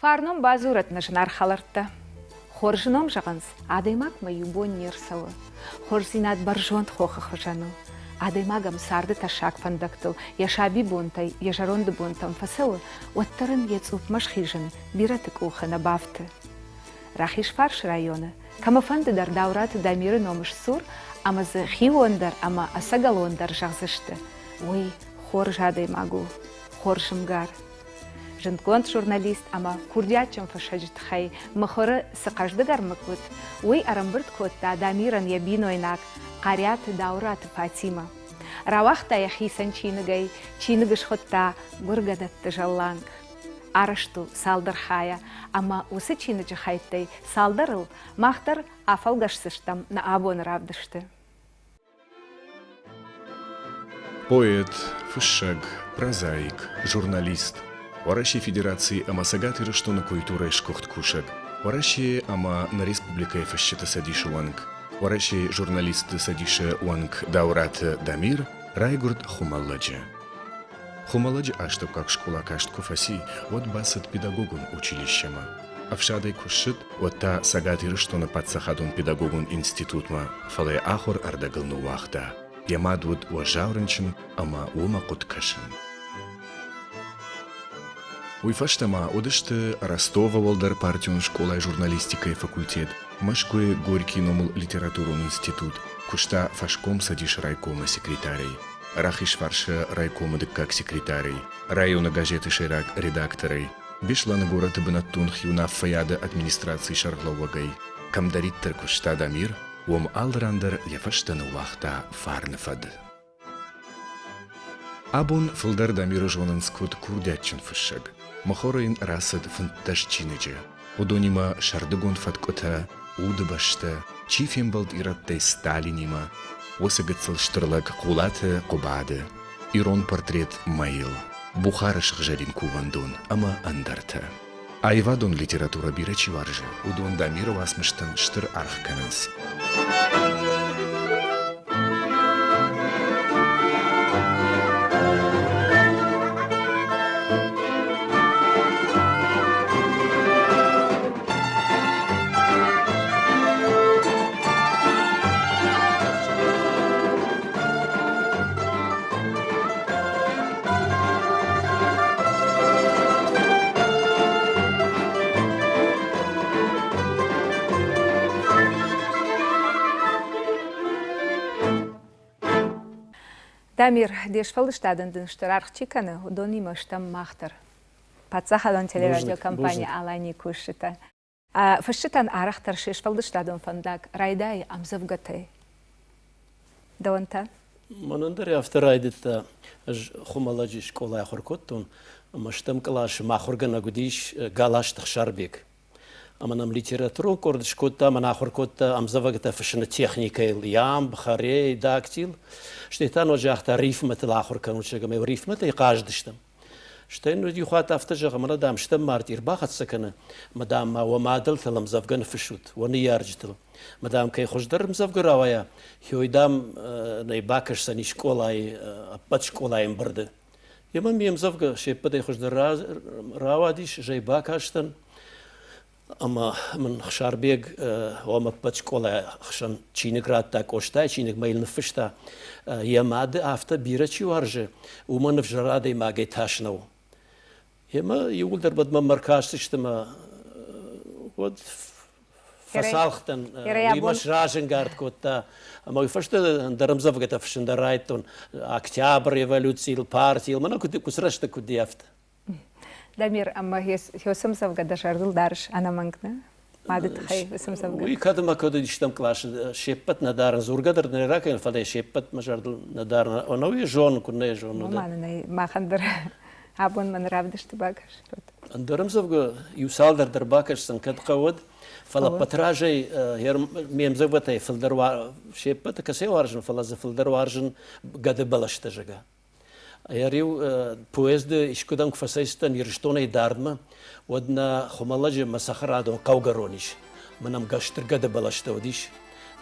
Фарном бадзурӕд нӕ зынаргъ хӕлӕрттӕ. Хорз ном зӕгъынц, адӕймагмӕ иу бон не рцӕуы. Хорздзинад бӕрзонд хохы хуызӕн у. Адӕймаг ӕм царды тӕссаг фӕндӕгтыл йӕ сабибонтӕй йӕ зӕронды бонтӕм фӕцӕуы, уӕддӕр ын йӕ цъупмӕ схизын бирӕты къухы нӕ бафты. Рахизфарсы районы кӕмӕфӕнды дӕр Даураты Дамиры ном сдзур ӕмӕ дзы хион дӕр ӕмӕ ӕцӕгӕлон дӕр зӕгъдзысты, уый хорз адӕймаг у, хорз ӕмгар. Зындгонд журналист ӕмӕ курдиатджын фыссӕджы тыххӕй мыхуыры цы хъӕздыг ӕрмӕг уыд, уый ӕрӕмбырд кодта Дамирӕн йӕ бинойнаг Хъариаты Даураты Фатимӕ. Рауагъта йӕ хицӕн чиныгӕй, чиныг схуыдта «Гуыргӕдӕтты зӕлланг». Арӕзт у цалдӕр хайӕ, ӕмӕ уыцы чиныджы хӕйттӕй цалдӕрыл мах дӕр афӕлгӕсдзыстӕм нӕ абоны равдысты. Поэт, фыссӕг, прозаик, журналист, Уӕрӕсейы Федерацийы ӕмӕ Цӕгат Ирыстоны культурӕйы сгуыхт кусӕг, Уӕрӕсейы ӕмӕ нӕ республикӕйы Фысджыты цӕдисы уӕнг, Уӕрӕсейы журналистты цӕдисы уӕнг Дауыраты Дамир райгуырд Хуымӕллӕджы. Хуымӕллӕджы астӕуккаг скъола каст куы фӕци, уӕд бацыд педагогон училищемӕ. Ӕфсадӕй куы ссыд, уӕд та Цӕгат Ирыстоны паддзахадон педагогон институтмӕ, фӕлӕ йӕ ахуыр ӕрдӕгыл ныууагъта. Йӕ мад уыд уӕззау рынчын ӕмӕ уымӕ хъуыд кӕсын. Уый фӕстӕ ма уыдысты Ростовы уӕлдӕр партион скъолайы журналистикӕйы факультет, Мӕскуыйы Горькийы номыл литературон институт, куыста фӕскомцӕдисы райкомы секретарӕй, Рахизфарсы райкомы дыккаг секретарӕй, районы газеты сӕйраг редакторӕй, Беслӕны горӕты бынӕттон хиуынаффӕйады администрацийы сӕргълӕууӕгӕй. Кӕмдӕриддӕр куыста Дамир, уым алы ран дӕр йӕ фӕстӕ ныууагъта фарны фӕд. Абон фылдӕр Дамиры зонынц куыд курдиатджын фыссӕг. Мыхуыры йын рацыд 15 чиныджы. Уыдонимӕ сӕрдыгон фӕткъуытӕ, удыбӕстӕ, чи фембӕлд ирӕттӕй Сталинимӕ, уыцы гыццыл стыр лӕг Хъулаты Хъуыбады, ирон портрет Мӕйыл, Бухары сыгъзӕрин кувӕндон ӕмӕ ӕндӕртӕ. Аивадон литературӕ бирӕ чи уарзы, уыдон Дамиры уацмыстӕн стыр аргъ кӕнынц. Дамир, де сфӕлдыстадӕн дын стыр аргъ чи кӕны, уыдонимӕ стӕм мах дӕр. Паддзахадон телерадиокомпани «Алани» кусджытӕ. Фысджытӕн арӕхдӕр се сфӕлдыстадон фӕндаг райдайы ӕмдзӕвгӕтӕй. Дӕуӕн та? Мӕнӕн дӕр афтӕ райдыдта. Ӕз Хуымӕллӕджы скъолайы ахуыр кодтон, ӕмӕ стӕм къласы мӕ ахуыргӕнӕг уыдис Галазты Ӕхсарбег. Ӕмӕ нӕм литературон къорд скодта ӕмӕ нӕ ахуыр кодта ӕмдзӕвгӕтӕ фыссыны техникӕйыл, ямб, хорей, дактил. Стӕй та ноджы загъта рифмӕтыл ахуыр кӕнут, зӕгъгӕ, ӕмӕ рифмӕтӕй хъазыдыстӕм. Стӕй ну иу хатт афтӕ зӕгъы, мӕнӕ, дам, стӕм март ӕрбахӕццӕ кӕны, мӕ, дам, ма уӕ мадӕлтыл ӕмдзӕвгӕ ныффыссут, уӕ ныййарджытыл. Мӕ, дам, кӕй хуыздӕр ӕмдзӕвгӕ рауайа, хёй, дам, нӕ бакӕсдзӕни скъолайы, ӕппӕт скъолайы ӕмбырды. Емӕ ме мдзӕвгӕ се ппӕтӕй хуыздӕр рауадис, зӕй бакастӕн. Ӕмӕ мын Хсарбег уӕм ӕппӕт скъолайы хсӕн чиныг радта, Къостайы чиныг мӕ йыл ныффыста. Йӕ мады афтӕ бирӕ чи уарзы, уымӕн ӕвзӕр адӕймагӕй тас нӕу. Емӕ иууылдӕр уӕд мӕм ӕркастысты мӕ уӕд фӕцалх дӕн, уый мӕ сразӕнгард кодта. Ӕмӕ уый фӕстӕ ӕндӕр ӕмдзӕвгӕтӕ фыссын дӕр райдыдтон. Октябрь революцийыл, партийыл, мӕнӕ куыд куыд рӕстӕг куыд афтӕ. Дамир, ӕмӕ хёсӕмдзӕвгӕ дӕ зӕрдыл дарыс ӕнӕмӕнг, нӕ? Мады тыххӕй ӕмдзӕвгӕ. Уый кӕд ӕмӕ кӕд уыдыстӕм къласы, се ппӕт нӕ дарын, дзургӕ дӕр нӕ ракӕнын, фӕлӕ се ппӕт мӕ зӕрдыл нӕ дарын. Ӕнӕуи зонын, куыд нӕ зонын. Мӕнӕ нӕй, махӕн дӕр абон мӕн равдысты бакӕс. Ӕндӕр ӕмдзӕвгӕ иу цалдӕр дӕр бакӕсдзӕн, кӕд хъӕуӕд, фӕлӕ ӕппӕт разӕй ме мдзӕвгӕтӕй фылдӕр се ппӕты кӕцӕй уарзын, фӕлӕ дзы фылдӕр уарзын гӕды бӕлӕстӕ, зӕгъгӕ. Ӕриу поезды искуыдӕм куы фӕцӕйцыдтӕн Ирыстонӕй дардмӕ, уӕд нӕ Хуымӕллӕджы мӕ цӕхӕрадон хъӕугӕрон ис. Мӕн ӕм стыр гӕды бӕлӕстӕ уыдис.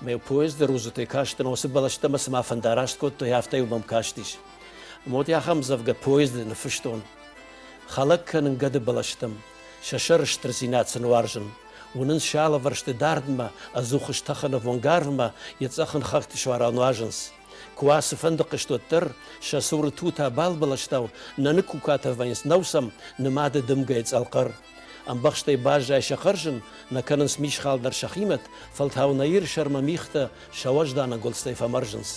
Мӕ поезды рудзгуытӕй кастӕн, уыцы бӕлӕстӕ мӕ цыма фӕндараст кодтой, афтӕ-иу мӕм кастис. Ӕмӕ уӕд ахӕм ӕмдзӕвгӕ поезды ныффыстон. Хӕлӕг кӕнын гӕды бӕлӕстӕм. Сӕ сӕрыстырдзинад сын уарзын. Уынынц сӕ алывӕрсты дардмӕ, ӕдзух стӕхын ӕввонг арвмӕ, йӕ цъӕхын хӕхты суарау нуазынц. Куы уа цыфӕнды хъызт, уӕддӕр сӕ цуры тута балбӕлӕстау нӕ ныккукатӕ вӕййынц, нӕу сӕм нымады дымгӕйы цъӕлхъӕр. Ӕмбӕхстӕй баззайы сӕ хъӕрзын, нӕ кӕнынц мисхал дӕр сӕхимӕт, фӕлтау нӕ Иры сӕрмӕ мигътӕ сӕ уӕздан ӕнгуылдзтӕй фӕмӕрзынц.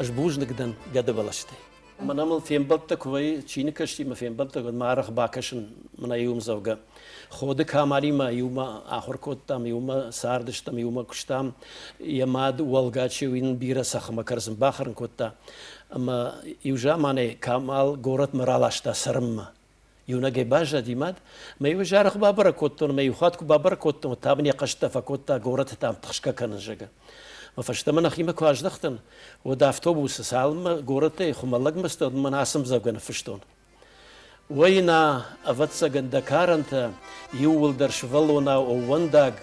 Ӕз бузныг дӕн гӕдыбӕлӕстӕй. Мӕнӕ мыл фембӕлдтӕ куы вӕййы, чиныгкӕсджытимӕ фембӕлдтӕ, уӕд ма арӕх бакӕсын мӕнӕ иу ӕмдзӕвгӕ. Ходы Камалимӕ иумӕ ахуыр кодтам, иумӕ цардыстӕм, иумӕ куыстам. Йӕ мад Уӕлгачи йын бирӕ цӕхх ӕмӕ кӕрдзын бахӕрын кодта. Ӕмӕ иу заманӕй Камал горӕтмӕ раласта цӕрынмӕ. Иунӕгӕй баззади мад. Мӕ иу зарӕх бабӕрӕг кодтон, мӕ иу хатт куы бабӕрӕг кодтон, та мын йӕ хъӕстӕ фӕкодта горӕты там тыхсгӕ кӕнын, зӕгъгӕ. Мӕ фӕстӕмӕ нӕхимӕ куы аздӕхтӕн, уӕд автобусы цалынмӕ горӕтӕй Хуымӕллӕгмӕ цыдтӕн, мӕн ацы ӕмдзӕвгӕ ныффыстон. Уӕйына, ӕвӕццӕгӕн, дӕ карӕнтӕ иууылдӕр сывӕллонау ӕууӕндаг,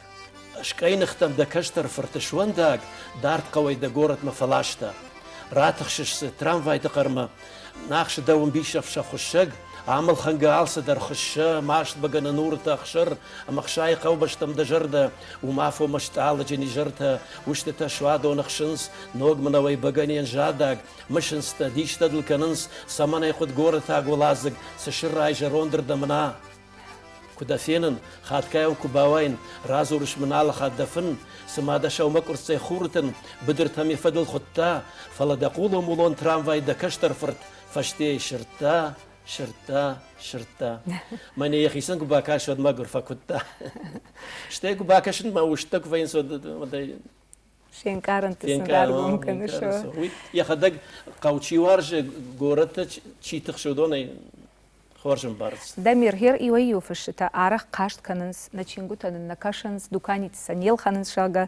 скъӕйныхтӕм дӕ кӕстӕр фырты суӕндаг, дард хъӕуӕй дӕ горӕтмӕ фӕласта. Ратыхсыс дзы трамвайты хъӕрмӕ, нахсы дӕу ӕмбисӕфсӕ хуыссӕг, амӕлхӕнгӕ алцыдӕр хуыссы, маст бӕгӕны нурытӕ ӕхсыр, ӕмӕ хсайы хъӕубӕстӕм дӕ зӕрдӕ, уым афонмӕ стъалыджын изӕртӕ, устытӕ суадон ӕхсынц, ног мӕнӕуӕй бӕгӕныйӕн задаг, мысынц дӕ, дистӕ дыл кӕнынц, цӕмӕн ӕй хъуыд горӕтаг уӕладзыг, цы сыррай зӕрондырдӕм на. Куы дӕ фенын, хатгай-иу куы бауайын, радзурыс мын алы хатт дӕ фын, цыма дӕ сӕумӕкъуырццӕй хуры тын быдыртӕм йӕ фӕдыл хуыдта, фӕлӕ дӕ хъулон-мулон трамвай дӕ кӕстӕр фырт фӕстейы сырдта, сырдта, сырдта. Мӕнӕ йӕхицӕн куы бакӕсы, уӕд мӕгуыр фӕкуыдта. Стӕй куы бакӕсын, мӕ устӕ куы вӕййынц, уӕд ӕй Се нкъарӕнты сын раргом кӕныс. Уый йӕхӕдӕг хъӕу чи уарзы, горӕты чи тыхсы, уыдонӕй хорз ӕмбарынц. Дамир, гъер иуӕй-иу фысджытӕ арӕх хъаст кӕнынц, нӕ чингуытӕ нын нӕ кӕсынц, дуканиты сӕ не лхӕнынц, зӕгъгӕ,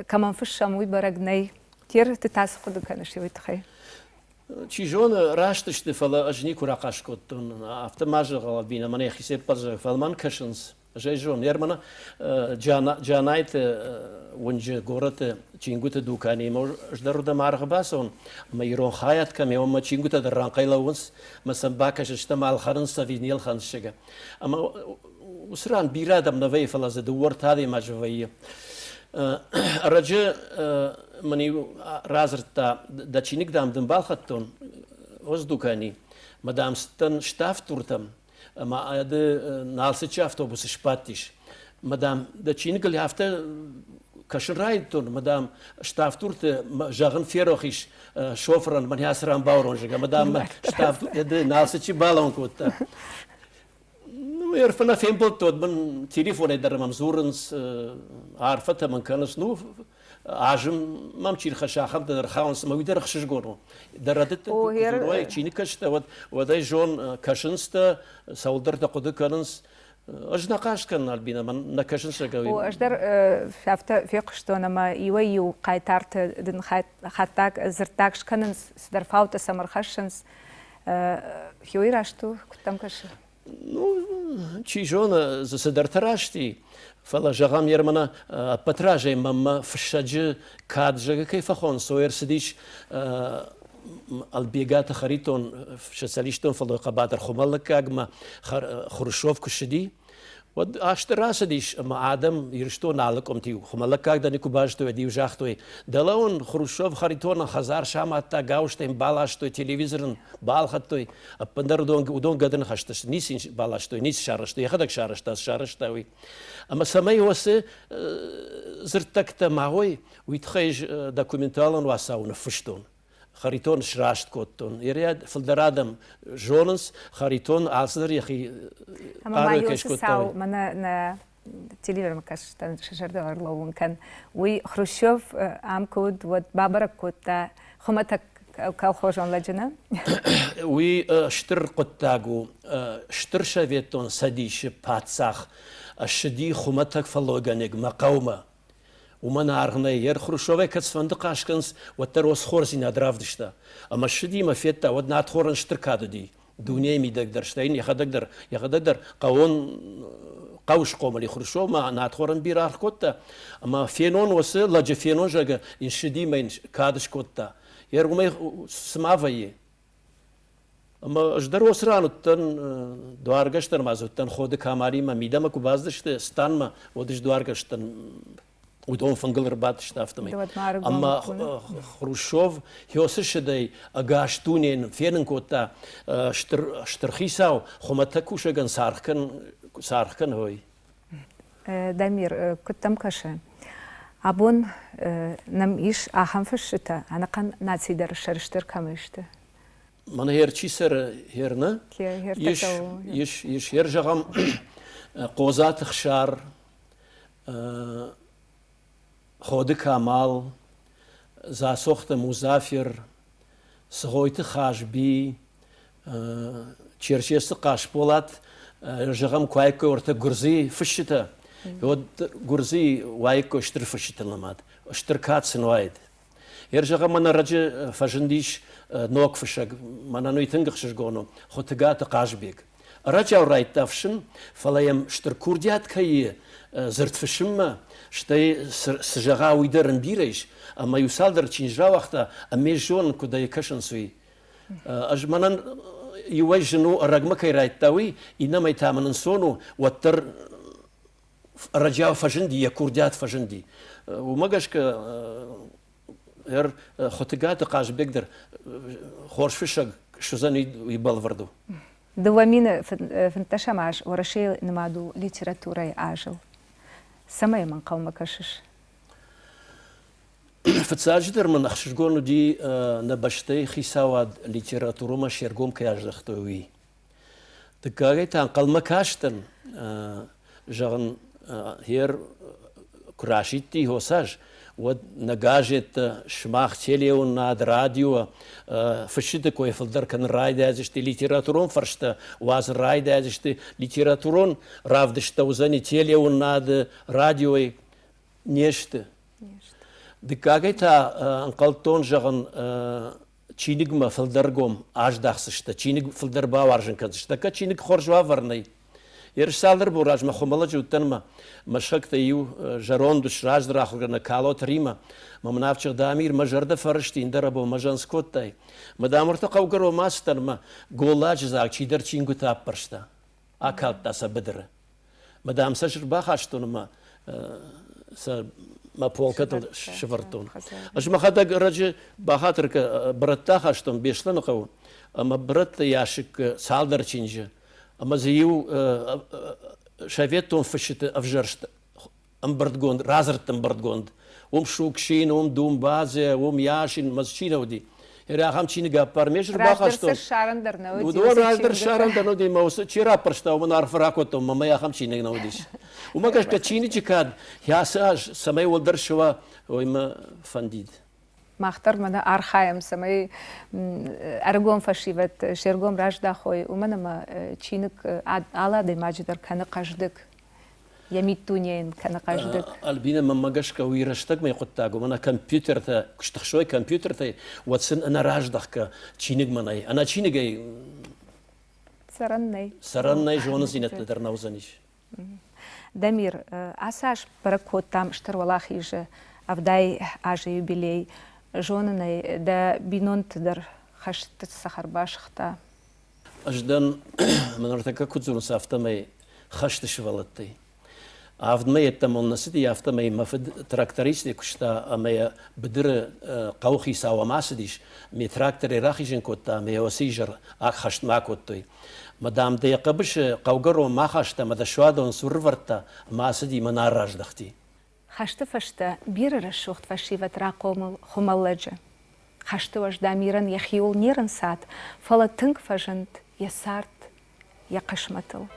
кӕмӕн фыссӕм, уый бӕрӕг нӕй. Тер, ты та цы хъуыды кӕныс уый тыххӕй? Чи зоны, раст сты, фӕлӕ ӕз никуы рахъаст кодтон. Афтӕ ма зӕгъ, Альбинӕ, мӕнӕ йӕхицӕй фӕлмӕн кӕсынц. Ӕз ӕй зонын, Ермана Джанайты уынджы горӕты чингуыты дуканимӕ ӕз дӕр уырдӕм аргъы бацӕуын, ӕмӕ ирон хайад кӕм и, уым чингуытӕ дӕр рӕнхъӕй лӕууынц, ӕмӕ сӕм бакӕсыс, ӕмӕ ӕлхӕнынц ӕви не лхӕнынц, зӕгъгӕ. Ӕмӕ уыцы ран бирӕ адӕм нӕ вӕййы, фӕлӕ дзы дыууӕ-ӕртӕ адӕймаджы вӕййы. Ӕрӕджы мын иу радзырдта, дӕ чиныг, дам, дын балхӕдтон Оздукани, мӕ, дам, цыдтӕн Ставд-Дуртӕм, ӕмӕ ды Налцыччы автобусы сбадтис. Мӕ, дам, дӕ чиныгыл афтӕ кӕсын райдыдтон, мӕ, дам, Ставд-Дурты зӕгъын ферох ис шофырӕн, мӕн ацы ран баурон, зӕгъгӕ, мӕ, дам, Ставд-Дурты Налцыччы балӕууын кодта. Ну, ӕрфӕнӕ фембӕлдтон, мын телефонӕй дӕр мӕм дзурынц, арфӕтӕ мын кӕнынц. Ну, азым мӕм чи рхӕсса, ахӕмтӕ дӕр хауынц, ӕмӕ уый дӕр ӕхсызгон у. Дӕ рӕдыдтӕ куы дзурой, чи ныккӕстӕ, уӕд, уӕд ӕй зон, кӕсынц дӕ, цӕуылдӕртӕ хъуыды кӕнынц. Ӕз нӕ хъаст кӕнын, Альбинӕ, мӕн нӕ кӕсынц зӕгъгӕ. О, ӕз дӕр афтӕ фехъуыстон, ӕмӕ иуӕй-иу хъайтарты дын хаттаг дзырддаг скӕнынц, цыдӕр фаутӕ сӕм ӕрхӕссынц. Хиуый раст у, куыд дӕм кӕсы? Ну, чи зоны, дзы цыдӕртӕ раст и, фӕлӕ, зӕгъӕм, Ермана ӕппӕт разӕй мӕнмӕ фыссӕджы кад зӕгъы кӕй фӕхонынц, уый ӕрцыдис Ӕлбегаты Харитон социалистон фӕллой хъӕбатыр Хуымӕллӕггагмӕ Хрущев куы ссыди, уӕд азты рацыдис ӕмӕ адӕм Ирыстоны алы къуымты-иу Хуымӕллӕггаг дӕр никуы базыдтой, уӕд-иу загътой, дӕлӕ уын Хрущев Харитонӕн хӕдзар самадта, гауызтӕ йын баластой, телевизор ын балхӕдтой, ӕппындӕр уыдон, уыдон гӕды ныхӕстӕ сты, ницы йын баластой, ницы сарӕзтой, йӕхӕдӕг сарӕзта, цы сарӕзта, уый. Ӕмӕ цӕмӕй уыцы дзырдтӕгтӕ ма уой, уый тыххӕй документалон уацау ныффыстон. Харитон сраст кодтон. Ерӕ фылдӕр адӕм зонынц, Харитон алцыдӕр йӕхи хъаруйӕ кӕй скодта. Мӕнӕ нӕ телевизормӕ кӕсджытӕн сӕ зӕрдыл ӕрлӕууын кӕн. Уый Хрущев ам куы уыд, уӕд бабӕрӕг кодта хуымӕтӕг колхозон лӕджы, нӕ? Уый стыр хъуыддаг у. Стыр Советон Цӕдисы паддзах ссыди хуымӕтӕг фӕллойгӕнӕгмӕ хъӕумӕ. Уымӕн аргъ нӕй. Йе Хрущевӕй кӕд цыфӕнды хъаст кӕнынц, уӕддӕр хорздзинад равдыста. Ӕмӕ ссыди ӕмӕ федта, уӕд надхорӕн стыр кад уыди. Дунейы мидӕг дӕр, стӕй йӕхӕдӕг дӕр, йӕхӕдӕг дӕр хъӕуон хъӕу схъомыл и Хрущевмӕ надхорӕн бирӕ аргъ кодта. Ӕмӕ фенон уыцы лӕджы фенон, зӕгъгӕ, йын ссыди ӕмӕ йын кад скодта. Йе ргомӕй цыма вӕййы. Ӕмӕ ӕз дӕр уыцы ран уыдтӕн, дуаргӕс дӕр ма дзы уыдтӕн Ходы Камалимӕ, мидӕмӕ куы бацыдысты станмӕ, уӕд ӕз дуаргӕс дӕн, уыдон фынгыл ӕрбадтысты афтӕмӕй. Ӕмӕ Хрущев Хёсы ссыдӕй ӕгас дунейӕн фенын кодта стыр, стыр хицау, хуымӕтӕг кусӕгӕн цы аргъ кӕны, уый. Дамир, куыд дӕм кӕсы, абон нӕм ис ахӕм фысджытӕ, ӕнӕхъӕн наци дӕр сӕрыстыр кӕмӕй сты? Мӕнӕ хер чи цӕры, хер нӕ? Ис, ис, ис. Хер зӕгъӕм, Хъодзаты Хсар, Ходы Камал, Дзасохты Музафер, Цгъойты Хазби, Черчесты Хъасболат, зӕгъӕм, куы уаиккой уӕртӕ Гуырдзыйы фысджытӕ, уӕд Гуырдзыйы уаиккой стыр фысджыты нымад, стыр кад сын уаид. Йе зӕгъӕм, мӕнӕ ӕрӕджы фӕзындис ног фыссӕг, мӕнӕн уый тынг ӕхсызгон у, Хуытыгаты Хъазбег. Ӕрӕджиау райдта фыссын, фӕлӕ йӕм стыр курдиат кӕй и дзырд фыссынмӕ, стӕй цы зӕгъа, уый дӕр ын бирӕ ис, ӕмӕ иу цалдӕр чиныджы рауагъта, ӕмӕ зонын, куыд ӕй кӕсынц, уый. Ӕз мӕнӕн иуӕй зын у, ӕрӕгмӕ кӕй райдта, уый, иннӕмӕй та мын ӕнцон у, уӕддӕр ӕрӕджиау фӕзынди, йӕ курдиат фӕзынди. Уымӕ гӕсгӕ ӕр Хуытыгаты Хъазбег дӕр хорз фыссӕг суыдзӕн, уый бӕлвырд у. 2015 аз Уӕрӕсейы нымад у литературӕйы азыл. Цӕмӕй йӕм ӕнхъӕлмӕ кӕсыс? Фыццаджыдӕр мын ӕхсызгон уыди нӕ бӕстӕйы хицауад литературӕмӕ се ргом кӕй аздӕхтой, уый. Дыккагӕй та ӕнхъӕлмӕ кастӕн, зӕгъын, гьер куы расидти Хосаз, уӕд нӕ газеттӕ, сымах телеуынынад, радио фысджыты кой фылдӕр кӕнын райдайдзысты, литературон фӕрстӕ уадзын райдайдзысты, литературон равдысттӕ уыдзӕни телеуынынады, радиойы. Не сты. Дыккагӕй та ӕнхъӕлдтон, зӕгъын, чиныгмӕ фылдӕргом аздахдзысты, чиныг фылдӕр бауарзын кӕндзысты. Кӕд чиныг хорз уавӕр нӕй. Ерыс цалдӕр бон размӕ Хуымӕллӕджы уыдтӕн ӕмӕ мӕ сыхӕгтӕй иу зӕронд ус раздӕр ахуыргӕнӕг Калоты Римӕ мӕ мын афтӕ Дамир, мӕ зӕрдӕ фӕрысти, ӕндӕр абон мӕ зӕн скодтай. Мӕ дамырты хъӕугӕрон ма ацыдтӕн ӕмӕ голладжы дзаг чидӕр чингуытӕ аппӕрста. Акалдта сӕ быдыры. Мӕ дам сӕ ӕрбахастон ӕмӕ сӕ мӕ полкӕтыл сывӕрдтон. Ӕз мӕхӕдӕг ӕрӕджы бахатыр бырӕттӕ ахастон Беслӕны хъӕуы ӕмӕ бырӕтты ящик цалдӕр чиныджы ӕмӕ дзы иу советон фысджыты ӕвзӕрст ӕмбырдгонд, радзырдты ӕмбырдгонд. Уым Шукшин, уым Думбадзе, уым Яшин, мӕ чи нӕ уыди. Ахӕм чиныг ӕппар ме бахастон. ссарын дӕр нӕ уыди. Уыдон раздӕр ссарын дӕр нӕ уыди, мӕ уыцы чи раппӕрста, уымӕн арфӕ ракодтон, мӕ мӕ ахӕм чиныг нӕ уыдис. Уымӕ гӕсгӕ чиныджы кад ацы аз цӕмӕй уӕлдӕр суа, уый мӕ фӕндид. Мах дӕр мӕнӕ архайӕм, цӕмӕй ӕрыгон фӕсивӕд се ргом раздахой, уымӕн ӕмӕ чиныг алы адӕймаджы дӕр кӕны хъӕздыг. йӕ миддунейӕн кӕны хъӕздыг. Альбина, мӕнмӕ гӕсгӕ уый рӕстӕгмӕ хъуыддаг, уымӕн компьютертӕ, куы стыхсой компьютертӕй, уӕд сын ӕнӕраздӕхгӕ чиныгмӕ нӕй. Ӕнӕ чиныгӕй цӕрӕн нӕй. Цӕрӕн нӕй, зонындзинӕдтӕ дӕр нӕ уыдзӕнис. Дамир, ацы аз бӕрӕг кодтам Стыр Уӕлахизы 70 азы юбилей. Зонын ӕй, дӕ бинонты дӕр хӕсты цӕхӕр басыгъта. Ӕз дӕн, мӕ ныртӕккӕ куыд дзурынц, афтӕмӕй хӕсты сывӕллӕттӕй. Авдмӕ йеддӕмӕ нӕ цыди, афтӕмӕй мӕ фыд трактористӕй куыста ӕмӕ йӕ быдыры хъӕуыхицау ӕм ацыдис, ме тракторӕй рахизын кодта ӕмӕ йӕ уыцы изӕр хӕстмӕ акодтой. Мӕ, дам, дӕ йӕ хъӕбысы хъӕугӕрон ма хаста ӕмӕ дӕ суадон цур ӕрывӕрдта ӕмӕ ацыди мӕ нӕ раздӕхти. Хӕсты фӕстӕ бирӕ рӕсугъд фӕсивӕд рахъомыл Хуымӕллӕджы. Хӕсты уӕз Дамирӕн йӕхиуыл не рынцад, фӕлӕ тынг фӕзынд йӕ цард, йӕ хъысмӕтыл.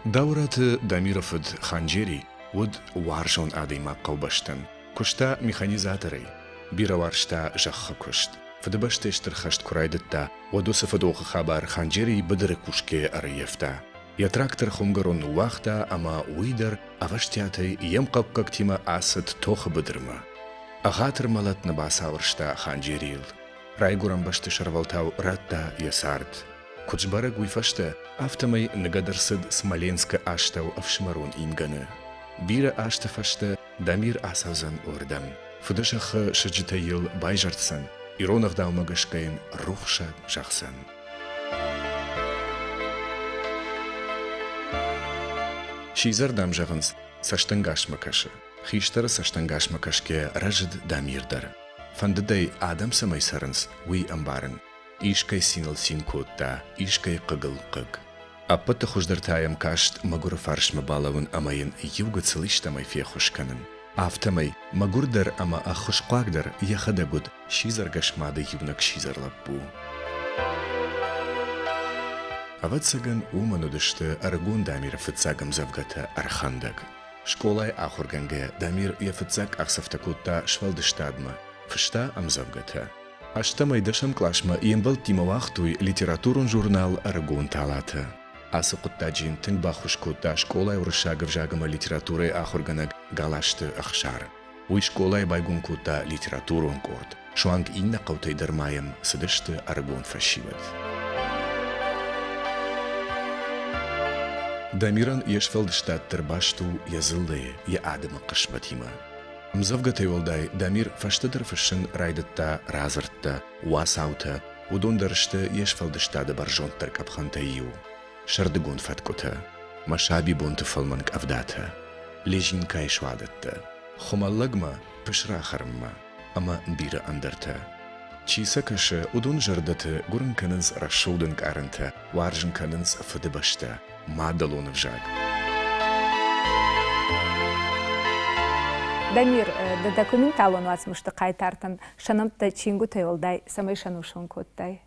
Дауыраты Дамиры фыд Ханджери уыд уарзон адӕймаг хъӕубӕстӕн. Куыста механизаторӕй, бирӕ уарзта зӕххы куыст. Фыдыбӕстӕйы Стыр хӕст куы райдыдта, уӕд уыцы фыдохы хабар Ханджерийы быдыры кусгӕйӕ ӕрӕййӕфта. Йӕ трактор хуымгӕрон ныууагъта ӕмӕ уый дӕр ӕвӕстиатӕй йе мхъӕуккӕгтимӕ ацыд тохы быдырмӕ. Ӕгъатыр мӕлӕт нӕ бацауӕрста Ханджерийыл. Райгуырӕн бӕсты сӕрвӕлтау радта йӕ цард. Куыд сбӕрӕг уый фӕстӕ, афтӕмӕй ныгӕд ӕрцыд Смоленскы астӕу ӕфсымӕрон ингӕны. Бирӕ азты фӕстӕ Дамир ацӕудзӕн уырдӕм. Фыдызӕххы сыджытӕй йыл байзӕрддзӕн. Ирон ӕгъдаумӕ гӕсгӕ йын рухсаг зӕгъдзӕн. Сидзӕр, дам, зӕгъынц, цӕстӕнгасмӕ кӕсы. Хистӕры цӕстӕнгасмӕ кӕсгӕйӕ рӕзыд Дамир дӕр. Фӕндыд ӕй, адӕм цӕмӕй цӕрынц, уый ӕмбарын. Искӕй циныл цин кодта, искӕй хъыгыл хъыг. Ӕппӕты хуыздӕр та йӕм каст мӕгуыры фарсмӕ балӕууын ӕмӕ йын иу гыццыл истӕмӕй феххуыс кӕнын. Афтӕмӕй, мӕгуыр дӕр ӕмӕ ӕххуысхъуаг дӕр йӕхӕдӕг уыд сидзӕргӕс мады иунӕг сидзӕр лӕппу. Ӕвӕццӕгӕн, уымӕн уыдысты ӕрыгон Дамиры фыццаг ӕмдзӕвгӕтӕ ӕрхӕндӕг. Скъолайы ахуыргӕнгӕйӕ Дамир йӕ фыццаг къахдзӕфтӕ кодта сфӕлдыстадмӕ, фыста ӕмдзӕвгӕтӕ. Ӕстӕмӕй дӕсӕм къласмӕ йе мбӕлттимӕ уагътой литературон журнал «Ӕрыгон талатӕ». Ацы хъуыддаджы йын тынг баххуыс кодта скъолайы уырыссаг ӕвзаг ӕмӕ литературӕйы ахуыргӕнӕг Галазты Ӕхсар. Уый скъолайы байгом кодта литературон къорд, суанг иннӕ хъӕутӕй дӕр ма йӕм цыдысты ӕрыгон фӕсивӕд. Дамирӕн йе сфӕлдыстад дӕр баст у йӕ дзыллӕйы, йӕ адӕмы хъысмӕтимӕ. Ӕмдзӕвгӕтӕй уӕлдай Дамир фӕстӕдӕр фыссын райдыдта радзырдтӕ, уацаутӕ, уыдон дӕр сты йе сфӕлдыстады бӕрзонддӕр къӕпхӕнтӕй иу. Сӕрдыгон фӕткъуытӕ, мӕ сабибонты фӕлмӕн къӕвдатӕ, лезинкӕйы суадӕттӕ, хуымӕллӕгмӕ, пысыра хӕрынмӕ ӕмӕ бирӕ ӕндӕртӕ. Чи сӕ кӕсы, уыдон зӕрдӕты гуырын кӕнынц рӕсугъд ӕнкъарӕнтӕ, уарзын кӕнынц Фыдыбӕстӕ, мадӕлон ӕвзаг. Дамир, дӕ документалон уацмысты хъайтартӕн сӕ нӕмттӕ чингуытӕй уӕлдай цӕмӕй сӕнусон кодтай?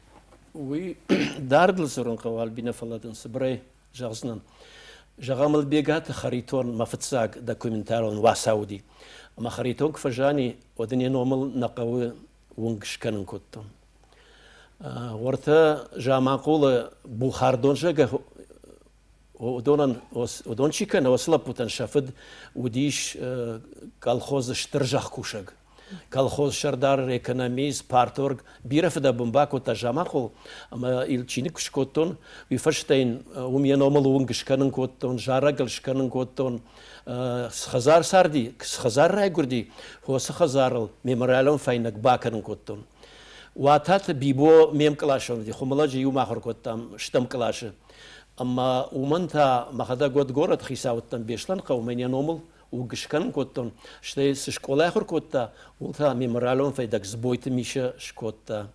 Уый дардыл дзурын хъӕуы, Альбинӕ, фӕлӕ дын цыбырӕй зӕгъдзынӕн. Зӕгъӕм, Ӕлбегаты Харитон мӕ фыццаг документалон уацау уыди. Ӕмӕ Харитон куы фӕзани, уӕд ын йӕ номыл нӕ хъӕуы уынг скӕнын кодтон. Уӕртӕ Заманхъулы Бухардон, зӕгъгӕ, уыдонӕн, уыдон чи кӕны, уыцы лӕппутӕн сӕ фыд уыдис колхозы стыр зӕхкусӕг. Колхоз сӕрдар, экономист, парторг бирӕ фыдӕбон бакодта Заманхъул, ӕмӕ йыл чиныг куы скодтон, уый фӕстӕ йын уым йӕ номыл уынг скӕнын кодтон, зарӕг ыл скӕнын кодтон. Цы хӕдзар царди, цы хӕдзар райгуырди, уыцы хӕдзарыл мемориалон фӕйнӕг бакӕнын кодтон. Уататы Бибо ме мкъласон уыди, Хуымӕллӕджы иумӕ ахуыр кодтам стӕм къласы. Ӕмӕ уымӕн та мӕхӕдӕг уӕд горӕты хицау уыдтӕн Беслӕнхъӕумӕ, йӕ номыл уыг скӕнын кодтон. Стӕй цы скъола ахуыр кодта, уым та мемориалон фӕйнӕг Дзбойты Мишӕ скодта.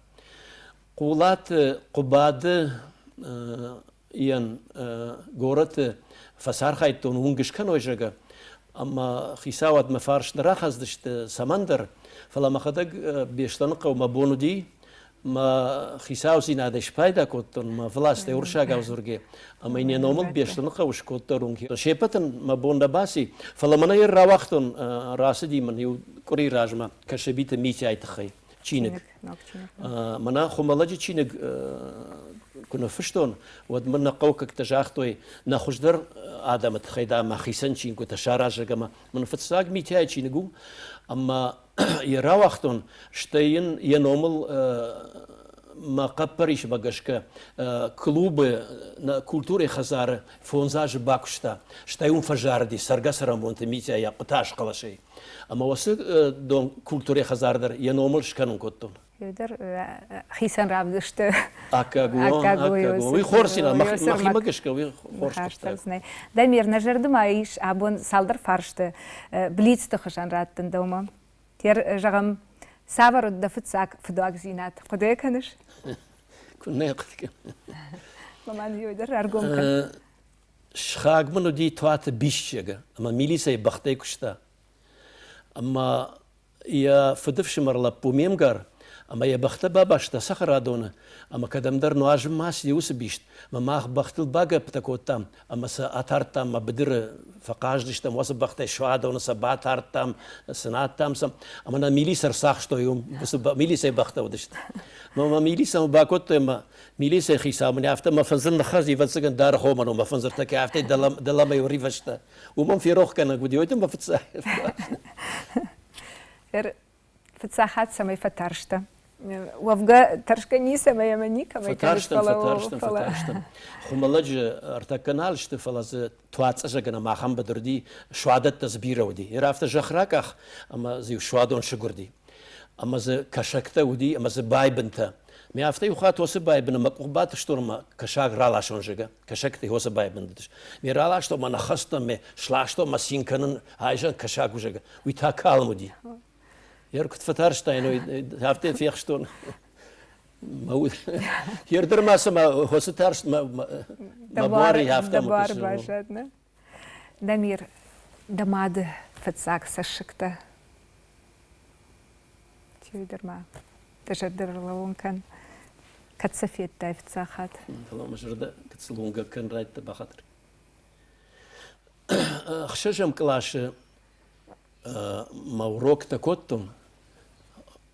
Хъулаты Хъуыбады йӕн горӕты фӕцархайдтон уынг скӕной, зӕгъгӕ, ӕмӕ хицауадмӕ фарс нӕ рахӕцдысты цӕмӕндӕр, фӕлӕ мӕхӕдӕг Беслӕныхъӕу мӕ бон уыди, мӕ хицаудзинадӕй спайда кодтон, мӕ властӕй уырыссагау дзургӕ, ӕмӕ йын йӕ номыл Беслӕныхъӕуы скодтон уынг. Се ппӕтӕн мӕ бон нӕ баци, фӕлӕ мӕнӕ йӕ рауагътон, рацыди мын иу къуыри размӕ Кӕсӕбиты Митяйы тыххӕй чиныг. Мӕнӕ Хуымӕллӕджы чиныг куы ныффыстон, уӕд мын нӕ хъӕуккӕгтӕ загътой, нӕ хуыздӕр адӕмы тыххӕй, дам, мӕхицӕн чингуытӕ саразӕг ӕмӕ мын фыццаг Митяйы чиныг у, ӕмӕ йӕ рауагътон, стӕй йын йӕ номыл мӕ хъӕппӕрисмӕ гӕсгӕ клубы нӕ культурӕйы хӕдзары фондз азы бакуыста, стӕй уым фӕзарыди цӕргӕ-цӕрӕнбонты Митя йӕ хъуытаз хъӕлӕсӕй. Ӕмӕ уыцы дон культурӕйы хӕдзар дӕр йӕ номыл скӕнын кодтон. Дӕр хицӕн равдысты. Аккаг у, аккаг у. Уый хорздзинад, мӕхимӕ гӕсгӕ уый хорз хъуыддаг. Дамир, нӕ зӕрды ма ис абон цалдӕр фарсты блицты хуызӕн раттын дӕумӕ. Зӕгъӕм, цавӕр уыд дӕ фыццаг фыдуагдзинад? Хъуыды кӕныс? Куыннӕ хъуыды кӕнын. Мамӕн иу дӕр раргом кӕн. Сыхаг мын уыди Туаты Бисчегы ӕмӕ милицӕйы бӕхтӕй куыста. Ӕмӕ йӕ фыдыфсымӕр лӕппу ме мгар ӕмӕ йӕ бӕхтӕ бабаста цӕхӕрадоны ӕмӕ кӕдӕмдӕр нуазынмӕ ацыди уыцы бист ӕмӕ мах бӕхтыл багӕппытӕ кодтам ӕмӕ сӕ атардтам мӕ быдыры фӕхъаздыстӕм уыцы бӕхтӕй суадоны сӕ батардтам, цынадтам сӕ ӕмӕ нӕ милицӕ ӕрцахстой уым уыцы милицӕйы бӕхтӕ уыдысты. Мӕ милицӕмӕ бакодтой ӕмӕ Милицӕйы хицау мын афтӕ мӕ фындзыл ныххӕци, ӕвӕццӕгӕн даргъ хомӕн у мӕ фындзыртӕ афтӕ дӕлӕмӕ ривӕзта. Уымӕн ферохгӕнӕг уыди, ой мӕ фыццаг. Фыццаг хатт цӕмӕй фӕтарстӕ? Уӕвгӕ тӕрсгӕ ницӕмӕй ӕмӕ никӕмӕй Фӕтарстӕн, фӕтарстӕн, фӕтарстӕн. Хуымӕллӕджы ӕртӕккӕ нал сты, фӕлӕ дзы туацъӕзӕгӕн ӕмӕ ахӕм быдыр уыди, суадӕттӕ дзы бирӕ уыди. Йӕ афтӕ зӕхх ракъах ӕмӕ дзы иу суадон сыгуырди. Ӕмӕ дзы кӕсӕгтӕ уыди ӕмӕ дзы байбынтӕ. Ме афтӕ иу хатт уыцы байбыны мӕ къух батыстон ӕмӕ кӕсаг раласон, зӕгъгӕ. Кӕсӕгтӕ уыцы байбын уыдысты. Ме раластон мӕ ныххӕцтон, ме сластон мӕ цин кӕнын, айзӕн кӕсаг у, зӕгъгӕ. Уый та калм уыди. Ер куыд фӕтарстаин, уый афтӕ фехстон. Ердыр ма цыма хосы тарст мӕ буары афтӕ Дӕ буары баззад, нӕ? Дамир, дӕ мады фыццаг цӕссыгтӕ Чидӕр ма дӕ зӕрдӕ ӕрлӕууын кӕн, кӕд сӕ федтай фыццаг хатт? Фӕлӕ мӕ зӕрдӕ гыццыл уынгӕг кӕн райдта бахатыр. Ӕхсӕзӕм къласы мӕ уроктӕ кодтон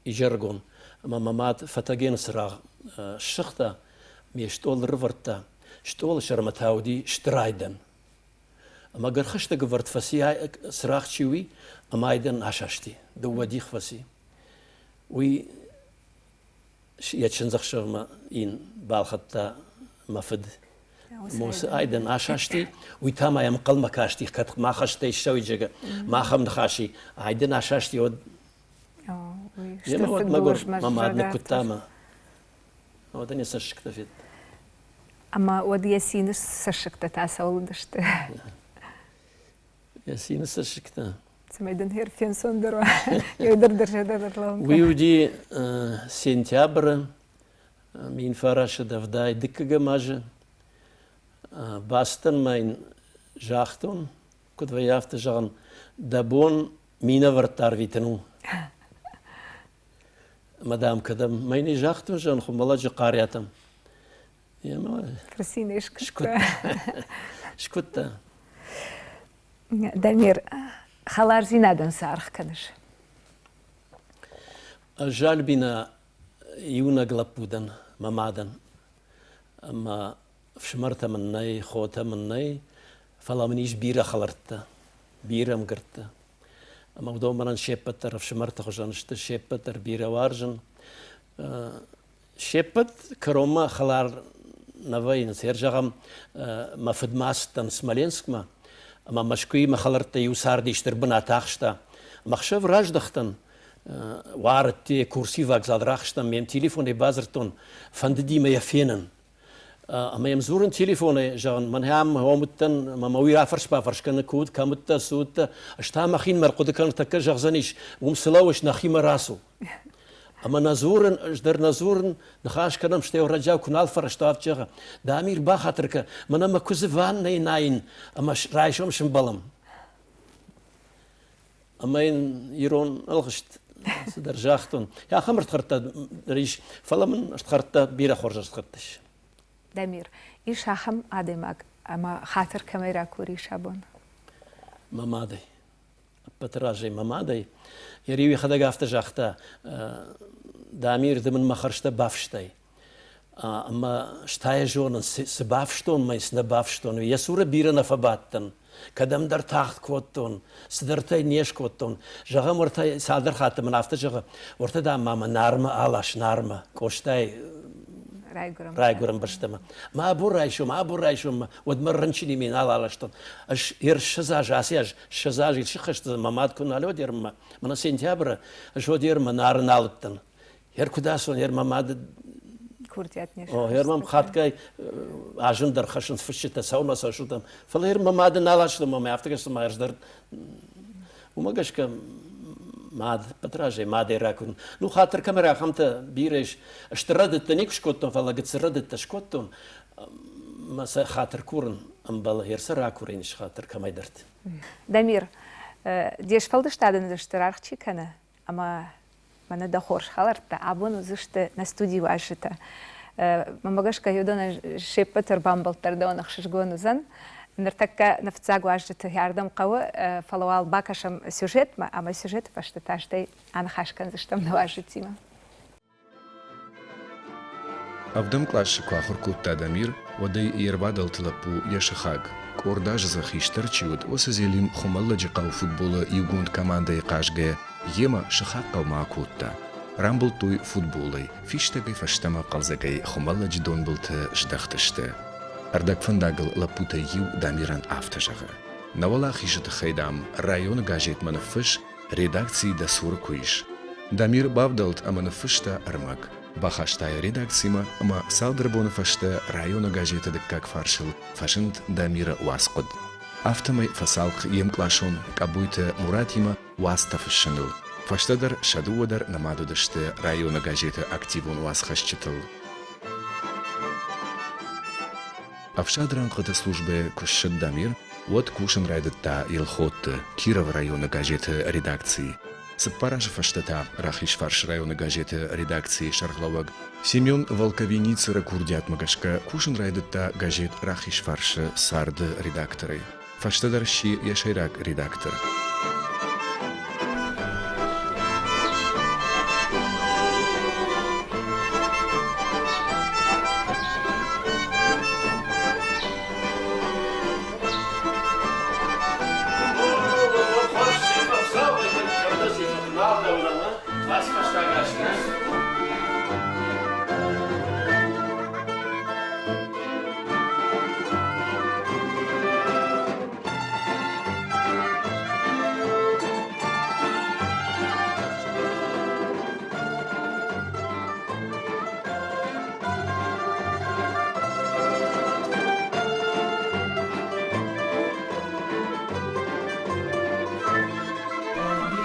изӕрыгон, ӕмӕ мӕ мад фӕтӕгены цырагъ ссыгъта, ме стъол ӕрывӕрдта. Стъолы сӕрмӕ та уыди стыр айдӕн. Ӕмӕ гӕрхӕстӕг ӕвӕрд фӕци, цырагъ чи уи, ӕмӕ айдӕн асасти, дыууӕ дих фӕци. Уый йӕ чындзӕхсӕвмӕ йын балхӕдта мӕ фыд. Мосы айдӕн асасти, уый та ма йӕм ӕнхъӕлмӕ касти, кӕд ма хӕстӕй ссӕуид, зӕгъгӕ, махӕм ныхаси. Айдӕн асасти, уӕд Йемӕ уӕд мӕгуыр мӕ мад ныккуыдта ӕмӕ уӕд ын йӕ цӕссыгтӕ федта. Ӕмӕ уӕд йӕ цины цӕссыгтӕ та цӕуыл уыдысты? Йӕ цины цӕссыгтӕ? Цӕмӕй дын хер фенцондӕр уа, еудӕр дӕр зӕрдӕ Уый уыди сентябры 1972 азы. Бацыдтӕн ма йын загътон, куыд вӕййы, афтӕ зӕгъын, дӕ бон минӕвӕрттӕ арвитын у. Ӕмӕ дам кӕдӕм? Мӕ йын загътон, зӕгъын, Хуымӕллӕджы Хъариатӕм. Фырцинӕй скуыдта. Скуыдта. Дамир, хӕлардзинадӕн цы аргъ кӕныс? Ӕз Альбинӕ иунӕг лӕппу дӕн мӕ мадӕн. Ӕмӕ ӕфсымӕртӕ мын нӕй, хотӕ мын нӕй, фӕлӕ мын ис бирӕ хӕлӕрттӕ, бирӕ ӕмгӕрттӕ. Ӕмӕ уыдон мӕнӕн се ппӕт дӕр ӕфсымӕрты хуызӕн сты, се ппӕт дӕр бирӕ уарзын. Се ппӕт кӕронмӕ хӕлар нӕ вӕййынц. Ӕр зӕгъӕм, мӕ фыдмӕ ацыдтӕн Смоленскмӕ, ӕмӕ Мӕскуыйы мӕ хӕлӕрттӕ иу царди стыр бынат ахста. Ӕмӕ ӕхсӕв раздӕхтӕн, уарыдте, Курси вокзал рахызтӕн, ме телефонӕй бадзырдтон, фӕндыди мӕ йӕ фенын. Ӕмӕ йӕм дзурын телефонӕй, зӕгъын, мӕнӕ ам ом уыдтӕн, ӕмӕ мӕ уый рафӕрс-бафӕрс кӕны, куы уыд, кӕм уыдтӕ, цы уыдтӕ. Ӕз та мӕхинмӕ ӕрхъуыды кӕнын, тӕккӕ зӕгъдзӕнис, уым цы лӕууыс, нӕхимӕ рацу. Ӕмӕ нӕ дзурын, ӕз дӕр нӕ дзурын, ныхас кӕнӕм, стӕй ӕрӕджиау куы нал фӕрӕзта, афтӕ зӕгъы, Дамир, бахатыр кӕ, мӕнӕ мӕ куыдзы ваннӕйы найын ӕмӕ райсом сымбӕлӕм. Ӕмӕ йын ирон ӕлгъыст цыдӕр загътон. Ахӕм ӕрдхӕрдтӕ дӕр ис, фӕлӕ мын ӕрдхӕрдтӕ бирӕ хорз ӕрдхӕрдтӕ ис. Дамир, ис ахӕм адӕймаг, ӕмӕ хатыр кӕмӕй ракурис абон? Мӕ мадӕй. Ӕппӕты разӕй мӕ мадӕй. Йӕ риу йӕхӕдӕг афтӕ загъта, Дамир, ды мын мӕ хӕрзтӕ бафстай. Ӕмӕ стайӕ зонын, цы бафстон мӕ, цы нӕ бафстон. Йӕ цуры бирӕ нӕ фӕбадтӕн. Кӕдӕмдӕр тагъд кодтон, цыдӕртӕ не скодтон. Зӕгъӕм, уӕртӕ цалдӕр хатты мын афтӕ зӕгъы, уӕртӕ, дам, ма мӕ Нармӕ алас, Нармӕ, Къостайы райгуырӕн бӕстӕмӕ. Мӕ абон райсом, абон райсом, уӕд мӕ рынчынимӕ нал аластон. Ӕз ӕрссӕдз азы, ацы аз ссӕдз азы сыххӕст мӕ мад куы нал уыд ӕрмӕ, мӕнӕ сентябры ӕз уӕд ӕрмӕ Нары нал уыдтӕн. Хер куыд ацон, хер мӕ мады курдиат не О, хер мӕм хатгай азым дӕр хӕссынц фысджытӕ, цӕуылнӕ сӕ сутӕм. Фӕлӕ хер мӕ мады нал ацыд ӕмӕ мӕ афтӕ гӕсгӕ ма ӕз дӕр уымӕ гӕсгӕ мад Петразӕй мадӕй ракурын. Ну, хатыр кӕмӕ ахӕмтӕ бирӕ ис. Стыр рӕдыдтӕ никуы скодтон, фӕлӕ гыццыл рӕдыдтӕ скодтон. Мӕ сӕ хатыр курын ӕмбӕлы, хер сӕ ракурын ис хатыр кӕмӕйдӕрты. Дамир, де сфӕлдыстадӕн стыр аргъ чи кӕны, ӕмӕ мӕнӕ дӕ хорз хӕлӕрттӕ абон уыдзысты нӕ студийы уазджытӕ. Мӕнмӕ гӕсгӕ, уыдонӕн се ппӕт ӕрбамбӕлд дӕр дӕуӕн ӕхсызгон уыдзӕн. Ныртӕккӕ нӕ фыццаг уазджыты ардӕм хъӕуы, фӕлӕ уал бакӕсӕм сюжетмӕ ӕмӕ сюжеты фӕстӕ та стӕй аныхас кӕндзыстӕм нӕ уазджытимӕ. Ӕвдӕм къласы куы ахуыр кодта Дамир, уӕд ӕй йе рвадӕлты лӕппу йӕ сыхаг, къорд азы дзы хистӕр чи уыд, уыцы Зелим Хуымӕллӕджы хъӕуы футболы иугонд командӕйы хъазгӕйӕ йемӕ сыхаг хъӕумӕ акодта. Рамбылдтой футболӕй, фистӕгӕй фӕстӕмӕ хъӕлдзӕгӕй Хуымӕллӕджы донбылты здӕхтысты. Ӕрдӕгфӕндагыл лӕппутӕй иу Дамирӕн афтӕ зӕгъы: Нӕ уӕлахизы тыххӕй, дам, районы газетмӕ ныффысс, редакцийы дӕ цуры куы ис. Дамир бавдӕлд ӕмӕ ныффыста ӕрмӕг. Бахаста йӕ редакцимӕ ӕмӕ цалдӕр боны фӕстӕ районы газеты дыккаг фарсыл фӕзынд Дамиры уацхъуыд. Афтӕмӕй фӕцалх йе мкъласон Къӕбуйты Муратимӕ уацтӕ фыссыныл. Фӕстӕдӕр сӕ дыууӕ дӕр нымад уыдысты районы газеты активон уацхӕсджытыл. Ӕфсад рӕнхъыты службӕйы куы ссыд Дамир, уӕд кусын райдыдта Елхотты, Кировы районы газеты редакцийы. Цыппар азы фӕстӕ та Рахизфарсы районы газеты редакцийы сӕргълӕууӕг Семен Волковиницеры курдиатмӕ гӕсгӕ кусын райдыдта газет Рахизфарсы царды редакторӕй. Фӕстӕдӕр сси йӕ сӕйраг редактор.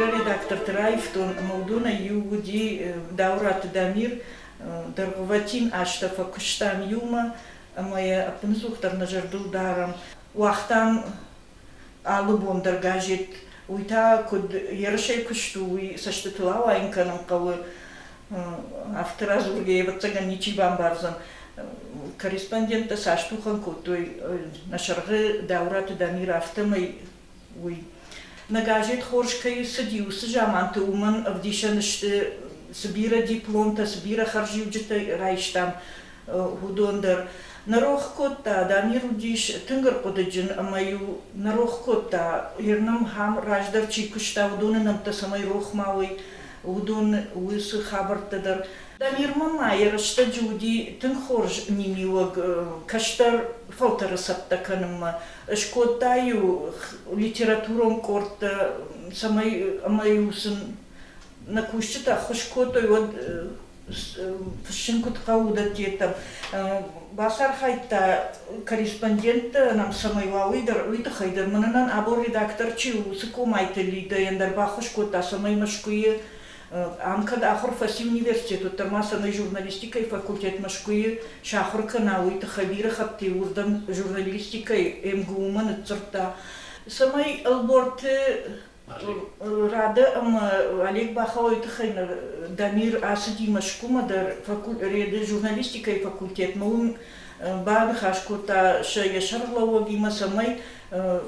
Бирӕ редакторты раивтон ӕмӕ уыдонӕй иу уыди Дауыраты Дамир. Дӕргъвӕтин азтӕ фӕкуыстам иумӕ ӕмӕ йӕ ӕппынӕдзухдӕр нӕ зӕрдыл дарӕм. Уагътам алы бон дӕр газет. Уый та куыд ерысӕй куыст у, уый цӕстытыл ауайын кӕнын хъӕуы. Афтӕ радзургӕ, ӕвӕццӕгӕн, ничи бамбардзӕн. Корреспонденттӕ цас тухӕн кодтой нӕ сӕргъы Дауыраты Дамир, афтӕмӕй уый. Нӕ газет хорз кӕй цыди, уыцы заманты уымӕн ӕвдисӕн сты, цы бирӕ дипломтӕ, цы бирӕ хӕрзиуджытӕ райстам, уыдон дӕр. Нӕ рох кодта, Дамир уыдис тынг ӕрхъуыдыджын ӕмӕ-иу нӕ рох кодта, йе рнӕм раздӕр чи куыста, уыдоны нӕмттӕ цӕмӕй рох ма уой, уыдон уыцы хабӕрттӕ дӕр. Дамирмӕ ма йӕ рӕстӕджы уыди тынг хорз миниуӕг кӕстӕр фӕлтӕры цӕттӕ кӕнынмӕ. Скодта-иу литературон къордтӕ, цӕмӕй ӕмӕ-иу сын нӕ кусджытӕ ӕххуыс кодтой, уӕд фыссын куыд хъӕуы, уыдӕттӕ. Бацархайдта корреспонденттӕ нӕм цӕмӕй уа, уый дӕр, уый тыххӕй дӕр. Мӕнӕн абон редактор чи у, уыцы Комайты Лидӕйӕн дӕр баххуыс кодта, цӕмӕй Мӕскуыйы ам кӕд ахуыр фӕци университет, уӕддӕр ма цӕмӕй журналистикӕйы факультет Мӕскуыйы сахуыр кӕна, уый тыххӕй бирӕ хатт уырдӕм журналистикӕйы МГУ-мӕ ныдздзырдта, цӕмӕй Ӕлборты Рада ӕмӕ Олег Бахауайы тыххӕй Дамир ацыди Мӕскуымӕ дӕр журналистикӕйы факультетмӕ, уым баныхас кодта сӕ йӕ сӕргълӕууӕгимӕ, цӕмӕй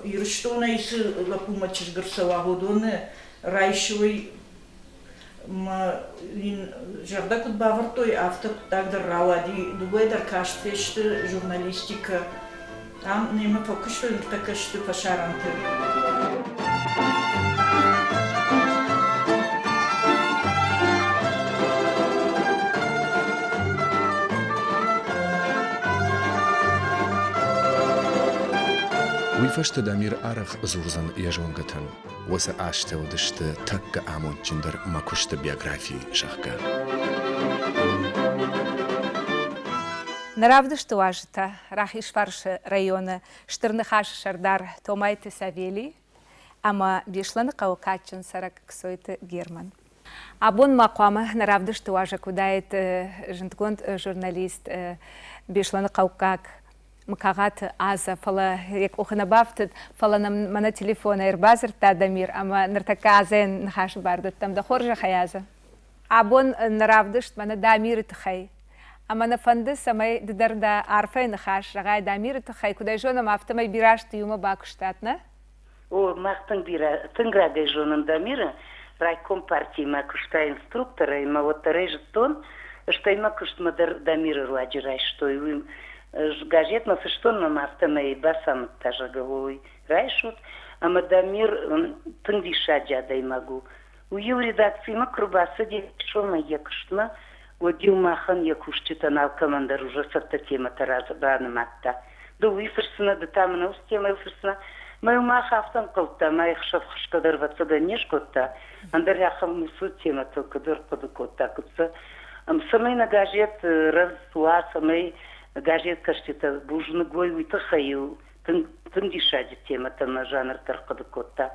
Ирыстонӕй цы лӕппумӕ чызг ӕрцӕуа, уыдоны райсой ма йын зӕрдӕ куыд бавӕрдтой, афтӕ хъуыддаг дӕр рауади. Дыууӕ дӕр каст фесты журналистикӕ. Ам немӕ фӕкуыстой, ныртӕккӕ сты фӕсарӕнты. Уый фӕстӕ Дамир арӕх дзурдзӕн йӕ зонгӕтӕн. Уыцы азтӕ уыдысты тӕккӕ амондджындӕр мӕ куысты биографийы, зӕгъгӕ. Нӕ равдысты уазджытӕ Рахизфарсы районы Стыр Ныхасы сӕрдар Томайты Савели ӕмӕ Беслӕныхъӕуы кадджын цӕрӕг Ксойты Герман. Абон ма хъуамӕ нӕ равдысты уазӕг уыдаид зындгонд журналист Беслӕныхъӕуккаг Мыкагъаты Азӕ, фӕлӕ йӕ къухы нӕ бафтыд, фӕлӕ нӕм мӕнӕ телефонӕй ӕрбадзырдта Дамир ӕмӕ ныртӕккӕ Азӕйӕн ныхасы бар дӕттӕм. Дӕ хорзӕхӕй, Азӕ. Абон нӕ равдыст мӕнӕ Дамиры тыххӕй. Ӕмӕ нӕ фӕнды, цӕмӕй ды дӕр дӕ арфӕйы ныхас зӕгъай Дамиры тыххӕй, куыд ӕй зонӕм, афтӕмӕй бирӕ азты иумӕ бакуыстат, нӕ? О, мах тынг бирӕ, тынг рагӕй зонын Дамиры. Райком партиимӕ куыста инструкторӕй ӕмӕ уӕддӕр ӕй зыдтон. Стӕй мӕ куыстмӕ дӕр Дамиры руаджы райстой. Уый газетмӕ фыстон мӕм афтӕмӕй бацамыдта, зӕгъгӕ, уый райсут. Ӕмӕ Дамир тынг диссаджы адӕймаг у. Уый-иу редакцимӕ куы рбацыди сомӕй йӕ куыстмӕ, уӕд-иу махӕн йӕ кусджытӕн алкӕмӕн дӕр уже цӕттӕ темӕтӕ ранымадта. Ды уый фысдзынӕ, ды та мын уыцы темӕйыл фысдзынӕ. Мӕ мах афтӕ ӕнхъӕлдтам, ай ӕхсӕв хуысгӕ дӕр ӕвӕццӕгӕн не скодта, ӕндӕр ахӕм уыцы темӕтыл куыд ӕрхъуыды кодта, куыд сӕ. Цӕмӕй нӕ газет рӕвдз уа, цӕмӕй газеткӕсджытӕ бузныг уой, уый тыххӕй-иу тынг, тынг диссаджы темӕтӕ ӕмӕ жанртӕ ӕрхъуыды кодта,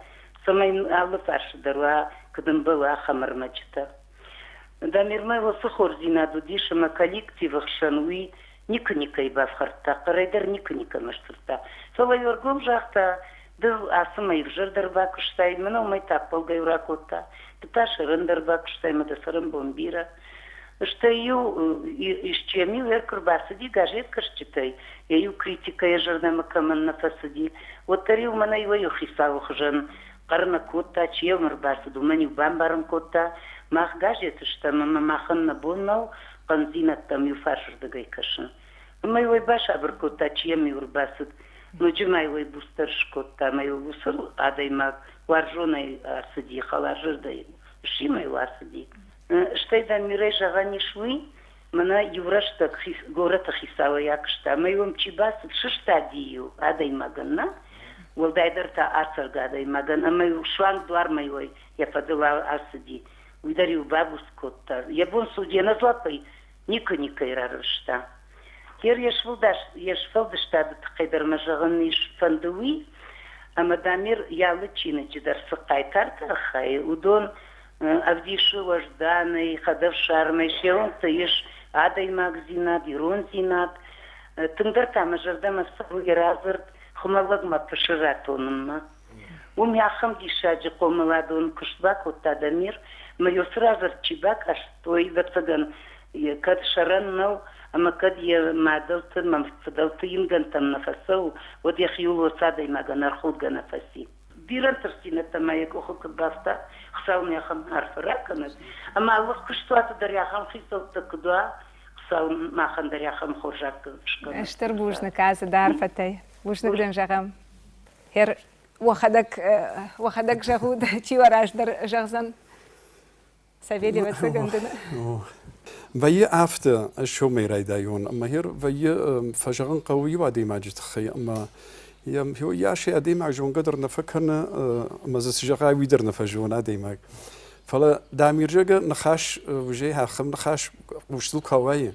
цӕмӕй алы фарсы дӕр уа, куыд ӕмбӕлы, ахӕм ӕрмӕджытӕ. Дамирмӕ уыцы хорздзинад уыдис ӕмӕ коллективы хсӕн уый никуы никӕй бафхӕрдта, хъӕрӕй дӕр никуы никӕмӕ сдзырдта. Фӕлӕ ӕргом загъта, ды ацы мӕй ӕвзӕрдӕр бакуыстай, мӕнӕ уымӕй тӕппӕлгӕ ракодта, ды та сӕрӕндӕр бакуыстай мӕ дӕ цӕрӕнбон бирӕ. Стӕй-иу исчи-иу куы рбацыди газеткӕсджытӕй, йӕ иу критикӕ йӕ зӕрдӕмӕ кӕмӕн нӕ фӕцыди, уӕддӕр-иу мӕнӕ иуӕй-иу хицауы хуызӕн хъӕр нӕ кодта, чи йӕм ӕрбацыд, уымӕн-иу бамбарын кодта, мах газеты стӕм ӕмӕ махӕн нӕ бон нӕу хъӕндзинӕдтӕм иу фарсырдыгӕй кӕсын. Ӕмӕ-иу ӕй басабыр кодта, чи йӕм-иу ӕрбацыд, ноджы ма-иу ӕй буцдӕр скодта, ӕмӕ-иу уыцы адӕймаг уарзонӕй ацыди, хӕларзӕрдӕйы симӕ-иу ацыди. Стӕй Дамирӕй зӕгъӕн ис уый, мӕнӕ иу рӕстӕг горӕты хицауӕй акуыста, ӕмӕ-иу ӕм чи бацыд, сыстади-иу адӕймагӕн, нӕ? Уӕлдайдӕр та ацӕргӕ адӕймагӕн, ӕмӕ-иу суанг дуармӕ-иу ӕй йӕ фӕдыл ацыди. Уый дӕр-иу бабуц кодта. Йӕ бон цы уыди, ӕнӕдзуаппӕй никуы никӕй рарвыста. Гер йе сфӕлдыстады тыххӕй дӕр мӕ зӕгъын ис фӕнды уый, ӕмӕ Дамир йӕ алы чиныджы дӕр цы хъайтартӕ архайы, уыдон ӕвдисы уӕзданӕй, хӕдӕфсармӕй, се уӕнгты ис адӕймагдзинад, ирондзинад. Тынгдӕр та мӕ зӕрдӕмӕ цӕуы йӕ радзырд Хуымӕллӕгмӕ пысы ратонынмӕ. Уым ахӕм диссаджы хъомыладон куыст бакодта Дамир, ӕмӕ йӕ уыцы радзырд чи бакаст, уый, ӕвӕццӕгӕн, кӕд сӕрӕн нӕу ӕмӕ кӕд йӕ мадӕлты мӕ фыдӕлты ингӕнтӕм нӕ фӕцӕуы, уӕд йӕхиуыл уыцы адӕймагӕн ӕрхудгӕ нӕ фӕци. Бирӕ ӕнтыстдзинӕдтӕ ма йӕ къухы куыд бафта, Хуыцау ын ахӕм арфӕ ракӕнӕд. Ӕмӕ алы куыстуаты дӕр ахӕм хицӕуттӕ куыд уа, Хуыцау махӕн дӕр ахӕм хорз аккаг скӕнӕд. Стыр бузныг азы дӕ арфӕтӕй. Бузныг дын зӕгъӕм. Хер, уӕхӕдӕг, уӕхӕдӕг зӕгъут, чи уӕ раздӕр зӕгъдзӕн? Савелий ӕвӕццӕгӕн дын. Вӕййы афтӕ, ӕз сомӕй райдайон, ӕмӕ хер вӕййы фӕзӕгъын хъӕуы иу адӕймаджы тыххӕй, ӕмӕ йӕ адӕймаг зонгӕ дӕр нӕ фӕкӕны, ӕмӕ дзы цы зӕгъай, уый дӕр нӕ фӕзоны адӕймаг. Фӕлӕ Дамирзӕгӕ ныхас, уже ахӕм ныхас хъустыл куы ауайы,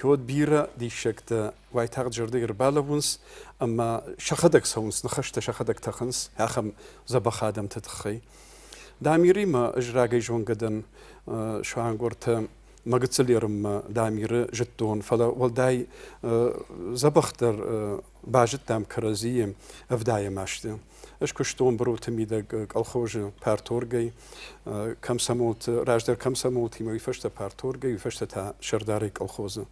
уӕд бирӕ диссӕгтӕ уайтагъд зӕрдӕ ӕрбалӕууынц ӕмӕ сӕхӕдӕг цӕуынц, ныхӕстӕ сӕхӕдӕг тӕхынц ахӕм дзӕбӕх адӕмты тыххӕй. Дамиримӕ ӕз рагӕй зонгӕ дӕн суангортӕ мӕ гыццыл ерынмӕ Дамиры зыдтон, фӕлӕ уӕлдай дзӕбӕхдӕр базыдтам кӕрӕдзийы ӕвдайӕм азты. Ӕз куыстон Бруты мидӕг колхозы парторгӕй, комсомолты, раздӕр комсомолтимӕ, уый фӕстӕ парторгӕй, уый фӕстӕ та сӕрдарӕй колхозы.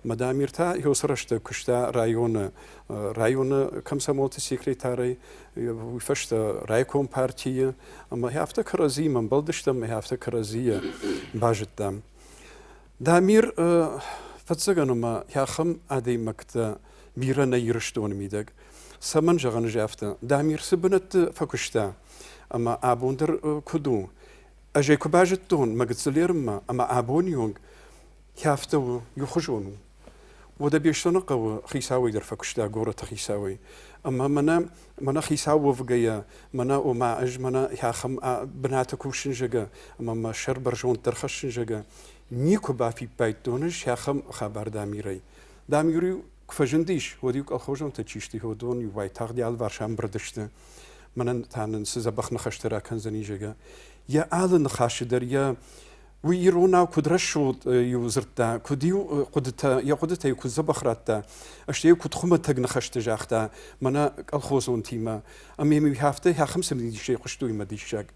Мадамир та уыцы рӕстӕг куыста районы, районы комсомолты секретарӕй, уый фӕстӕ райком партийы, ӕмӕ афтӕ кӕрӕдзиимӕ ӕмбӕлдыстӕм, ӕмӕ афтӕ кӕрӕдзийы базыдтам. Дамир, фӕццӕгӕн ӕмӕ ахӕм адӕймӕгтӕ бирӕ нӕ Ирыстоны мидӕг. Цӕмӕн зӕгъын ӕз афтӕ? Дамир цы бынӕтты фӕкуыста ӕмӕ абон дӕр куыд у? Ӕз ӕй куы базыдтон мӕ гыццыл ерынмӕ ӕмӕ абоны онг афтӕ у, иухуызон у. Уӕдӕ Беслӕны хъӕуы хицауӕй дӕр фӕкуыста горӕты хицауӕй. Ӕмӕ мӕнӕ, мӕнӕ хицау уӕвгӕйӕ, мӕнӕ ома ӕз мӕнӕ ахӕм бынаты кусын зӕгӕ, ӕмӕ мӕ сӕр бӕрзонддӕр хӕссын зӕгӕ, никуы бафиппайдтон ӕз ахӕм хабар Дамирӕй. Дамир-иу куы фӕзындис, уӕд-иу колхозонтӕ чи сты, уыдон-иу уайтагъд йӕ алыварс амбырд сты. Мӕнӕн та нын цы дзӕбӕх ныхӕстӕ ракӕндзӕни, зӕгӕ. Йӕ алы ныхасы дӕр йӕ уый иронау куыд рӕсугъд-иу дзырдта, куыд-иу хъуыдытӕ, йӕ хъуыдытӕ-иу куыд дзӕбӕх радта, стӕй-иу куыд хуымӕтӕг ныхӕсты загъта мӕнӕ колхозонтимӕ. Ӕмӕ йӕм афтӕ ахӕм цымыдисӕй хъуыстой мӕ диссаг.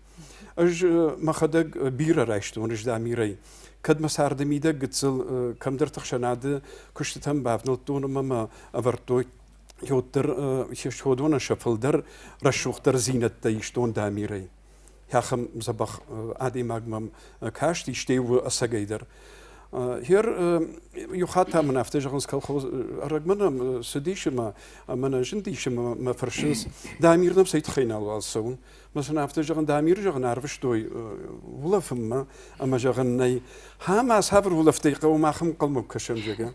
Ӕз мӕхӕдӕг бирӕ райстон Рыздамирӕй. Кӕд мӕ царды мидӕг гыццыл кӕмдӕрты хсӕнады куыстытӕм бавнӕлдтон ӕмӕ мӕ ӕвӕрдтой, уӕддӕр уыдонӕн сӕ фылдӕр рӕсугъддӕр дзинӕдтӕ истон Дамирӕй. Ахӕм дзӕбӕх адӕймаг мӕм каст, истӕй у ӕцӕгӕй дӕр. Хер иу хатт та мын афтӕ зӕгъынц колхоз ӕрӕгмӕ нӕм цыдис ӕмӕ ӕмӕ нӕ зындис ӕмӕ мӕ фӕрсынц, Дамир нӕм цӕй тыххӕй нал уал цӕуын. Мӕ сын афтӕ зӕгъын, Дамир зӕгъын арвыстой улӕфынмӕ ӕмӕ зӕгъын нӕй. Ха, ма цавӕр улӕфтӕй хъӕуы мах ӕнхъӕлмӕ кӕсӕм, зӕгъгӕ.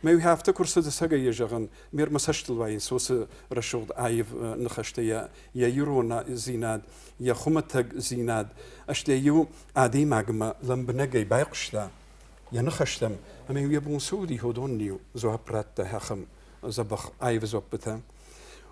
Мӕ уый афтӕ куы рцыд ӕцӕгӕй йӕ зӕгъын, ме рмӕ цӕстыл уайынц уыцы рӕсугъд аив ныхӕстӕ, йӕ ирондзинад, йӕ хуымӕтӕгдзинад, стӕй-иу адӕймагмӕ лӕмбынӕгӕй байхъуыста йӕ ныхӕстӕм, ӕмӕ-иу йӕ бон цы уыди, уыдон-иу дзуапп радта ахӕм дзӕбӕх аив дзуӕппытӕ.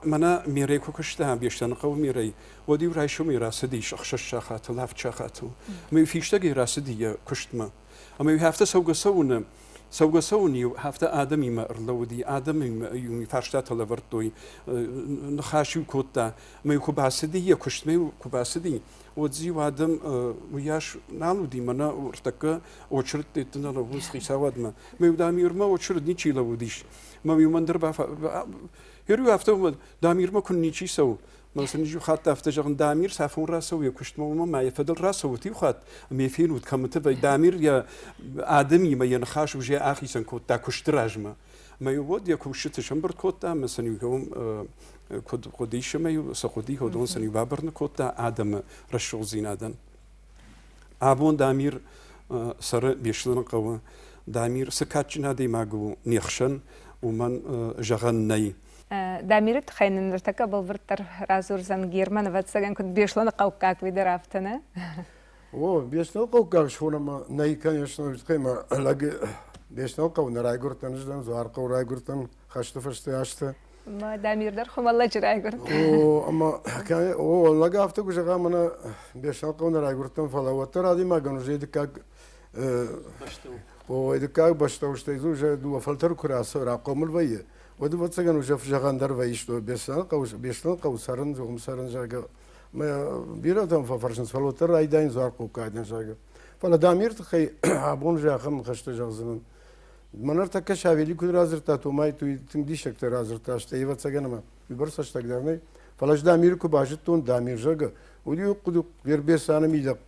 Мӕнӕ Мерӕй куы куыста, Беслӕныхъӕуы Мерӕй, уӕд-иу райсомӕй рацыдис 6 сахатыл, 7 сахатыл. Ӕмӕ-иу фистӕгӕй рацыди йӕ куыстмӕ. Ӕмӕ-иу афтӕ цӕугӕ-цӕуыны цӕугӕ-цӕуын-иу афтӕ адӕмимӕ ӕрлӕууыди, адӕмимӕ-иу фарстатӕ лӕвӕрдтой, ныхас-иу кодта. Ӕмӕ-иу куы бацыди, йӕ куыстмӕ-иу куы бацыди, уӕд дзы-иу адӕм уыйас нал уыди, мӕнӕ ӕртӕккӕ очередты нӕ лӕууынц хицауадмӕ. Ӕмӕ-иу Дамирмӕ очеред ничи лӕууыдис. Мӕ-иу мӕн дӕр Иу афтӕ Дамирмӕ куы ничи цӕуы, мӕ сын иу хатт афтӕ зӕгъын, Дамир цафон рацӕуы йӕ куыстмӕ, уымӕ ма йӕ фӕдыл рацӕут иу хатт, ӕмӕ фенут, кӕмыты вӕй. Дамир йӕ адӕмимӕ йӕ ныхас уже ахицӕн кодта куысты размӕ. Ӕмӕ уӕд йӕ кусджыты сӕмбырд кодта ӕмӕ сын иу куыд хъуыдис ӕмӕ цы хъуыди, уыдон сын иу бабӕрны кодта адӕмы рӕсугъддзинадӕн. Абон Дамир цӕры Беслӕны хъӕуы. Дамир цы кадджын адӕймаг у не хсӕн, уымӕн зӕгъӕн нӕй. Дамиры тыххӕй нын ныртӕккӕ бӕлвырддӕр радзурдзӕн Герман, ӕвӕццӕгӕн, куыд Беслӕны хъӕуккаг, уый дӕр афтӕ, нӕ? О, Беслӕны хъӕуккаг схонӕм нӕй, конечно, уый тыххӕй мӕ лӕг Беслӕны хъӕуы нӕ райгуырдтӕн, ӕз дӕн Дзуархъӕуы райгуырдтӕн хӕсты фӕстӕ азты. Мӕ Дамир дӕр хуымӕллӕджы райгуырд. О, ӕмӕ о, лӕг афтӕ куы зӕгъа, мӕнӕ Беслӕны нӕ райгуырдтӕн, фӕлӕ уӕддӕр адӕймагӕн уже дыккаг о, дыккаг бӕстӕ у, стӕй дзы уже дыууӕ фӕлтӕр куы рахъомыл вӕййы, уӕд ӕвӕццӕгӕн уже зӕгъӕн дӕр вӕййы, что Беслӕны хъӕуы цӕрын, уым цӕрын, зӕгъгӕ. Мӕ бирӕтӕм фӕфӕрсынц, фӕлӕ уӕддӕр райдайын дзуархъӕуккаг дӕн, зӕгъгӕ. Фӕлӕ Дамир тыххӕй абон же ахӕм ныхӕстӕ зӕгъдзынӕн. Мӕн ӕртӕккӕ Савели куыд радзырдта, Томай туй тынг диссӕгтӕ радзырдта, стӕй ӕвӕццӕгӕн ӕмӕ уыйбӕрц цӕстӕг дӕр нӕй. Фӕлӕ ӕз Дамиры куы базыдтон, Дамир, зӕгъгӕ, уыд-иу хъуыды Вербесаны мидӕг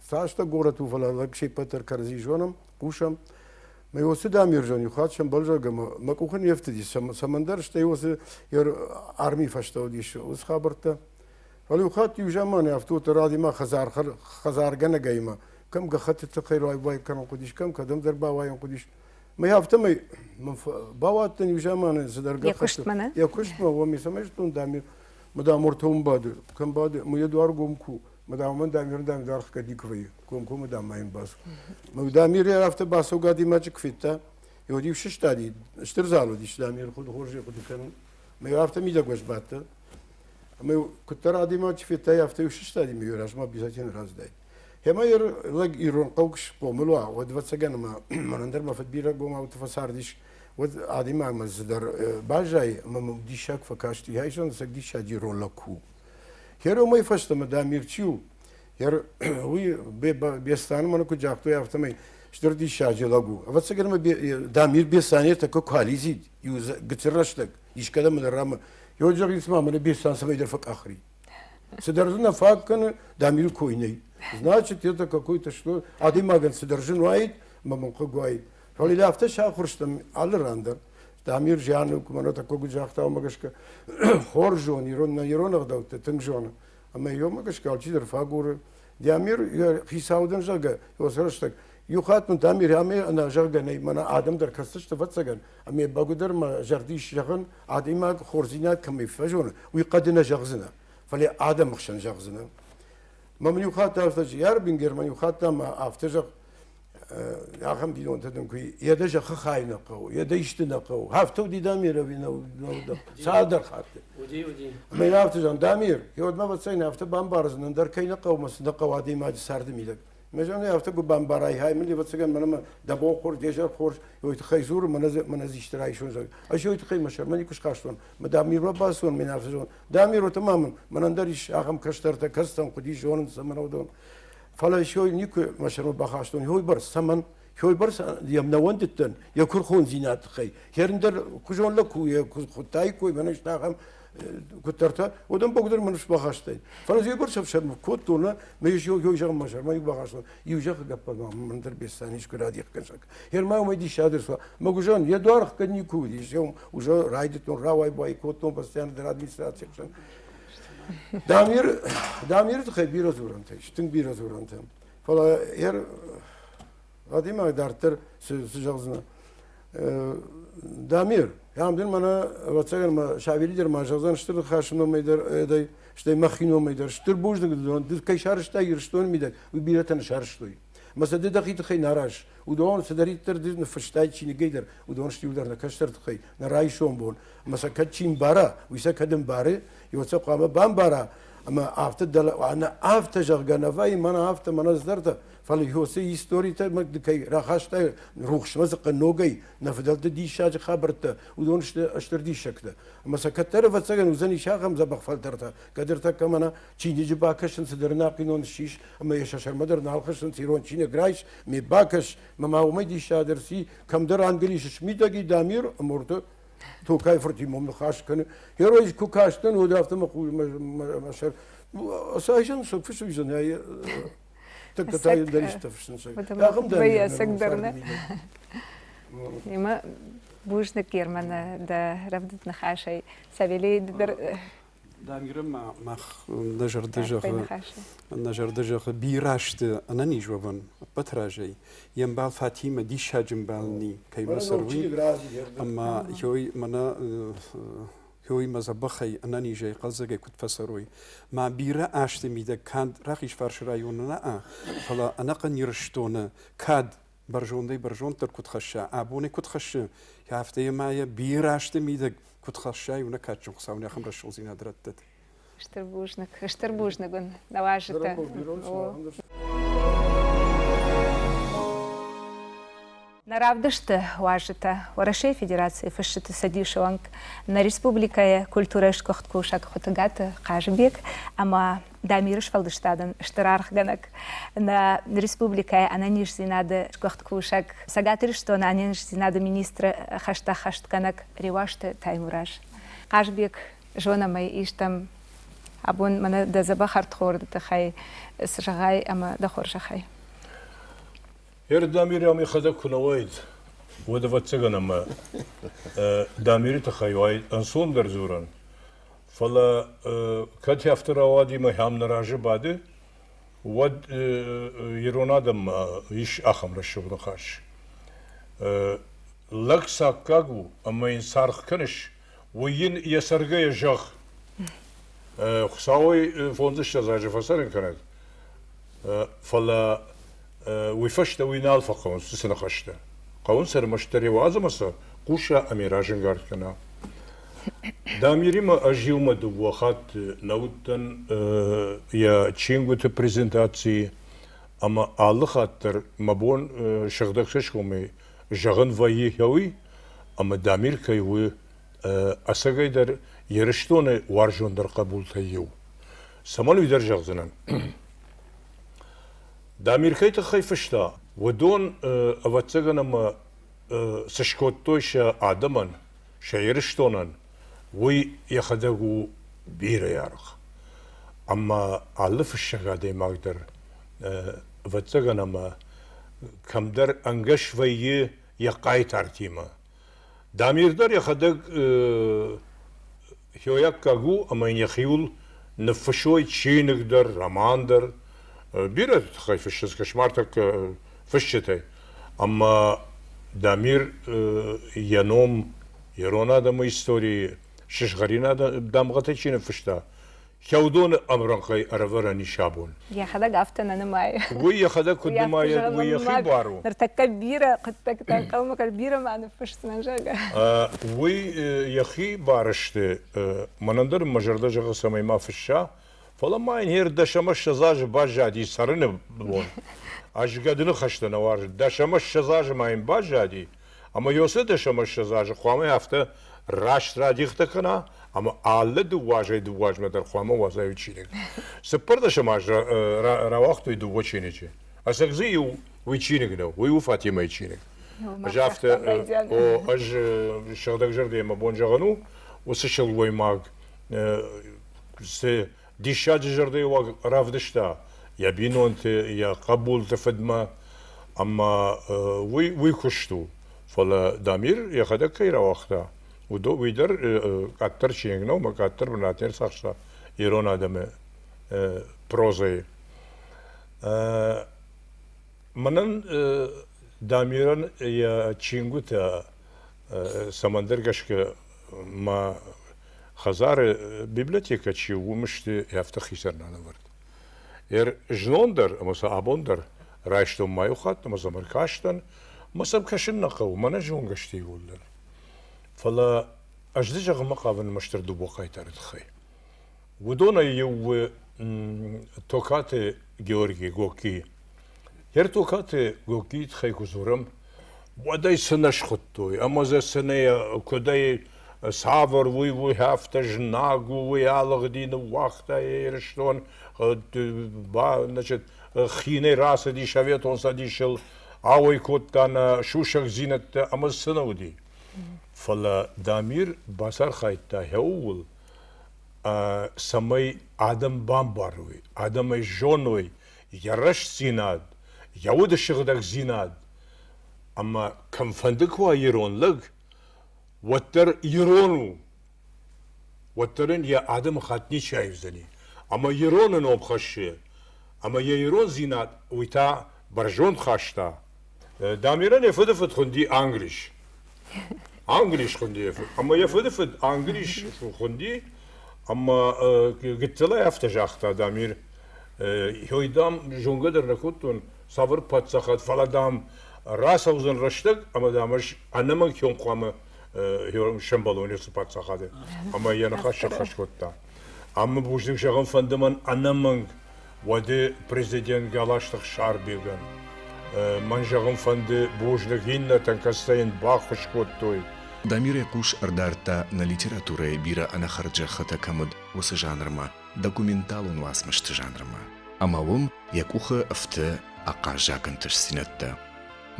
цастӕ горӕт у, фӕлӕ лӕг се ппӕт дӕр кӕрӕдзи зонӕм, хъусӕм. Мӕ уыцы Дамир зон иу хатт сӕмбӕл, зӕгъгӕ, мӕ къухы не фтыдис, цӕмӕндӕр, стӕй уыцы армийы фӕстӕ уыдис уыцы хабӕрттӕ. Фӕлӕ иу хатт иу заманы афтӕ уыдтӕн радимӕ хӕдзаргӕнӕгӕй ма кӕм гӕххӕтты тыххӕй рауай кӕнын хъуыдис, кӕм кӕдӕмдӕр бауайын хъуыдис. Мӕ афтӕмӕй бауадтӕн иу заманы цыдӕр гӕххӕтты. Йӕ куыстмӕ, нӕ? Йӕ куыстмӕ, уым цӕмӕй зыдтон, Дамир, мадам ортӕ уым бады, кӕм бады, мӕ йӕ дуар гом ку, мадам уымӕн Дамир дам дуар хгӕд никуы вӕййы, комкоммӕ дам ма йын бацу. Мӕ Дамир йӕ афтӕ бацӕугӕ адӕймаджы куы федта, уӕд-иу сыстади, стыр зал уыдис Дамир, хорз ӕй хъуыды кӕнын. Мӕ афтӕ мидӕгмӕ сбадтӕ. Ӕмӕ куыддӕр адӕймаджы федтай, афтӕ-иу сыстади, мӕ размӕ обязательно разыдаид. Гъемӕ лӕг ирон хъӕу куы схъомыл уа, уӕд ӕвӕццӕгӕн ӕмӕ мӕнӕн дӕр мӕ фыд бирӕгомауты фӕцардис, уӕд адӕймагмӕ цыдӕр баззайы ӕмӕ мӕм диссаг фӕкасти, айсон ӕцӕг диссаджы ирон лӕг куы у. Гъер уымӕй фӕстӕмӕ Дамир чи у, гъер уый Беслӕны мӕнӕ куыд загътой, афтӕмӕй стыр диссаджы лӕг у. Ӕвӕццӕгӕн ӕмӕ Дамир Беслӕны тӕккӕ куы алидзид иу гыццыл рӕстӕг, искӕдӕм ын рамы, йод зӕгъин, цыма мӕнӕ Беслӕн цӕмӕйдӕр фӕкъахри. Цыдӕр дзы нӕ фаг кӕны, Дамиры кой нӕй. Значит, это какой-то что, адӕймагӕн цыдӕр зын уаид, ӕмӕ мын хъыг уаид. Фӕлӕ афтӕ сахуыр стӕм алы ран дӕр. Дамир зианы, куы мӕнӕ такой куыд загъта, уымӕ гӕсгӕ хорз зоны, ирон, нӕ ирон ӕгъдӕуттӕ тынг зоны. Ӕмӕ йомӕ гӕсгӕ алчидӕр фӕагуры. Дамир йӕ хицаудӕн, зӕгъгӕ, уыцы рӕстӕг иу хатт мын Дамир ӕмӕ ӕнӕ зӕгъгӕ нӕй, мӕнӕ адӕм дӕр кӕсдзысты, ӕвӕццӕгӕн, ӕмӕ бӕгуыдӕр мӕ зӕрды ис зӕгъын, адӕймаг хорздзинад кӕмӕй фӕзоны, уый хъӕды нӕ зӕгъдзынӕ, фӕлӕ адӕмы хсӕн зӕгъдзынӕ. Мӕ мын иу хатт афтӕ Ярбингер мӕ иу хатт ӕмӕ афтӕ зӕгъ, ахӕм бинонтӕ дын куы йӕ дӕ зӕххы хай нӕ хъӕуы, йӕ дӕ исты нӕ хъӕуы. Афтӕ уыди Дамир ӕви нӕ уыд? Цалдӕр хатты. Уыди, уыди. Ӕмӕ йын афтӕ зӕгъын, Дамир, уӕдмӕ ӕвӕццӕгӕн афтӕ бамбардзынӕн, ӕндӕр кӕй нӕ хъӕуы мӕ цы нӕ хъӕуы адӕймаджы царды мидӕг. Мӕ зӕрдӕ афтӕ куы бамбарай, хай мын ӕвӕццӕгӕн мӕнӕ мӕ дӕ бон хорз, де зӕр хорз, уый тыххӕй дзуры, мӕнӕ дзы исты райсон, зӕгъ. Ӕз уый тыххӕй мӕ сӕрмӕ никуы схастон. Мӕ Дамирмӕ бацыдтон, мӕ афтӕ зон. Дамир, уӕд ма мын, мӕнӕн дӕр ис ахӕм кӕстӕртӕ, кӕцытӕн хъуыди зонын, цӕмӕн уыдон. Фӕлӕ сой никуы мӕ сӕрмӕ бахастон, уый бӕрц цӕмӕн? Уый бӕрц йӕм нӕ уӕндыдтӕн йӕ куырхондзинады тыххӕй. Хӕрындӕр хуызон лӕг куы хуыдтаиккой, мӕнӕ сты ахӕм куыддӕртӕ, уыдон богдӕр мӕ ныфс бахастай. Фӕлӕ дзы бӕрц ӕфсӕрмы кодтон, нӕ, мӕ иу зӕгъын мӕ сӕрмӕ иу бахастон, иу зӕххы гӕппӕл ма мӕн дӕр Беслӕн искуы радих кӕнсак. Гъер ма уымӕй диссагдӕр суа. Мӕгуызӕн йӕ дуар ӕхгӕд никуы уыдис, уже райдыдтон, рауай-бауай кодтон постоянно дӕр администрацийы хсӕн. Дамир, Дамиры тыххӕй бирӕ дзурӕнтӕ ис, тынг бирӕ дзурӕнтӕ. Фӕлӕ йӕ адӕймаг дарддӕр цы зӕгъдзынӕ? Дамир, ам дын мӕнӕ, ӕвӕццӕгӕн мӕ Савели дӕр ма зӕгъдзӕн стыр ныхасы номӕй дӕр, ӕдӕй, стӕй мӕхи номӕй дӕр. Стыр бузныг дын, ды кӕй сарӕзтай Ирыстоны мидӕг, уый бирӕтӕ нӕ сарӕзтой. Ӕмӕ сӕ ды дӕхи тыххӕй нӕ аразыс. Уыдон цыдӕриддӕр ды ныффыстай чиныгӕй дӕр, уыдон сты иуылдӕр нӕ кӕстӕр тыххӕй, нӕ райсом бон. Ӕмӕ сӕ кӕд чи мбара, уый сӕ кӕд ӕмбары, иуӕд сӕ хъуамӕ бамбара, ӕмӕ афтӕ дӕлӕ, афтӕ зӕгъгӕ нӕ вӕййы, мӕнӕ афтӕ, мӕнӕ цыдӕртӕ, фӕлӕ Иосы историтӕ кӕй рахастай рухсмӕ дзыхъхъы ногӕй, нӕ фыдӕлты диссаджы хабӕрттӕ, уыдон сты стыр диссӕгтӕ. Ӕмӕ сӕ кӕддӕр, ӕвӕццӕгӕн, уыдзӕнис ахӕм дзӕбӕх фӕлтӕртӕ, кӕд ӕртӕккӕ мӕнӕ чиныджы бакӕсын цыдӕр нахъинон ссис, ӕмӕ йӕ сӕ сӕрмӕ дӕр нал хӕссынц, ирон чиныг райс, ме бакӕс, мӕ ма уымӕй диссагдӕр ци, кӕмдӕр Англисы смидӕг и Дамир, ӕмӕ уырты Токай-фыртимӕ ныхас кӕны. Герой куы кастӕн, уӕд афтӕ мӕ мӕ сӕр Сайсӕн сӕ фысвизӕн ӕй тӕккӕ та ӕндӕр исты фыссынц. Ахӕм дӕр нӕ. Ӕмӕ бузныг, Герман, дӕ рӕвдыд ныхасӕй. Савелий дӕр Дамиры ма мах нӕ зӕрдӕ зӕгъы, нӕ зӕрдӕ зӕгъы бирӕ сты ӕнӕниз уӕвӕн ӕппӕт разӕй. Йе мбал Фатимӕ диссаджы мбал ни, кӕй мӕ цӕруй, ӕмӕ ёй мӕнӕ ёй мӕ дзӕбӕхӕй, ӕнӕнизӕй, хъӕлдзӕгӕй куыд фӕцӕрой. Ма бирӕ азты мидӕг канд Рахизфарсы районы нӕ, фӕлӕ ӕнӕхъӕн Ирыстоны кӕд бӕрзондӕй-бӕрзонддӕр куыд хӕсса, абонӕй куыд хӕссы, афтӕ ма йӕ бирӕ азты мидӕг куыд хӕсса, иу нӕ кадджын Хуыцау нӕ ахӕм рӕсугъддзинад раттӕд. Стыр бузныг, стыр бузныг уын, нӕ уазджытӕ. Нӕ равдысты уазджытӕ Уӕрӕсейы Федерацийы Фысджыты Цӕдисы уӕнг, нӕ республикӕйы культурӕйы сгуыхт кусӕг Хуытыгаты Хъазыбег ӕмӕ Дамиры сфӕлдыстадӕн стыр аргъгӕнӕг, нӕ республикӕйы ӕнӕниздзинады сгуыхт кусӕг, Цӕгат Ирыстоны ӕнӕниздзинады министры хӕстӕ ӕххӕстгӕнӕг Реуазты Таймураз. Хъазбег, зонӕм ӕй, истӕм абон мӕнӕ дӕ дзӕбӕх ӕрдхорды тыххӕй цы зӕгъай ӕмӕ дӕ хорзӕхӕй. Ер Дамир ам йӕхӕдӕг куы нӕ уаид, уӕд ӕвӕццӕгӕн ӕмӕ Дамиры тыххӕй уаид ӕнцондӕр дзурӕн. Фӕлӕ кӕд афтӕ рауади ӕмӕ ам нӕ разы бады, уӕд ирон адӕммӕ ис ахӕм рӕсугъд ныхас. Лӕг цы аккаг у ӕмӕ йын цы аргъ кӕныс, уый йын йӕ цӕргӕйӕ зӕгъ. Хуыцауӕй фондзыссӕдз азы фӕцӕрын кӕнӕд, фӕлӕ уый фӕстӕ уый нал фӕхъӕуынц уыцы ныхӕстӕ. Хъӕуынц ӕрмӕстдӕр йӕ уадз ӕмӕ сӕ хъуса ӕмӕ разӕнгард кӕна. Дамиримӕ ӕз иумӕ дыууӕ хатты нӕ уыдтӕн йӕ чингуыты презентацийы ӕмӕ алы хатт дӕр мӕ бон сыгъдӕг цӕсгомӕй зӕгъын вӕййы уый, ӕмӕ Дамир кӕй у ӕцӕгӕйдӕр Ирыстоны уарзондӕр хъӕбултӕй иу. Цӕмӕн уый дӕр зӕгъдзынӕн. Дамир кӕй тыххӕй фыста, уыдон, ӕвӕццӕгӕн ӕмӕ цы скодтой сӕ адӕмӕн, сӕ Ирыстонӕн, уый йӕхӕдӕг у бирӕ аргъ. Ӕмӕ алы фыссӕг адӕймаг дӕр, ӕвӕццӕгӕн ӕмӕ кӕмдӕр ӕнгӕс вӕййы йӕ хъайтартимӕ. Дамир дӕр йӕхӕдӕг хиойаккаг у ӕмӕ йын йӕхиуыл ныффыссой чиныг дӕр, роман дӕр. Бирӕты тыххӕй фыссынц кошмартӕ фысджытӕй. Ӕмӕ Дамир йӕ ном ирон адӕмы историйы сызгъӕрин дамгъӕтӕй чи ныффыста, Хӕудоны ӕмрӕнхъӕй ӕрӕвӕрӕн ис абон. Йӕхӕдӕг афтӕ нӕ нымайы. Уый йӕхӕдӕг куыд нымайы, уый йӕхи бар у. Ныртӕккӕ бирӕ хъуыддӕгтӕ ӕнхъӕлмӕ кӕс, бирӕ ма ныффысдзынӕн, зӕгъгӕ. Уый йӕхи бар сты. Мӕнӕн дӕр мӕ зӕрдӕ зӕгъы, цӕмӕй ма фысса, фӕлӕ ма йын йе рдӕс ӕмӕ ссӕдз азы баззади цӕрыны бон. Ӕз гӕды ныхӕстӕ нӕ уарзын. Дӕс ӕмӕ ссӕдз азы ма йын баззади, Ӕмӕ Йосе дӕс ӕмӕ ссӕдз азы хъуамӕ афтӕ раст радихтӕ кӕна, ӕмӕ алы дыууӕ азӕй дыууӕ азмӕ дӕр хъуамӕ уадза иу чиныг. Цыппӕрдӕсӕм аз рауагътой дыууӕ чиныджы. Ӕцӕг дзы иу уый чиныг нӕу, уый у Фатимӕйы чиныг. Ӕз афтӕ, о, ӕз сыгъдӕгзӕрдӕйӕ мӕ бон зӕгъын у, уыцы сылгоймаг цы диссаджы зӕрдӕйы уаг равдыста йӕ бинонты, йӕ хъӕбулты фыдмӕ, ӕмӕ уый уый куыст у. Фӕлӕ Дамир йӕхӕдӕг кӕй рауагъта, уый дӕр къаддӕр чиныг нӕу ӕмӕ къаддӕр бынат не рцахста ирон адӕмы прозӕйы. Мӕнӕн Дамирӕн йӕ чингуытӕ. Цӕмӕндӕр гӕсгӕ мӕ хӕдзары библиотекӕ чи у, уым сты афтӕ хицӕн ранӕвӕрд. Знон дӕр ӕмӕ сӕ абон дӕр райстон ма иу хатт ӕмӕ сӕм ӕркастӕн, ӕмӕ сӕм кӕсын нӕ хъӕуы, мӕнӕ зонгӕ сты иууылдӕр. Фӕлӕ ӕз дзы зӕгъынмӕ хъавын ме стыр дыууӕ хъайтары тыххӕй. Уыдонӕй иу у Токаты Георгий Гогки. Йе Токаты Гогкийы тыххӕй куы дзурӕм, уӕд ӕй цы нӕ схуыдтой ӕмӕ дзы цы нӕ куыдӕй цавӕр уый уый афтӕ знаг у, уый алыгъди, ныууагъта йӕ Ирыстон, значит, хинӕй рацыди Советон Цӕдисыл, ауӕй кодта нӕ сусӕгдзинӕдтӕ ӕмӕ цы нӕ уыди. Фӕлӕ Дамир бацархайдта ууыл, цӕмӕй адӕм бамбарой, адӕмӕй зоной йӕ рӕстдзинад, йӕ уды сыгъдӕгдзинад. Ӕмӕ кӕмфӕнды куы уа ирон лӕг, уӕддӕр ирон у, уӕддӕр ын йӕ адӕмыхатт ничи аивдзӕни. Ӕмӕ ироны ном хӕссы, ӕмӕ йӕ ирондзинад уый та бӕрзонд хаста. Дамирӕн йӕ фыдыфыд хуынди Англис. Англис хуынди йӕ фыд. Ӕмӕ йӕ фыдыфыд Англис хуынди, ӕмӕ гыццылӕй афтӕ загъта Дамир, Ой, дам, зонгӕ дӕр нӕ кодтон, цавӕр паддзахад, фӕлӕ, дам, рацӕудзӕн рӕстӕг, ӕмӕ, дам, ӕз ӕнӕмӕнг хион хъуамӕ сӕмбӕлон уыцы паддзахады. Ӕмӕ йӕ ныхас сӕххӕст кодта. Ӕмӕ бузныг зӕгъын фӕнды мӕн ӕнӕмӕнг уӕды президент Галазты Ӕхсарбегӕн. Мӕн зӕгъын фӕнды бузныг иннӕтӕн, кӕцытӕ йын баххуыс кодтой. Дамир йӕ хъус ӕрдардта нӕ литературӕйы бирӕ ӕнӕхӕрд зӕххытӕ кӕм уыд, уыцы жанрмӕ, документалон уацмысты жанрмӕ. Ӕмӕ уым йӕ къухы ӕфты ахъаззаг ӕнтыстдзинӕдтӕ.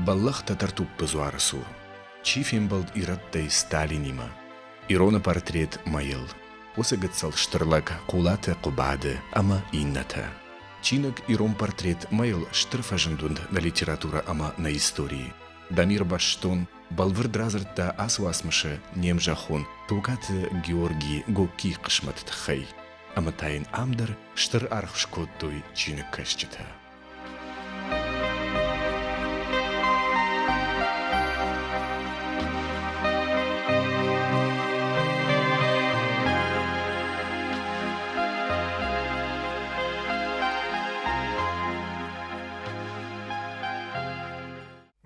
Бӕллӕх Тӕтӕртуппы дзуары цур. Чи фембӕлд ирӕттӕй Сталинимӕ? Ироны портрет мӕйыл. Уыцы гыццыл стыр лӕг Хъулаты Хъуыбады ӕмӕ иннӕтӕ. Чиныг Ирон портрет мӕйыл стыр фӕзынд уыд нӕ литературӕ ӕмӕ нӕ историйы. Дамир бӕстон, бӕлвырд радзырдта ацы уацмысы не мзӕххон Токаты Георги Гогкийы хъысмӕты тыххӕй. Ӕмӕ та йын ам дӕр стыр аргъ скодтой чиныгкӕсджытӕ.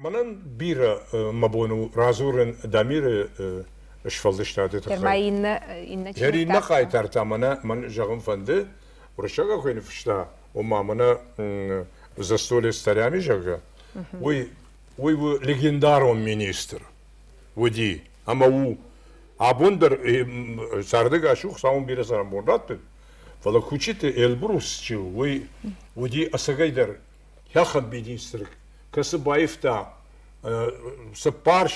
Мӕнӕн бирӕ мӕ бон у радзурын Дамиры сфӕлдыстады тыххӕй. Ма иннӕ иннӕ иннӕ хъайтартӕ мӕнӕ мӕн зӕгъын фӕнды, уырыссагау кӕй ныффыста, ома мӕнӕ «Застолье с царями», зӕгъгӕ, уый уый у легендарон министр уыди ӕмӕ у абон дӕр цардӕгас у, Хуыцау бирӕ цӕрӕнбон раттӕд, фӕлӕ Кучиты Эльбрус чи у, уый уыди ӕцӕгӕйдӕр хӕххон министр, кӕцы баивта цыппар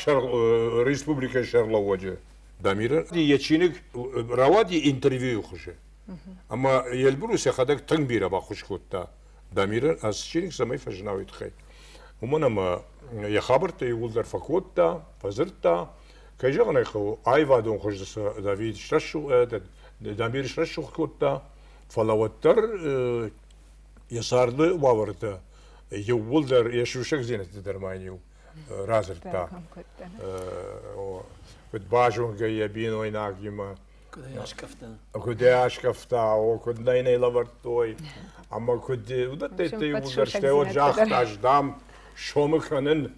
республикӕйы сӕргълӕууӕджы Дамиры. Йӕ чиныг рауади интервьюйы хуызы. Ӕмӕ Эльбрус йӕхӕдӕг тынг бирӕ баххуыс кодта Дамирӕн, ацы чиныг цӕмӕй фӕзына, уый тыххӕй. Уымӕн ӕмӕ йӕ хабӕрттӕ иууылдӕр фӕкодта, фӕдзырдта. Кӕй зӕгъын ӕй хъӕуы, аивадон хуызы сӕ Давид Дамир срӕсугъд кодта, фӕлӕ уӕддӕр йӕ царды уавӕртӕ иууылдӕр йӕ сусӕгдзинӕдтӕ дӕр ма йын-иу радзырдта. Куыд базонгӕ йӕ бинойнагимӕ, куыд ӕй аскъӕфта, о, куыд нӕ йын ӕй лӕвӕрдтой, ӕмӕ куыд уыдӕттӕ иууылдӕр стӕй уӕд загъта, ӕз, дам, сомы кӕнын,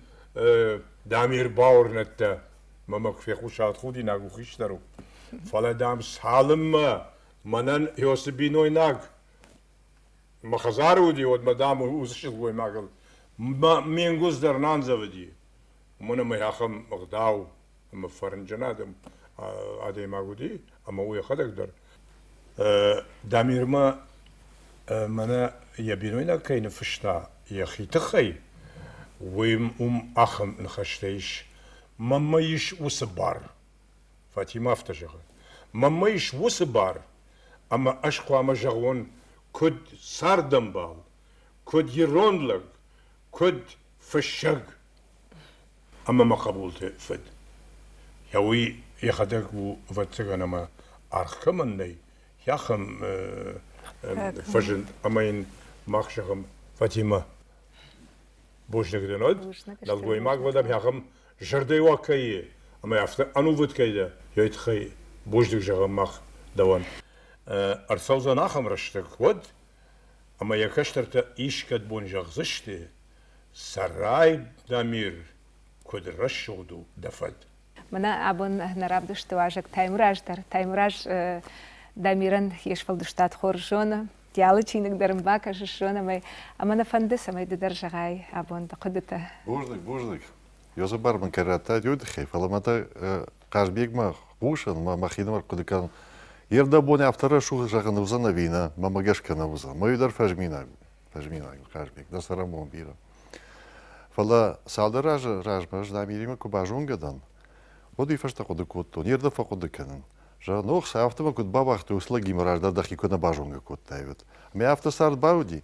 дам, ӕрбауырнӕд дӕ, мӕ мӕ куы фехъусат, худинаг у, хистӕр у. Фӕлӕ, дам, цалынмӕ мӕнӕн Иосы бинойнаг Мӕ хӕдзары уыди, уӕдмӕ, дам, уыцы сылгоймагыл ме нгуылдз дӕр нӕ андзӕвыди. Уымӕн ӕмӕ ахӕм ӕгъдау ӕмӕ фӕрнджын адӕм адӕймаг уыди, ӕмӕ уый йӕхӕдӕг дӕр. Дамирмӕ мӕнӕ йӕ бинойнаг кӕй ныффыста йӕхи тыххӕй, уый уым ахӕм ныхӕстӕ ис. Мӕнмӕ ис уыцы бар, Фатимӕ афтӕ зӕгъы. Мӕнмӕ ис уыцы бар, ӕмӕ ӕз хъуамӕ зӕгъон, куыд цардӕмбал, куыд ирон лӕг, куыд фыссӕг ӕмӕ мӕ хъӕбулты фыд. Йӕ уый йӕхӕдӕг у, ӕвӕццӕгӕн, ӕмӕ аргъ кӕмӕн нӕй, ахӕм фӕзынд ӕмӕ йын мах зӕгъӕм, Фатимӕ, бузныг дын уӕд, нӕлгоймаг уӕд ахӕм зӕрдӕйы уаг кӕй и. Ӕмӕ афтӕ ӕнувыд кӕй дӕ, уый тыххӕй бузныг зӕгъӕм мах дӕуӕн. Ӕрцӕудзӕн ахӕм рӕстӕг уӕд, ӕмӕ йӕ кӕстӕртӕ искӕд бон зӕгъдзысты, Цӕрай, Дамир, куыд рӕсугъд у дӕ фӕд. Мӕнӕ абон нӕ равдысты уазӕг Таймураз дӕр. Таймураз Дамирӕн йе сфӕлдыстад хорз зоны. Алы чиныг дӕр ын бакӕсыс, зонӕм ӕй. Ӕмӕ нӕ фӕнды, цӕмӕй ды дӕр зӕгъай абон дӕ хъуыдытӕ. Бузныг, бузныг. Ёзы бар мын кӕй радтай, уый тыххӕй, фӕлӕ мӕ дӕ Хъазбегмӕ хъусын, мӕ мӕхинымӕр хъуыды кӕнын. Йе рдӕбоны афтӕ рӕсугъд зӕгъын уыдзӕн ӕви нӕ, мӕ гӕсгӕ нӕ уыдзӕн. Мӕ дӕр фӕзминаг у, фӕзминаг у Хъазбег, дӕ цӕрӕнбон бирӕ. Фӕлӕ цалдӕр азы размӕ ӕз Дамиримӕ куы базонгӕ дӕн, уӕд уый фӕстӕ хъуыды кодтон, йе рдӕм фӕхъуыды кӕнын. Зӕгъын, ох, сӕ афтӕ мӕ куыд бауагътой, уыцы лӕгимӕ раздӕр дӕхи куы нӕ базонгӕ кодтай, уӕд. Ӕмӕ афтӕ цард бауди,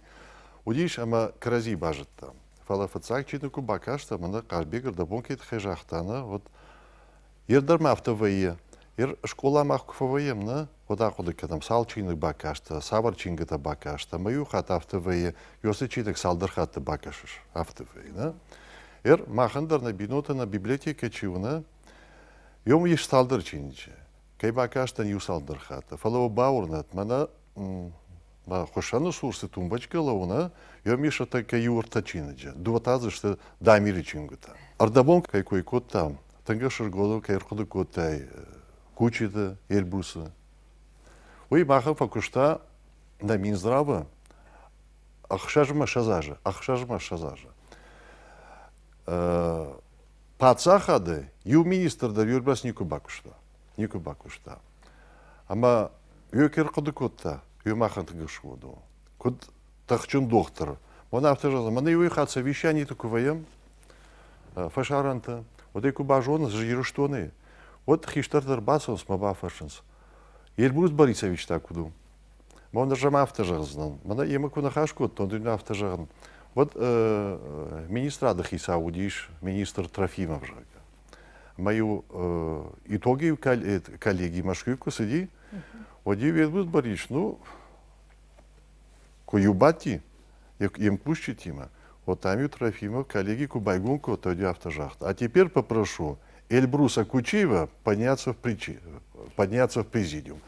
уыдис ӕмӕ кӕрӕдзийы базыдтам. Фӕлӕ фыццаг чиныг куы бакастӕн, мӕнӕ Хъазбег ӕрдӕбон кӕй тыххӕй загъта, нӕ, уӕд Ер дӕр ма афтӕ вӕййы. Ер скъола мах куы фӕвӕййӕм, нӕ, уӕд ахъуыды кӕнӕм, цал чиныг бакастӕ, цавӕр чингуытӕ бакастӕ, ӕмӕ иу хатт афтӕ вӕййы, ёсы чиныг цалдӕр хатты бакӕсыс, афтӕ вӕййы, нӕ? Ер махӕн дӕр нӕ бинонтӕ нӕ библиотекӕ чи у, нӕ, ём ис цалдӕр чиныджы. Кӕй бакастӕн иу цалдӕр хатты, фӕлӕ уӕ бауырнӕд, мӕнӕ мӕ хуыссӕны цур цы тумбочкӕ лӕууы, нӕ, ём ис ӕртӕккӕ иу ӕртӕ чиныджы. Дыууӕ та дзы сты Дамиры чингуытӕ. Ӕрдӕбон кӕй кой кодтам, тынг ӕхсызгоныл кӕй ӕрхъуыды кодтай Кучиты Эльбрусы. Уый махӕн фӕкуыста нӕ Минздравы 26 азы, 26 азы. Паддзахады иу министр дӕр Эльбрус никуы бакуыста, никуы бакуыста. Ӕмӕ уый кӕй ӕрхъуыды кодта, уый махӕн тынг ӕхсызгон у. Куыд тыхджын дохтыр. Мӕн афтӕ зӕгъын, мӕнӕ иуӕй хатт совещаниты куы вӕййӕм, фӕсарӕнты, уӕд ӕй куы базонынц Ирыстоны, уӕд хистӕртӕ ӕрбацӕуынц мӕ бафӕрсынц, Эльбрус Борисович та куыд у? Мӕн ӕз ӕм афтӕ зӕгъдзынӕн. Мӕнӕ йемӕ куы ныхас кодтон, уӕд ын афтӕ зӕгъын. Уӕд министрады хицау уыдис министр Трофимов, зӕгъгӕ. Ӕмӕ-иу итоги коллеги Мӕскуыйы куы цыди, уӕд-иу Эльбрус Борисович, ну, куы-иу бадти йе мкусджытимӕ, вот там-иу Трофимов коллеги куы байгом кодта, уӕд афтӕ загъта: А теперь попрошу Эльбруса Кучиева подняться в президиум.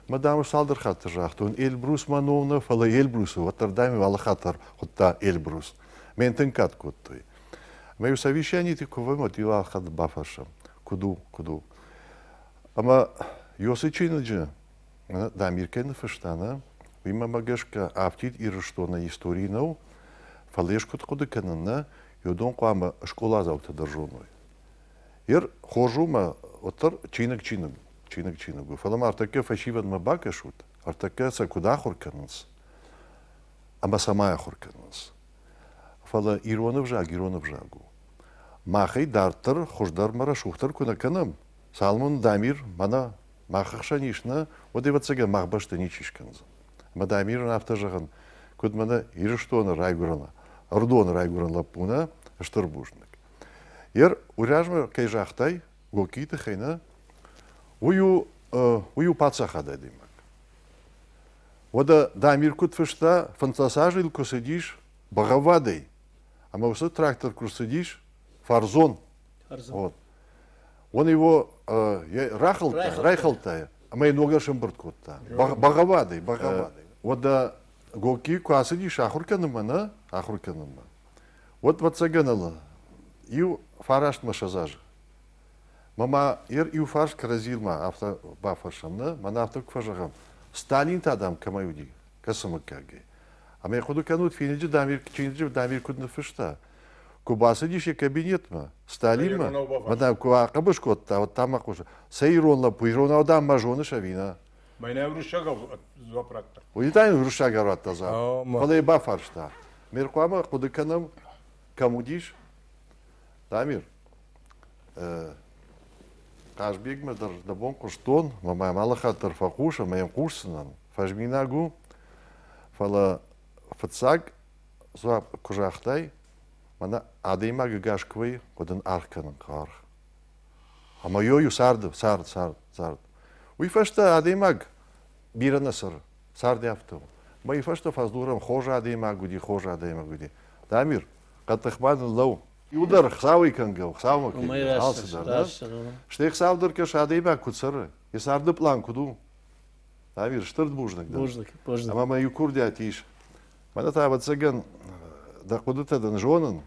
Мӕ дам цалдӕр хатты загътон, Эльбрус мӕ ном нӕ, фӕлӕ Эльбрусы, уӕддӕр дам алы хатт дӕр хуыдта Эльбрус. Мӕн тынг кад кодтой. Ӕмӕ-иу совещаниты куы вӕййӕм, уӕд-иу алы хатт бафӕрсӕм, куыд у, куыд у. Ӕмӕ Йосы чиныджы Дамир кӕй ныффыста, нӕ, уый мӕмӕ гӕсгӕ афтид Ирыстоны истори нӕу, фӕлӕ ӕз куыд хъуыды кӕнын, нӕ, уыдон хъуамӕ скъоладзаутӕ дӕр зоной. Ер хорз у мӕ уӕддӕр чиныг чиныг, чиныг чиныг у, фӕлӕ ма ӕртӕккӕ фӕсивӕдмӕ бакӕсут, ӕртӕккӕ сӕ куыд ахуыр кӕнынц ӕмӕ цӕмӕй ахуыр кӕнынц. Фӕлӕ ирон ӕвзаг ирон ӕвзаг у. Махӕй дарддӕр хуыздӕр мӕ рӕсугъддӕр куы нӕ кӕнӕм, цалынмӕ Дамир мӕнӕ мах ӕхсӕн ис, нӕ, уӕд, ӕвӕццӕгӕн, мах бӕсты ничи скӕндзӕн. Ӕмӕ Дамирӕн афтӕ зӕгъын, куыд мӕнӕ Ирыстоны райгуырӕн, Ӕрыдоны райгуырӕн лӕппу нӕ, стыр бузныг. Ер, уый размӕ кӕй загътай, Гокийы тыххӕй нӕ, уый у, уый у паддзахады адӕймаг. Уӕдӕ Дамир куыд фыста, 15 азы йыл куы цыдис бӕгъӕввадӕй, ӕмӕ уыцы трактор куы рцыдис, Фарзон, вот, Он его рахылдта, райхӕлдта ӕмӕ йын ногӕй сӕмбырд кодта. Бӕгъӕввадӕй, бӕгъӕввадӕй. Уӕдӕ Гогки куы ацыдис ахуыр кӕнынмӕ, нӕ, ахуыр кӕнынмӕ, уӕд, ӕвӕццӕгӕн, иу фарастмӕ ссӕдз азы. Мӕ ма ер иу фарст кӕрӕдзимӕ афтӕ бафӕрсӕм, нӕ, мӕнӕ афтӕ куы фӕзӕгъӕм, Сталин та, дам, кӕмӕй уыди, кӕцы мыггагӕй? Ӕмӕ хъуыды кӕнут, Финыджы Дамир, чиныджы Дамир куыд ныффыста, куы бацыдис йӕ кабинетмӕ, Сталинмӕ, мӕнӕ куы ахъӕбыс кодта, уӕд та мӕ хъусы, цӕй ирон лӕппу, иронау дам мӕ зоныс ӕви нӕ? Мӕнӕ уырыссагау дзуапп радта. Уый та йын уырыссагау радта дзуапп. Фӕлӕ йӕ бафарста. Ме рхъуамӕ хъуыды кӕнӕм, кӕм уыдис? Дамир, Хъазбегмӕ дӕр дӕ бон хъуыстон, мӕ мӕм алы хатт дӕр фӕхъус ӕмӕ йӕм хъусдзынӕн. Фӕзминаг у, фӕлӕ фыццаг дзуапп куы загътай, мӕнӕ адӕймаг ӕгас куы вӕййы, уӕд ын аргъ кӕнын хъӕуы аргъ. Ӕмӕ йо-иу царды, цард, цард, цард. Уый фӕстӕ адӕймаг бирӕ нӕ цӕры, цард афтӕ у. Мӕйы фӕстӕ фӕдзурӕм, хорз адӕймаг уыди, хорз адӕймаг уыди. Дамир, хъӕддых ма ныллӕуу. Иу дӕр Хуыцауӕй кӕнгӕ у, Хуыцаумӕ кӕнгӕ, алцыдӕр. Стӕй Хуыцау дӕр кӕсы, адӕймаг куыд цӕры, йӕ царды пълан куыд у. Дамир, стыр бузныг дӕн. Бузныг, бузныг. Ӕмӕ мӕ иу курдиат ис. Мӕнӕ та, ӕвӕццӕгӕн, дӕ хъуыдытӕ дын зонын.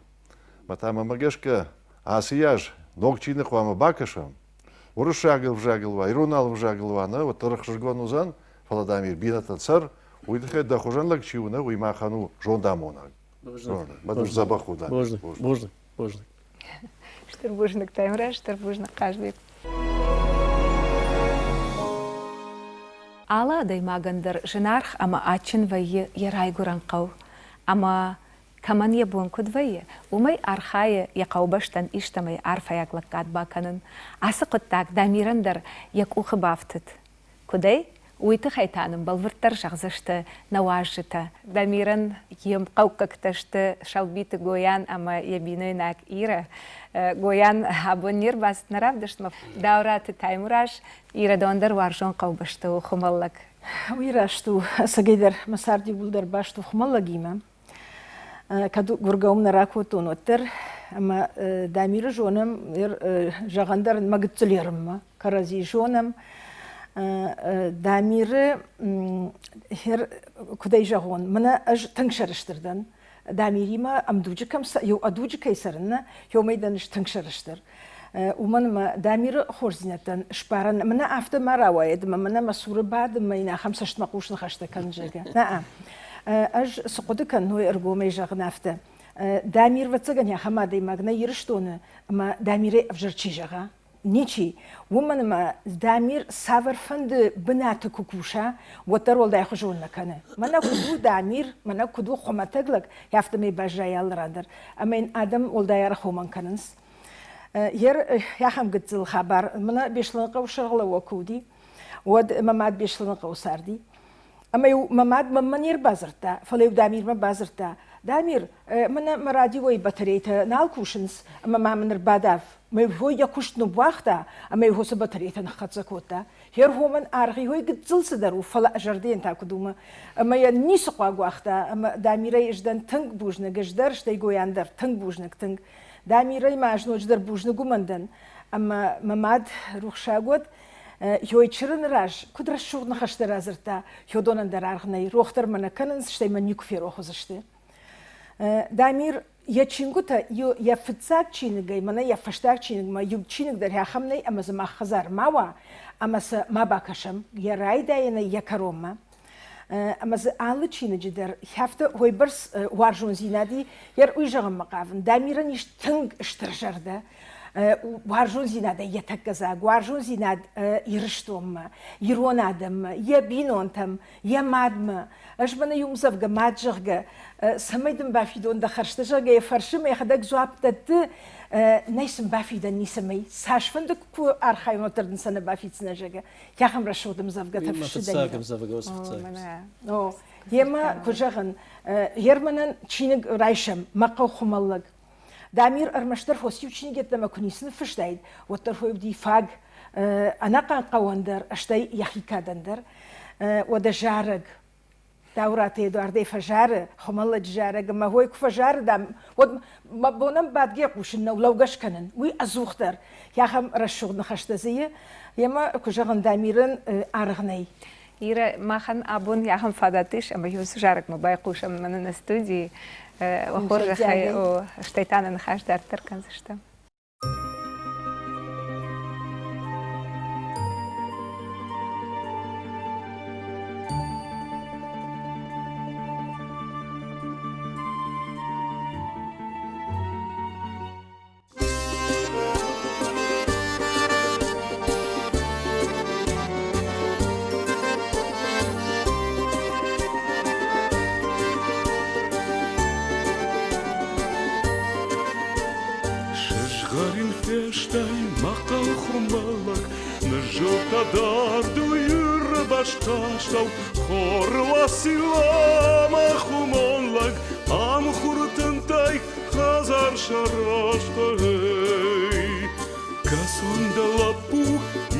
Мӕ та мӕмӕ гӕсгӕ ацы аз ног чиныг хъуамӕ бакӕсӕм. Уырыссаг ӕвзагыл уа, ирон ӕвзагыл уа, нӕ, уӕддӕр ӕхсызгон уыдзӕн, фӕлӕ, Дамир, бирӕтӕ цӕр, уый тыххӕй дӕ хуызӕн лӕг чи у, нӕ, уый махӕн у зондамонӕг. Бузныг. Дзӕбӕх у, да. Бузныг, бузныг, бузныг. Стыр бузныг, Таймураз, стыр бузныг, Хъазбег. Алы адӕймагӕн дӕр зынаргъ ӕмӕ адджын вӕййы йӕ райгуырӕн хъӕу. Ӕмӕ кӕмӕн йӕ бон куыд вӕййы, уымӕй архайы йӕ хъӕубӕстӕн истӕмӕй арфӕйаг лӕггад бакӕнын. Ацы хъуыддаг Дамирӕн дӕр йӕ къухы бафтыд. Куыдӕй? Уый тыххӕй та нын бӕлвырддӕр зӕгъдзысты нӕ уазджытӕ. Дамирӕн йе мхъӕуккӕгтӕ сты Сӕлбиты Гоян ӕмӕ йӕ бинойнаг Ирӕ. Гоян абон не рбацыд нӕ равдыстмӕ. Дауыраты Таймураз Ирӕ дӕуӕн дӕр уарзон хъӕубӕсты у Хуымӕллӕг. Уый раст у, ӕцӕгӕйдӕр мӕ цард иууылдӕр баст у Хуымӕллӕгимӕ. Кӕд гуыргӕ уым нӕ ракодтон, уӕддӕр. Ӕмӕ Дамиры зонӕм, зӕгъӕн дӕр мӕ гыццыл ерынмӕ кӕрӕдзи зонӕм. Дамиры, куыд ӕй зӕгъон, мӕнӕ ӕз тынг сӕрыстыр дӕн. Дамиримӕ ӕмдуджы кӕм иу ӕдуджы кӕй цӕрын, нӕ, уымӕй дӕн ӕз тынг сӕрыстыр. Уымӕн ӕмӕ Дамиры хорздзинӕдтӕн сбарӕн мӕнӕ афтӕ ма рауайӕд, ӕмӕ мӕнӕ мӕ цуры бады ӕмӕ йын ахӕм цӕстмӕхъус ныхӕстӕ кӕн, зӕгъгӕ. Нӕ, ӕз цы хъуыды кӕнын, уый ӕргомӕй зӕгъын афтӕ. Дамир, ӕвӕццӕгӕн, ахӕм адӕймаг нӕ Ирыстоны, ӕмӕ Дамирӕй ӕвзӕр чи зӕгъа, ничи. Уымӕн ӕмӕ Дамир цавӕрфӕнды бынаты куы куса, уӕддӕр уӕлдайхуызон нӕ кӕны. Мӕнӕ куыд у Дамир, мӕнӕ куыд у хуымӕтӕг лӕг, афтӕмӕй баззайы алы ран дӕр. Ӕмӕ йын адӕм уӕлдай арӕх уымӕн кӕнынц. Ер ахӕм гыццыл хабар, мӕнӕ Беслӕныхъӕуы сӕргълӕууӕг куы уыди, уӕд мӕ мад Беслӕныхъӕуы царди. Ӕмӕ-иу мӕ мад мӕнмӕ не рбадзырдта, фӕлӕ-иу Дамирмӕ бадзырдта: Дамир, мӕнӕ мӕ радиойы батарейтӕ нал кусынц, ӕмӕ ма мын ӕрбадав. Мӕ йӕ куыст ныууагъта ӕмӕ йӕ уыцы батарейтӕ ныххӕццӕ кодта. Йе ргъомӕн аргъ йой гыццыл цыдӕр у, фӕлӕ зӕрдӕйӕн та куыд у ӕмӕ йӕ ницы хъуаг уагъта. Ӕмӕ Дамирӕй ӕз дӕн тынг бузныг, ӕз дӕр, стӕй Гоян дӕр тынг бузныг, тынг. Дамирӕй ма ӕз ноджыдӕр бузныг уымӕн дӕн, ӕмӕ мӕ мад рухсаг уӕд, Ёй чырыны раз куыд рӕсугъд ныхӕстӕ радзырдта, уыдонӕн дӕр аргъ нӕй, рох дӕр мӕ нӕ кӕнынц, стӕй мӕ никуы ферох уыдзысты. Дамир йӕ чингуытӕ йӕ фыццаг чиныгӕй, мӕнӕ йӕ фӕстаг чиныгмӕ иу чиныг дӕр ахӕм нӕй, ӕмӕ дзы мах хӕдзар ма уа, ӕмӕ сӕ ма бакӕсӕм йӕ райдайӕнӕй йӕ кӕронмӕ. Ӕмӕ дзы алы чиныджы дӕр афтӕ уыйбӕрц уарзондзинад и, йӕ уый зӕгъынмӕ хъавын, Дамирӕн ис тынг стыр зӕрдӕ, уарзондзинадӕй йӕ тӕккӕ дзаг, уарзондзинад Ирыстонмӕ, ирон адӕммӕ, йӕ бинонтӕм, йӕ мадмӕ. Ӕз мӕнӕ иу ӕмдзӕвгӕ мад, зӕгъгӕ, цӕмӕй дын бафидон дӕ хӕрзтӕ, зӕгъгӕ, йӕ фӕрсы мӕ йӕхӕдӕг дзуапп дӕтты, нӕй сын бафидӕн ницӕмӕй, цасфӕнды куы архайон, уӕддӕр дын сӕ нӕ бафиддзынӕ, зӕгъгӕ. Ахӕм рӕсугъд ӕмдзӕвгӕтӕ фыссы Фыццаг ӕмдзӕвгӕ уыцы фыццаг. О, йемӕ куы зӕгъын, Германӕн чиныг райсӕм, мӕ хъӕу Хуымӕллӕг. Дамир ӕрмӕстдӕр фос-иу чиныг йеддӕмӕ куы ницы ныффыстаид, уӕддӕр уыди фаг ӕнӕхъӕн хъӕуӕн дӕр, стӕй йӕхи кадӕн дӕр. Уӕдӕ зарӕг Дауыраты Эдуардӕй фӕзары, Хуымӕллӕджы зарӕг ӕмӕ хой куы фӕзары, дам, уӕд мӕ бонӕн бадгӕ хъусын нӕу, лӕугӕ скӕнын. Уый ӕдзухдӕр. Ахӕм рӕсугъд ныхӕстӕ дзы и. Емӕ, куы зӕгъын, Дамирӕн аргъ нӕй. Ирӕ, махӕн абон ахӕм фадат ис, ӕмӕ иу зарӕгмӕ байхъусӕм мӕнӕ нӕ студийы. Хорзӕхӕй, стӕй та нӕ ныхас дарддӕр кӕндзыстӕм. Сызгъӕрин фестай мӕ хъал хуымӕллӕг, Ныззылдта дардыл Иры бӕстастӕу, Хоры Уацилла мӕ хуымон лӕг, Ам хуры тынтӕй хӕдзар сарӕзта. Кӕсон дӕ лӕппу,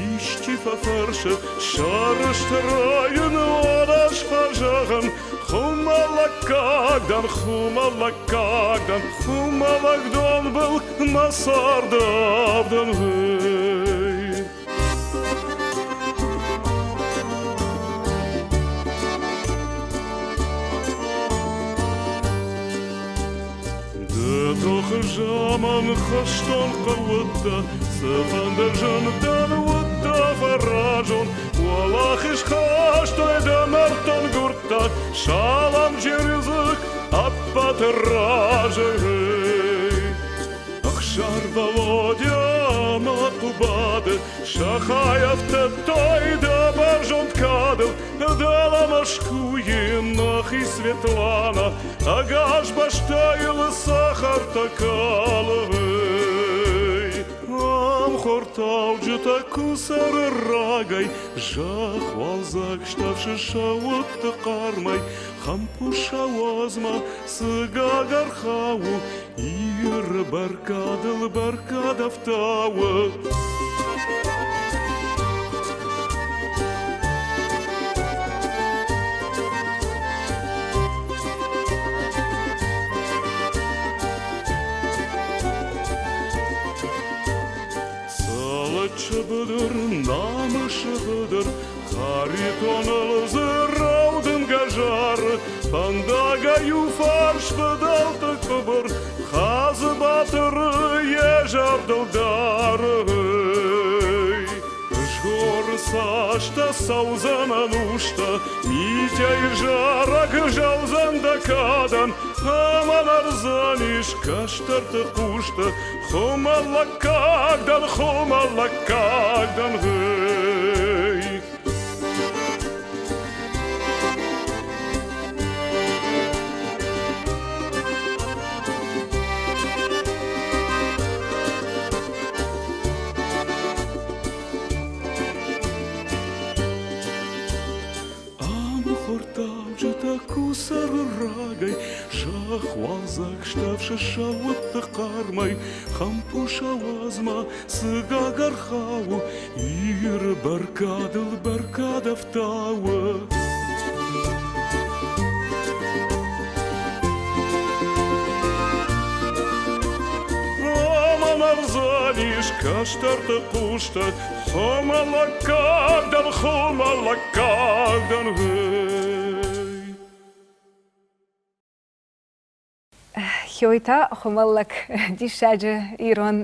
исчи фӕфӕрсы, Сӕрыстырӕй йын уӕд ӕз фӕзӕгъын, Хуымӕллӕггаг дӕн, хуымӕллӕггаг дӕн, хуымӕллӕг донбыл мӕ царды авдӕн, гъей. Дӕ тохы заман хӕстон хъӕуыдтӕ, цыфӕнды зындӕн уыдтӕ фӕразон, Уӕлахиз хастой дӕ мӕрдтон гуырдтӕ, салам джерызык ӕппӕты разӕй. Ӕхсар Володя ӕмӕ Хъуыбады сӕ хай ӕфтыдтой дӕ бӕрзонд кадыл, Дӕлӕ Мӕскуыйы нӕхи Светлана ӕгас бӕстӕйыл цӕхӕртӕ калы. Ам хортауджытӕ куы цӕры рагӕй, зӕхх уалдзӕг стӕфсы сӕ удты хъармӕй, хӕмпус ауадзмӕ цы гаг ӕрхауы, Иры бӕркадыл бӕркад ӕфтауы. Цӕлыччы быдыр, намысы быдыр, Харитоныл зырау дымгӕ зары, Фӕндагӕй иу фарс фыдӕлты къуыбыр, Хадзы Батыры йӕ зӕрдыл дары. Згъоры цастӕ цӕудзӕн ӕнустӕ, Митяйы зарӕг зӕлдзӕн дӕ кадӕн, Ӕмӕ нӕрдзӕнис кӕстӕрты хъусты, Хуымӕллӕггаг дӕн, хуымӕллӕггаг дӕн, гъей! Ам хортауджытӕ кусӕры рагӕй, Зӕхх уалдзӕг стӕфсы сӕ удты хъармӕй, Хӕмпус ауадзма цы гаг ӕрхауы, Иры бӕркадыл бӕркад ӕфтауы. Роман ӕрзӕлис кӕстӕрты хъустӕ, Хуымӕллӕггаг дӕн, хуымӕллӕггаг дӕн, гъей. Хёй та хуымӕллӕг диссаджы ирон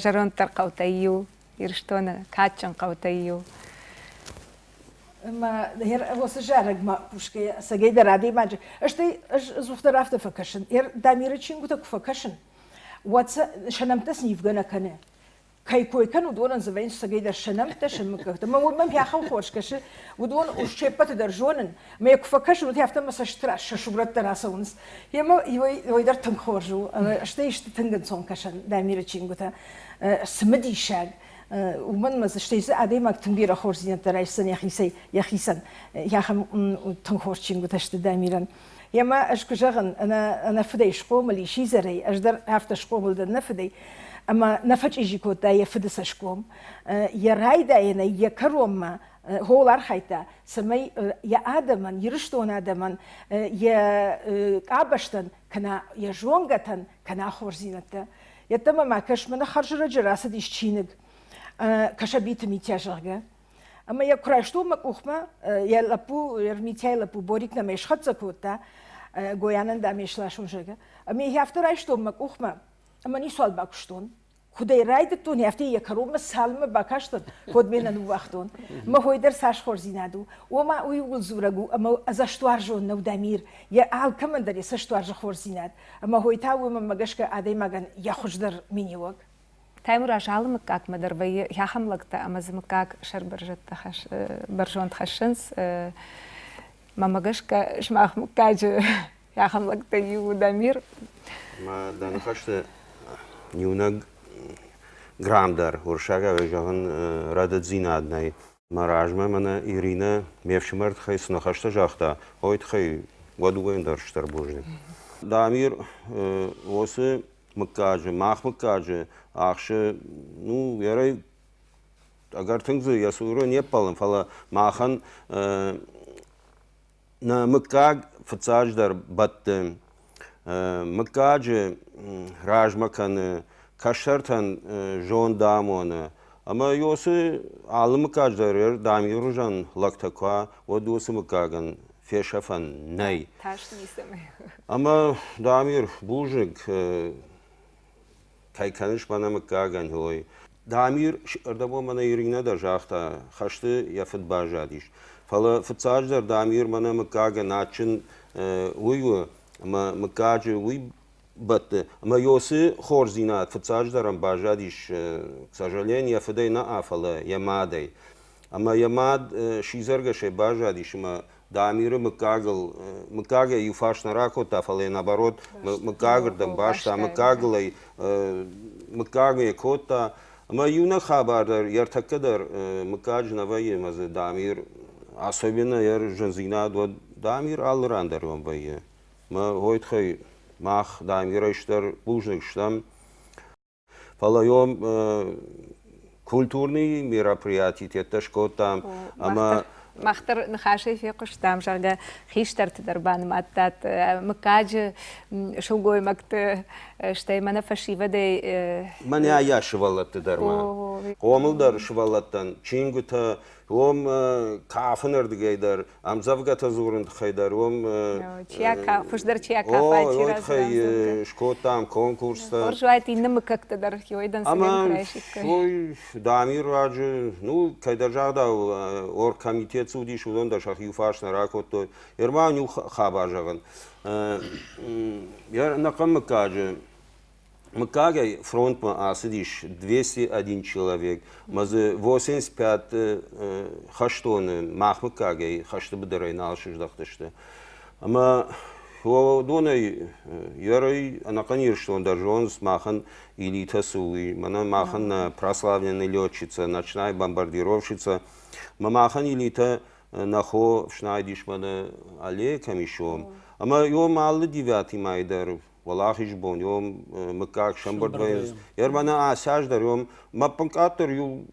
зӕронддӕр хъӕутӕй иу, Ирыстоны кадджын хъӕутӕй иу. Ӕмӕ уыцы зарӕгмӕ хъусгӕйӕ ӕцӕгӕйдӕр адӕймаджы стӕй ӕз ӕдзухдӕр афтӕ фӕкӕсын, Дамиры чингуытӕ куы фӕкӕсын, уӕд сӕ сӕ нӕмттӕ сын ивгӕ нӕ кӕны. Кӕй кой кӕн, уыдонӕн дзы вӕййынц ӕцӕгӕйдӕр сӕ нӕмттӕ, сӕ мыггӕгтӕ. Мӕ мӕм ахӕм хорз кӕсы, уыдон се ппӕты дӕр зонын, мӕ куы фӕкӕсын, уӕд афтӕ мӕ цӕсты раз сӕ сурӕттӕ рацӕуынц. Емӕ уый дӕр тынг хорз у, стӕй сты тынг ӕнцон кӕсӕн Дамиры чингуытӕ. Цымыдисаг, уымӕн ӕмӕ дзы стӕй дзы адӕймаг тынг бирӕ хорздзинӕдтӕ райсдзӕн йӕхицӕй, йӕхицӕн. Ахӕм тынг хорз чингуытӕ сты Дамирӕн. Емӕ ӕз куы зӕгъын, ӕнӕ фыдӕй схъомыл и сидзӕрӕй, ӕз дӕр афтӕ схъомыл дӕн нӕ фыдӕй, ӕмӕ нӕ фӕчъизи кодта йӕ фыды цӕсгом. Йӕ райдайӕнӕй йӕ кӕронмӕ хол архайдта, цӕмӕй йӕ адӕмӕн, Ирыстоны адӕмӕн, йӕ къабӕзтӕн кӕнӕ йӕ зонгӕтӕн кӕнӕ хорздзинӕдтӕ. Йеддӕмӕ ма кӕс, мӕнӕ хӕрзӕрӕджы рацыдис чиныг Кӕсӕбиты Митя, зӕгъгӕ. Ӕмӕ йӕ куы райстон мӕ къухмӕ, йӕ лӕппу, Митяйы лӕппу Борик нӕм ӕй схӕццӕ кодта, Гоянӕн дам ӕй сласон, зӕгъгӕ. Ӕмӕ йӕ афтӕ райстон мӕ къухмӕ, ӕмӕ ницуал бакуыстон. Куыд ӕй райдыдтон, афтӕ йӕ кӕронмӕ цалынмӕ бакастӕн, код ме нӕ ныууагътон. Мӕ хой дӕр цас хорздзинад у. Ома уый ууыл дзурӕг у, ӕмӕ ӕдзӕстуарзон нӕу Дамир, йӕ алкӕмӕн дӕр йӕ цӕстуарзы хорздзинад. Ӕмӕ хой та уымӕ гӕсгӕ адӕймагӕн йӕ хуыздӕр миниуӕг. Таймураз алы мыггагмӕ дӕр вӕййы ахӕм лӕгтӕ ӕмӕ дзы мыггаг сӕрбӕрзӕдтӕ бӕрзонд хӕссынц. Мӕнмӕ гӕсгӕ, сымах мыггаджы ахӕм лӕгтӕй иу у Дамир. Мӕ дӕ ныхӕсты иунӕг грамм дӕр уырыссагау зӕгъын рӕдыддзинад нӕй. Мӕ размӕ мӕнӕ Иринӕ ме фсымӕр тыххӕй цы ныхӕстӕ загъта, уый тыххӕй уӕд уымӕн дӕр стыр бузныг. Дамир уыцы мыггаджы, мах мыггаджы ахсы, ну, ерӕй ӕгӕр тынг дзы йӕ цуры не ппӕлын, фӕлӕ махӕн нӕ мыггаг фыццаджыдӕр бӕтты, мыггаджы размӕ кӕны, кӕстӕртӕн зонд амоны. Ӕмӕ уыцы алы мыггаджы дӕр Дамиры лӕгтӕ куы уа, уӕд уыцы мыггагӕн фесӕфӕн нӕй. Тас ницӕмӕй. Ӕмӕ Дамир, бузныг, кӕй кӕныс мӕнӕ мыггагӕн, ой. Дамир ӕрдӕбон мӕнӕ Иринӕ дӕр загъта, хӕсты йӕ фыд баззадис. Фӕлӕ фыццаджыдӕр Дамир мӕнӕ мыггагӕн адджын уый у, ӕмӕ мыггаджы уый бӕтты. Ӕмӕ Йосы хорздзинад фыццаджыдӕр ӕм баззадис, к сожалению, йӕ фыдӕй нӕ, фӕлӕ йӕ мадӕй. Ӕмӕ йӕ мад сидзӕргӕсӕй баззадис ӕмӕ Дамиры мыггагыл мыггагӕй иу фарст нӕ ракодта, фӕлӕ йӕ наоборот мыггагырдӕм баста, мыггагыл ӕй мыггагмӕ кодта. Ӕмӕ иунӕг хабар дӕр йе ртӕккӕ дӕр мыггаджы нӕ вӕййы ӕмӕ дзы Дамир особенно йӕ зындзинад уӕд Дамир алы ран дӕр уым вӕййы. Мӕ уой тыххӕй мах Дамирӕй стыр бузныг стӕм. Фӕлӕ йом культурный мероприятитӕ скодтам ӕмӕ Мах дӕр ныхасӕй фехъуыстам, зӕгъгӕ, хистӕрты дӕр банымадтат, мыггаджы сылгоймӕгты, стӕй мӕнӕ фӕсивӕдӕй. Мӕнӕ йӕ сывӕллӕтты дӕр ма. Хъомылдӕр сывӕллӕттӕн чингуытӕ, уым кафынырдыгӕй дӕр, ӕмдзӕвгӕтӕ дзурын тыххӕй дӕр, уым хуыздӕр чи акафа, чи Ой, тыххӕй скодтам конкурстӕ. Хорз уайт иннӕ мыггӕгтӕ дӕр хиойдӕн Ӕмӕ ой, Дамир раджы, ну, кӕйдӕр загъдау, оргкомитет цы уыдис, уыдон дӕр сӕхи иу фарс нӕ ракодтой. Ерман иу хабар зӕгъын. Ӕнӕхъӕн мыггаджы Мыггагӕй фронтмӕ ацыдис 201 человек, ӕмӕ дзы 85 хӕстоны мах мыггагӕй хӕсты быдырӕй нал сыздӕхтысты. Ӕмӕ уыдонӕй ерӕй ӕнӕхъӕн Ирыстон дӕр зонынц махӕн элитӕ цы у, уый. Мӕнӕ махӕн нӕ прославленная летчица, ночная бомбардировщица. Мӕ махӕн элитӕ нӕ хо фснайдис мӕнӕ аллея кӕм ис, уым. Ӕмӕ уым алы девятый май дӕр Уӕлахиз бон, йом мыггаг сӕмбырд вӕййынц. Ермӕнӕ ацы аз дӕр йом мӕ къаддӕр иу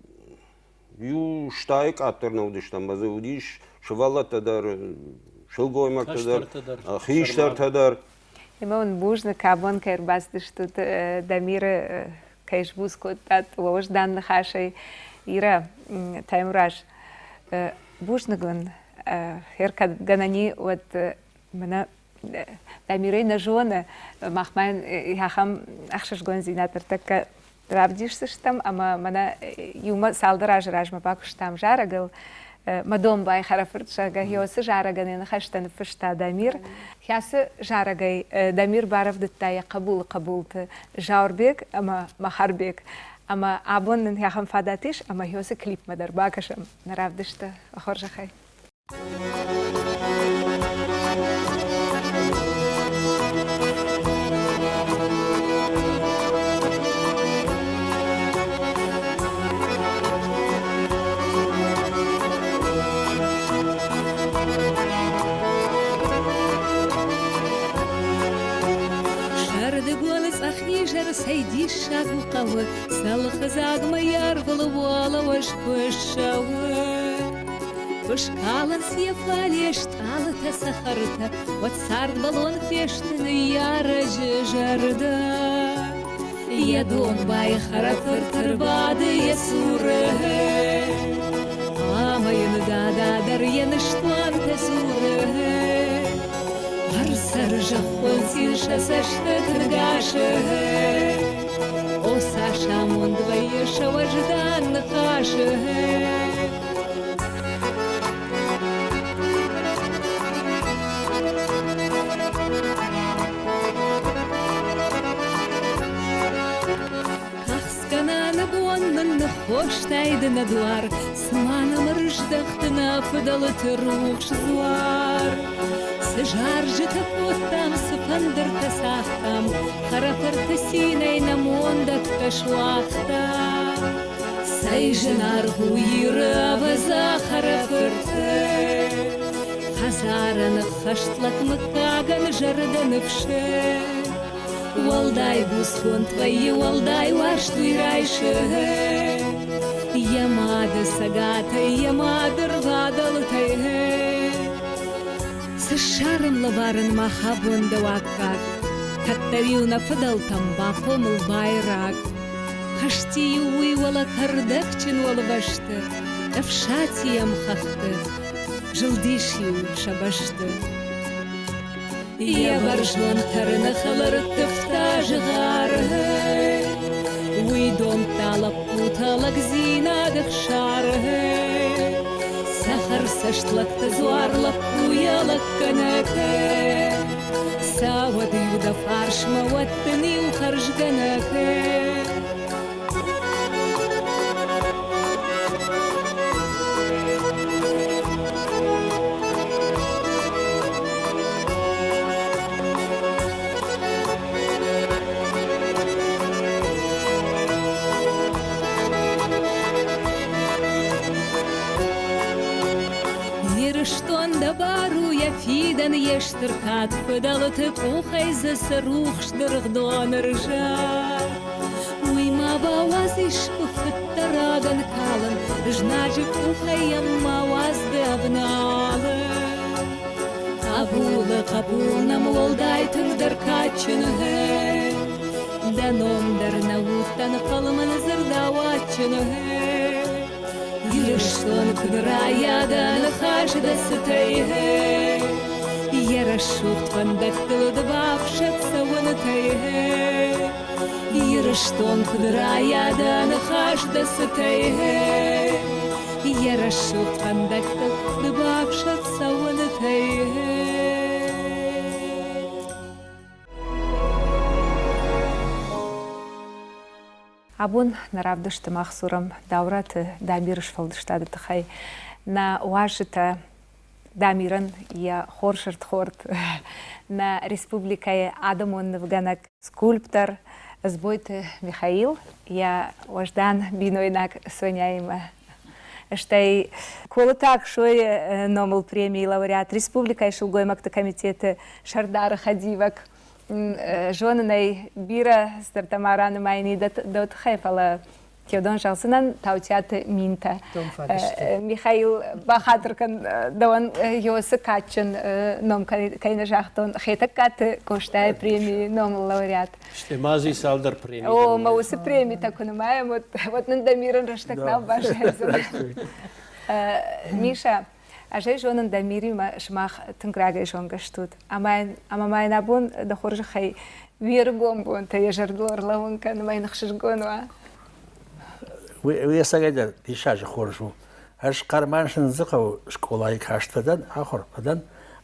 иу стайы къаддӕр нӕ уыдыстӕм, ӕмӕ дзы уыдис сывӕллӕттӕ дӕр, сылгоймӕгтӕ дӕр, хистӕртӕ дӕр. Ӕмӕ уын бузныг, абон кӕй ӕрбацыдыстут Дамиры кӕй сбуц кодтат уӕ уӕздан ныхасӕй. Ирӕ, Таймураз, бузныг уын, ӕркӕд гӕнӕни, уӕд мӕнӕ Дамирӕй нӕ зоны, махмӕ ахӕм ӕхсызгондзинад ныртӕккӕ равдисдзыстӕм ӕмӕ мӕнӕ иумӕ цалдӕр азы размӕ бакуыстам зарӕгыл. Мӕ домбай хӕрӕфырт, зӕгъгӕ, уыцы зарӕгӕн йӕ ныхӕстӕ ныффыста Дамир. Кӕцы зарӕгӕй Дамир барӕвдыдта йӕ хъӕбулы хъӕбулты Зауырбег ӕмӕ Махарбег. Ӕмӕ абон нын ахӕм фадат ис, ӕмӕ уыцы клипмӕ дӕр бакӕсӕм нӕ равдысты хорзӕхӕй. Сӕрдыгон цъӕх изӕр цӕй диссаг у хъӕуы, Цӕлхыдзагмӕ арвыл уӕлӕуӕз куы ссӕуы. Куы скалынц йӕ фале стъалытӕ цӕхӕртӕ, Уӕд цардбӕлон фесты ныййарӕджы зӕрдӕ. Йӕ домбай хӕрӕфырт ӕрбады йӕ цуры, Ӕмӕ йын дада дӕр йӕ ныстуантӕ дзуры. Ӕрцӕры зӕххон цин сӕ цӕстыты нгасы. О, цас амонд вӕййы сӕ уӕздан ныхасы! Кӕхцгӕнӕны бон нын ныххостай ды нӕ дуар, Цыма нӕм ӕрыздӕхт нӕ фыдӕлты рухс дзуар. Цы зарджытӕ кодтам, цы фӕндыртӕ цагътам, Хӕрӕфырты цинӕй нӕ мондӕгтӕ суагъта. Цӕй зынаргъ у Иры ӕвӕдза хӕрӕфырты, Хӕдзарӕн ӕххӕст лӕг мыггагӕн зӕрдӕ ныфсы. Уӕлдай буцгонд вӕййы, уӕлдай уарзт уый райсы. Йӕ мады цӕгатӕй, йӕ мады рвадӕлтӕй. Цы ссарӕм лӕварӕн мах абон дӕу аккаг? Кӕддӕр-иу нӕ фыдӕлтӕм бахъомыл байраг. Хызти-иу уый уӕлӕ кӕрдӕгджын уӕлвӕзты, Ӕфсати йӕм хӕхты, зылдис-иу сӕ бӕсты. Йӕ бӕрзонд тӕрыны хӕлӕрттывта зыгъары. Уый домдта лӕппутӕ лӕгдзинады хсары. Цӕхӕрцӕст лӕгты дзуар лӕппуйӕ лӕггӕнӕг. Цӕуӕд-иу дӕ фарсмӕ, уӕд дын-иу хӕрзгӕнӕг. Ирыстон дӕ бар у йӕ фидӕн, йе стыр кад, фыдӕлты къухӕй дзы цы рухс дыргъдон ӕрзад. Уый ма бауадз искуы фыддӕрагӕн калын, Знаджы къухӕй йӕм ма уадз ды ӕвналын. Хъӕбулы хъӕбул нӕм уӕлдай тынгдӕр кадджын гъе. Дӕ ном дӕр нӕ удтӕн фӕлмӕн дзырдауадджын гъе. Ирыстон куыд райа дӕ ныхас дӕ цытӕй гъе. Йӕ рӕсугъд фӕндӕгтыл ды бафсӕд цӕуынтӕй гъе. Ирыстон куыд райа дӕ ныхас дӕ цытӕй Йӕ рӕсугъд фӕндӕгтыл ды бафсӕд цӕуынтӕй. Абон нӕ равдысты мах дзурӕм Даураты Дамиры сфӕлдыстады тыххӕй. Нӕ уазджытӕ Дамирӕн йӕ хорз ӕрдхорд, нӕ республикӕйы адӕмон нывгӕнӕг, скульптор Дзбойты Михаил йӕ уӕздан бинойнаг Соняимӕ. Стӕй Колыты Аксойы номыл премийы лауреат, республикӕйы сылгоймӕгты комитеты сӕрдары хӕдивӕг. Зонын ӕй, бирӕ цыдӕртӕ ма ранымайын дӕу тыххӕй, фӕлӕ Теодон зӕгъдзынӕн Таутиаты Минтӕ. Михаил, бахатыр кӕн, дӕуӕн Йосы кадджын ном кӕй нӕ загътон, Хетӕгкаты Къостайы премийы номыл лауреат. Стӕй ма дзы цалдӕр премийы. О, мӕ уыцы премитӕ куы нымайӕм, уӕд нын Дамирӕн рӕстӕг нал баззайдзӕн. Миша, ӕз ӕй зонын, Дамиримӕ сымах тынг рагӕй зонгӕ стут. Ӕмӕ ӕмӕ ма йын абон дӕ хорзӕхӕй уе ргом бонтӕ йӕ зӕрдыл ӕрлӕууын кӕн ӕмӕ йын ӕхсызгон уа. Уый ӕцӕгӕйдӕр диссаджы хорз у. Ӕз Хъарман-Сындзыхъӕуы скъолайы каст фӕдӕн, ахуыр фӕдӕн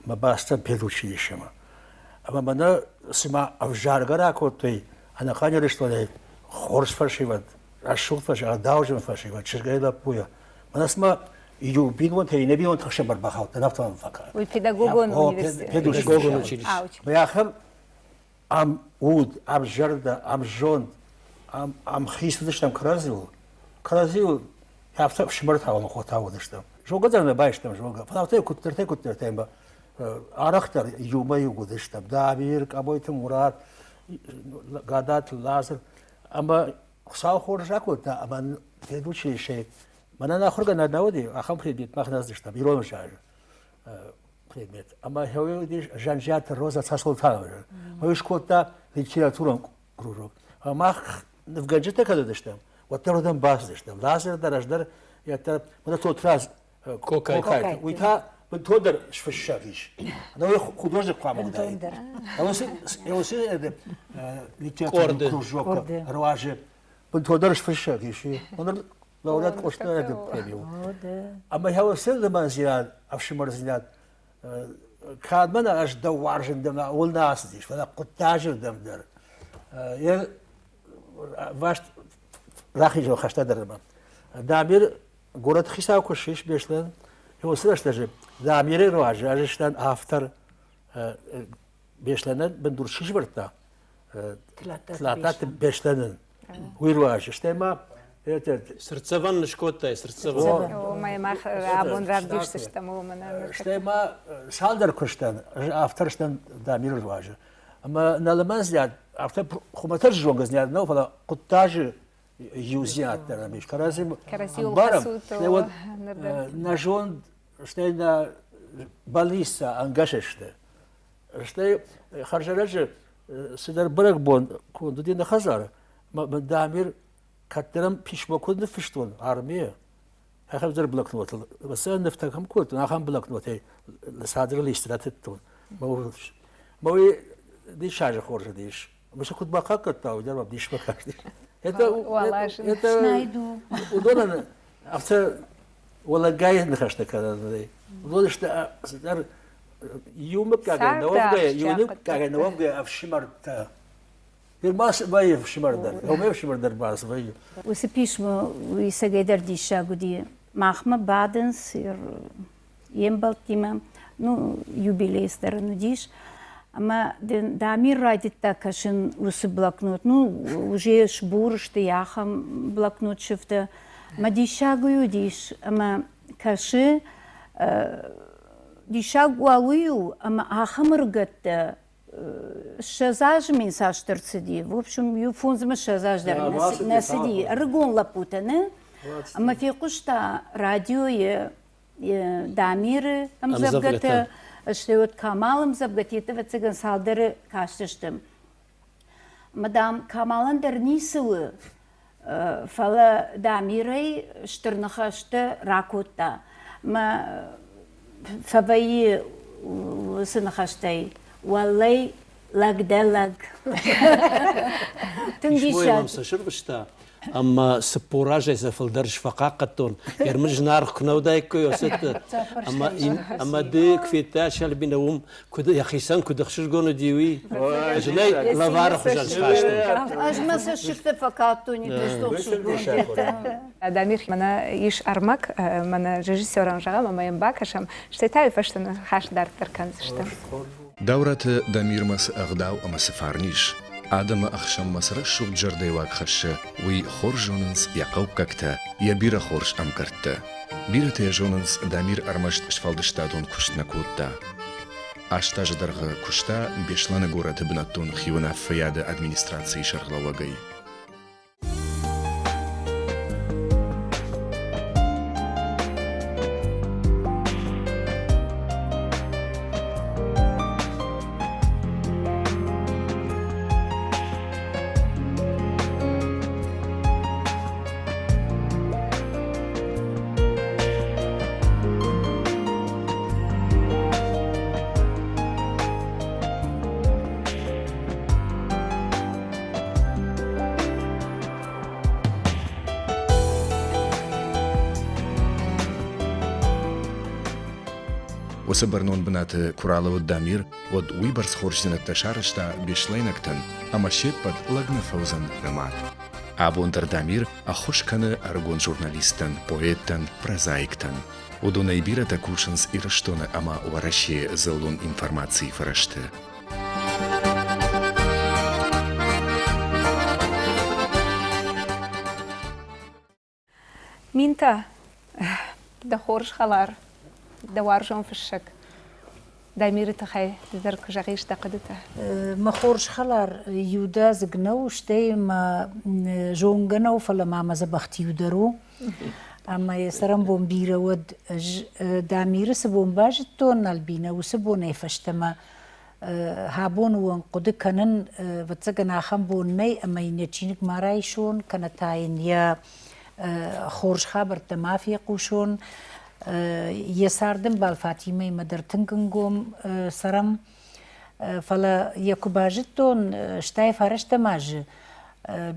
мӕ бацыдтӕн педучилищемӕ. Ӕмӕ мӕнӕ цыма ӕвзаргӕ ракодтой ӕнӕхъӕн Ирыстонӕй хорз фӕсивӕд, рӕсугъд фӕсивӕд, ӕгъдауджын фӕсивӕд, чызгӕй лӕппуйӕ. Мӕнӕ цыма иу бинонтӕй иннӕ бинонты хсӕн ӕрбахаудтӕн, афтӕ мӕм фӕкӕны. Уый педагогон университет. Педагогон училище. Ахӕм ам уд, ам зӕрдӕ, ам зонд, ам, ам хиц уыдыстӕм кӕрӕдзиуыл. Кӕрӕдзиуыл афтӕ ӕфсымӕртау ӕмӕ хотау уыдыстӕм. Зонгӕ дӕр нӕ байстам, зонгӕ. Фӕлӕ афтӕ куыддӕртӕй-куыддӕртӕй ӕмӕ арӕхдӕр иумӕ-иу уыдыстӕм. Дамир, Къӕбойты Мурат, Гадаты Лазыр. Ӕмӕ Хуыцау хорз ракодта, ӕмӕ педучилищейы мӕнӕн ахуыргӕнӕг нӕ уыди, ахӕм предмет мах нӕ зыдтам, ирон ӕвзаджы предмет. Ӕмӕ уый уыдис Зӕнджиаты Роза Цасолтанова. Уый скодта литературон кружок. Ӕмӕ мах нывгӕнджытӕ кӕд уыдыстӕм, уӕддӕр уыдон бацыдыстӕм. Лазыр дӕр, ӕз дӕр, йӕ мӕнӕ Тотраз Кокайты. Уый та бынтондӕр сфыссӕг ис. Ӕнӕуый художник хъуамӕ уыдаид. Уыцы литературон кружокы руаджы бынтондӕр сфыссӕг ис. Ныр лауреат Къостайы преми у. Ӕмӕ йӕ уыцы лымӕндзинад, ӕфсымӕрдзинад кӕд мӕ ӕз дӕу уарзын дӕм уыл нӕ ацыдис, фӕлӕ хъуыддаджы рдӕм дӕр. Йӕ васт рахизон хӕстӕдӕр Дамир горӕты хицау куы ссис Беслӕн, уыцы рӕстӕджы Дамиры руаджы ӕз сдӕн автор Беслӕнӕн бындур сывӕрдта Тлаттаты Беслӕнӕн. Уый руаджы. Стӕй ма Цыртдзӕвӕн скодтай, цыртдзӕвӕн. Омӕ мах абон равдисдзыстӕм уымӕн. Стӕй ма цалдӕр куыстӕн автор сдӕн Дамиры руаджы. Ӕмӕ нӕ лымӕндзинад афтӕ хуымӕтӕджы зонгӕдзинад нӕу, фӕлӕ хъуыддаджы иудзинад дӕр ӕм ис. Кӕрӕдзи ӕмбарӕм, стӕй уӕд нӕ зонд, стӕй нӕ бӕллицтӕ ӕнгӕс сты. Стӕй хӕрзӕрӕджы цыдӕр бӕрӕгбон конд уыди нӕ хӕдзары. Мӕ Дамир кӕддӕр ӕм писмо куыд ныффыстон армийӕ, ахӕм дӕр блокнотыл. Сӕ нывтӕ кӕм кодтон, ахӕм блокнотӕй цадӕр лист ратыдтон. Мӕ уый диссаджы хорз уыдис. Мӕ сӕ куыд бахъахъхъӕдта, уый дӕр мӕм дисмӕ кастис. Это, это, уыдонӕн афтӕ уӕлӕнгай ныхӕстӕ кӕнӕн. Уыдон сты цыдӕр иу мыггагӕй нӕуӕвгӕйӕ, иу мыггагӕй нӕуӕвгӕйӕ ӕфсымӕртӕ. Ма вӕййы ӕфсымӕр дӕр, омӕ ӕфсымӕр дӕр ма вӕййы. Уыцы писмо уый цӕгӕйдӕр диссаг уыди. Махмӕ бадынц йе мбӕлттимӕ, ну, юбилей дӕр ын уыдис. Ӕмӕ дын Дамир райдыдта кӕсын уыцы блокнот. Ну, уже сбур сты ахӕм блокнот сыфтӕ. Мӕ диссаг уый уыдис, ӕмӕ кӕсы, диссаг уал уый у, ӕмӕ ахӕм ӕрыгӕттӕ 20 азы мин цасдӕр цыди. В общем, иу фондзмӕ 20 аз дӕр нӕ цыди. Ӕрыгон лӕппутӕ, нӕ? Ӕмӕ фехъуыста радиойы Дамиры ӕмдзӕвгӕтӕ, стӕй уӕд Камалы ӕмдзӕвгӕтӕ, ӕвӕццӕгӕн, цалдӕры кастысты. Ӕмӕ, дам, Камалӕн дӕр ницы у, фӕлӕ Дамирӕй стыр ныхӕстӕ ракодта. Мӕ фӕвӕййы уыцы ныхӕстӕй, уӕллӕй, лӕг дӕ лӕг. Тынг диссаг. Сӕ сырвыста, ӕмӕ 40 азӕй сӕ фылдӕр фӕхъахъхъӕдтон. Ӕрмӕст зынаргъ куы нӕ уыдаиккой осетты. Ӕмӕ, ӕмӕ ды куы федтай Альбинӕ уым, куыд йӕхицӕн куыд ӕхсызгон уыди, уый. Ӕз ын ӕй лӕвары хуызӕн схастон. Ӕз мӕ цӕссыгтӕ фӕкалдтон, ӕхсызгон. Дамир, мӕнӕ ис ӕрмӕг, мӕнӕ режиссерӕн зӕгъӕм ӕмӕ йӕм бакӕсӕм, стӕй та уый фӕстӕ ныхас дарддӕр кӕндзыстӕм. Даураты Дамирмӕ цы ӕгъдау ӕмӕ цы фарн ис, адӕмы ӕхсӕнмӕ цы рӕсугъд зӕрдӕйы хӕссы, уый хорз зонынц йӕ хъӕуккӕгтӕ, йӕ бирӕ хорз ӕмгӕрттӕ. Бирӕтӕ йӕ зонынц, Дамир ӕрмӕст сфӕлдыстадон куыст нӕ кодта. Аст азы дӕргъы куыста Беслӕны горӕты бынӕттон хиуынаффӕйады администрацийы сӕргълӕууӕгӕй. Уыцы бӕрнон бынаты куы ралӕууыд Дамир, уӕд уыйбӕрц хорздзинӕдтӕ сарӕзта беслӕйнӕгтӕн, ӕмӕ се ппӕт лӕг нӕ фӕуыдзӕн нымад. Абон дӕр Дамир ӕххуыс кӕны ӕрыгон журналисттӕн, поэттӕн, прозаиктӕн. Уыдонӕй бирӕтӕ кусынц Ирыстоны ӕмӕ Уӕрӕсейы дзыллон информацийы фӕрӕзты. Минтӕ, дӕ хорз хӕлар, дӕ уарзон фыссӕг Дамиры тыххӕй ды дӕр куы зӕгъис дӕ хъуыдытӕ. Мӕ хорз хӕлар иудадзыг нӕу, стӕй мӕ зонгӕ нӕу, фӕлӕ ма мӕ дзӕбӕхтиу дӕр у. Ӕмӕ йӕ цӕрӕнбон бирӕ уӕд. Ӕз Дамиры цы бон базыдтон, Альбинӕ, уыцы бонӕй фӕстӕмӕ абоны онг хъуыды кӕнын, ӕвӕццӕгӕн, ахӕм бон нӕй, ӕмӕ йын йӕ чиныг ма райсон, кӕнӕ та йын йӕ хорз хабӕрттӕ ма фехъусон. Йӕ цардӕмбал Фатимӕимӕ дӕр тынг ӕнгом цӕрӕм. Фӕлӕ йӕ куы базыдтон, стӕй фарӕстӕм азы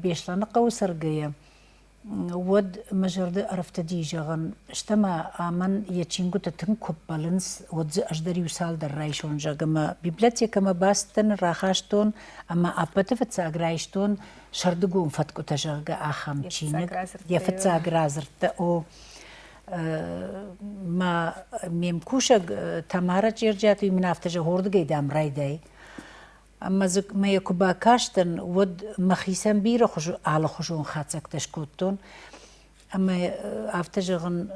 Беслӕныхъӕуы цӕргӕйӕ, уӕд мӕ зӕрды ӕрӕфтыди, зӕгъын, стӕ-ма амӕн йӕ чингуытӕ тынг куы ппӕлынц, уӕд дзы ӕз дӕр иу цалдӕр райсон, зӕгъгӕ, мӕ библиотекӕмӕ бацыдтӕн, рахастон ӕмӕ ӕппӕты фыццаг райстон сӕрдыгон фӕткъуытӕ, зӕгъгӕ, ахӕм чиныг. Йӕ фыццаг радзырдтӕ, о. Мӕ ме мкусӕг Тамара Джерджиаты мын афтӕ зӕгъы, уырдыгӕй, дам, райдай. Ӕмӕ дзы мӕ йӕ куы бакастӕн, уӕд мӕхицӕн бирӕ алыхуызон хатдзӕгтӕ скодтон. Ӕмӕ афтӕ зӕгъын,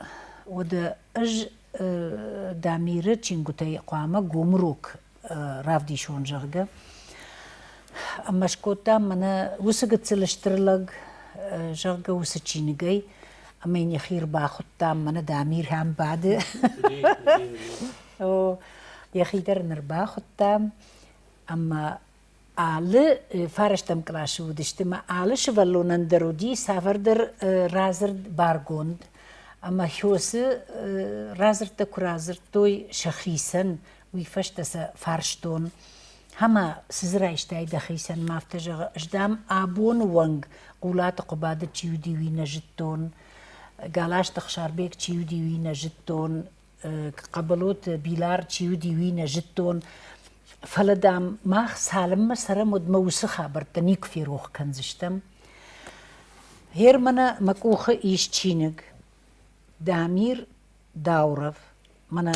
уӕдӕ ӕз Дамиры чингуытӕй хъуамӕ гом урок равдисон, зӕгъгӕ. Ӕмӕ скодтам мӕнӕ уыцы гыццыл стыр лӕг, зӕгъгӕ, уыцы чиныгӕй. Ӕмӕ йын йӕхи ӕрбахуыдтам, мӕнӕ Дамир ам бады. О, йӕхи дӕр ын ӕрбахуыдта ӕмӕ алы фарӕстӕм къласы уыдысты ӕмӕ алы сывӕллонӕн дӕр уыди цавӕрдӕр радзырд баргонд. Ӕмӕ Хёсы радзырдтӕ куы радзырдтой сӕхицӕн, уый фӕстӕ сӕ фарстон, Ӕмӕ цы дзы райстай дӕхицӕн, ма афтӕ зӕгъы, ӕз дам абоны онг Хъулаты Хъуыбады чи уыди, уый нӕ зыдтон, Галазты Ӕхсарбег чи уыди, уый нӕ зыдтон, Хъӕбӕлоты Билар чи уыди, уый нӕ зыдтон. Фӕлӕ, дам, мах цалынмӕ цӕрӕм, уӕдмӕ уыцы хабӕрттӕ никуы ферох кӕндзыстӕм. Гъер мӕнӕ мӕ къухы ис чиныг Дамир Дауров, мӕнӕ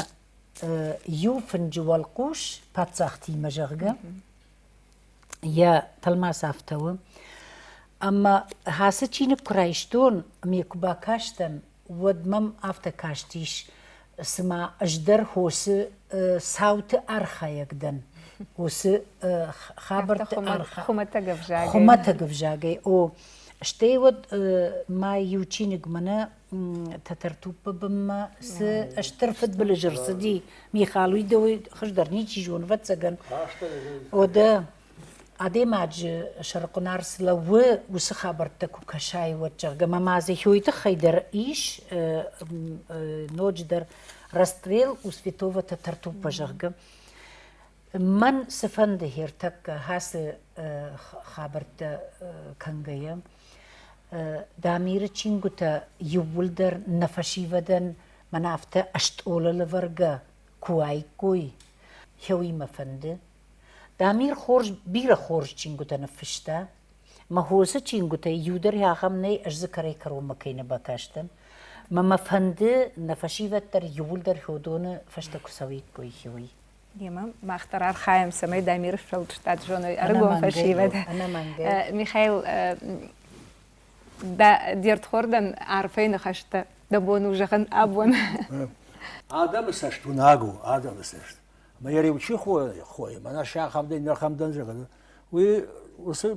иу фынджы уӕлхъус паддзахтимӕ, зӕгъгӕ, йӕ тӕлмац афтӕ у. Ӕмӕ ацы чиныг куы райстон ӕмӕ куы бакастӕн, уӕд мӕм афтӕ кастис, цыма ӕз дӕр хосы цауты архайӕг дӕн. Уыцы хабӕртты хуымӕтӕг ӕвзагӕй. Хуымӕтӕг ӕвзагӕй, о. Стӕй уӕд ма иу чиныг мӕнӕ Тӕтӕртуппы бынмӕ цы стыр фыдбылыз ӕрцыди, Михал, уый дӕуӕй хуыздӕр ничи зоны, ӕвӕццӕгӕн. Уӕдӕ адӕймаджы сӕрыхъуын арц лӕууы, уыцы хабӕрттӕ куы кӕсай, уӕд, зӕгъгӕ, мӕ ма дзы хёйы тыххӕй дӕр ис ноджыдӕр расстрел у святого Тӕтӕртуппа, зӕгъгӕ. Мӕн цыфӕнды ӕртӕккӕ ацы хабӕрттӕ кӕнгӕйӕ, Дамиры чингуытӕ иууылдӕр нӕ фӕсивӕдӕн мӕнӕ афтӕ ӕстъолы лӕвӕргӕ куы уаиккой, уый мӕ фӕнды. Дамир хорз, бирӕ хорз чингуытӕ ныффыста. Мӕ хосы чингуытӕй иу дӕр ахӕм нӕй, ӕз дзы кӕрӕй-кӕронмӕ кӕй нӕ бакастӕн. Мӕ мӕ фӕнды, нӕ фӕсивӕд дӕр иууылдӕр уыдоны фӕстӕ куы цӕуиккой, уый. Гемӕ мах дӕр архайӕм, цӕмӕй Дамиры сфӕлдыстад зоной ӕрыгон фӕсивӕд. Михаил, де рдхордӕн арфӕйы ныхӕстӕ дӕ бон у зӕгъын абон. Адӕмы цӕст уынаг у, адӕмы цӕст. Ӕмӕ йӕ риу чи хойы, мӕнӕ сӕхӕмдӕй нӕхӕмдӕн зӕгъы, уый уыцы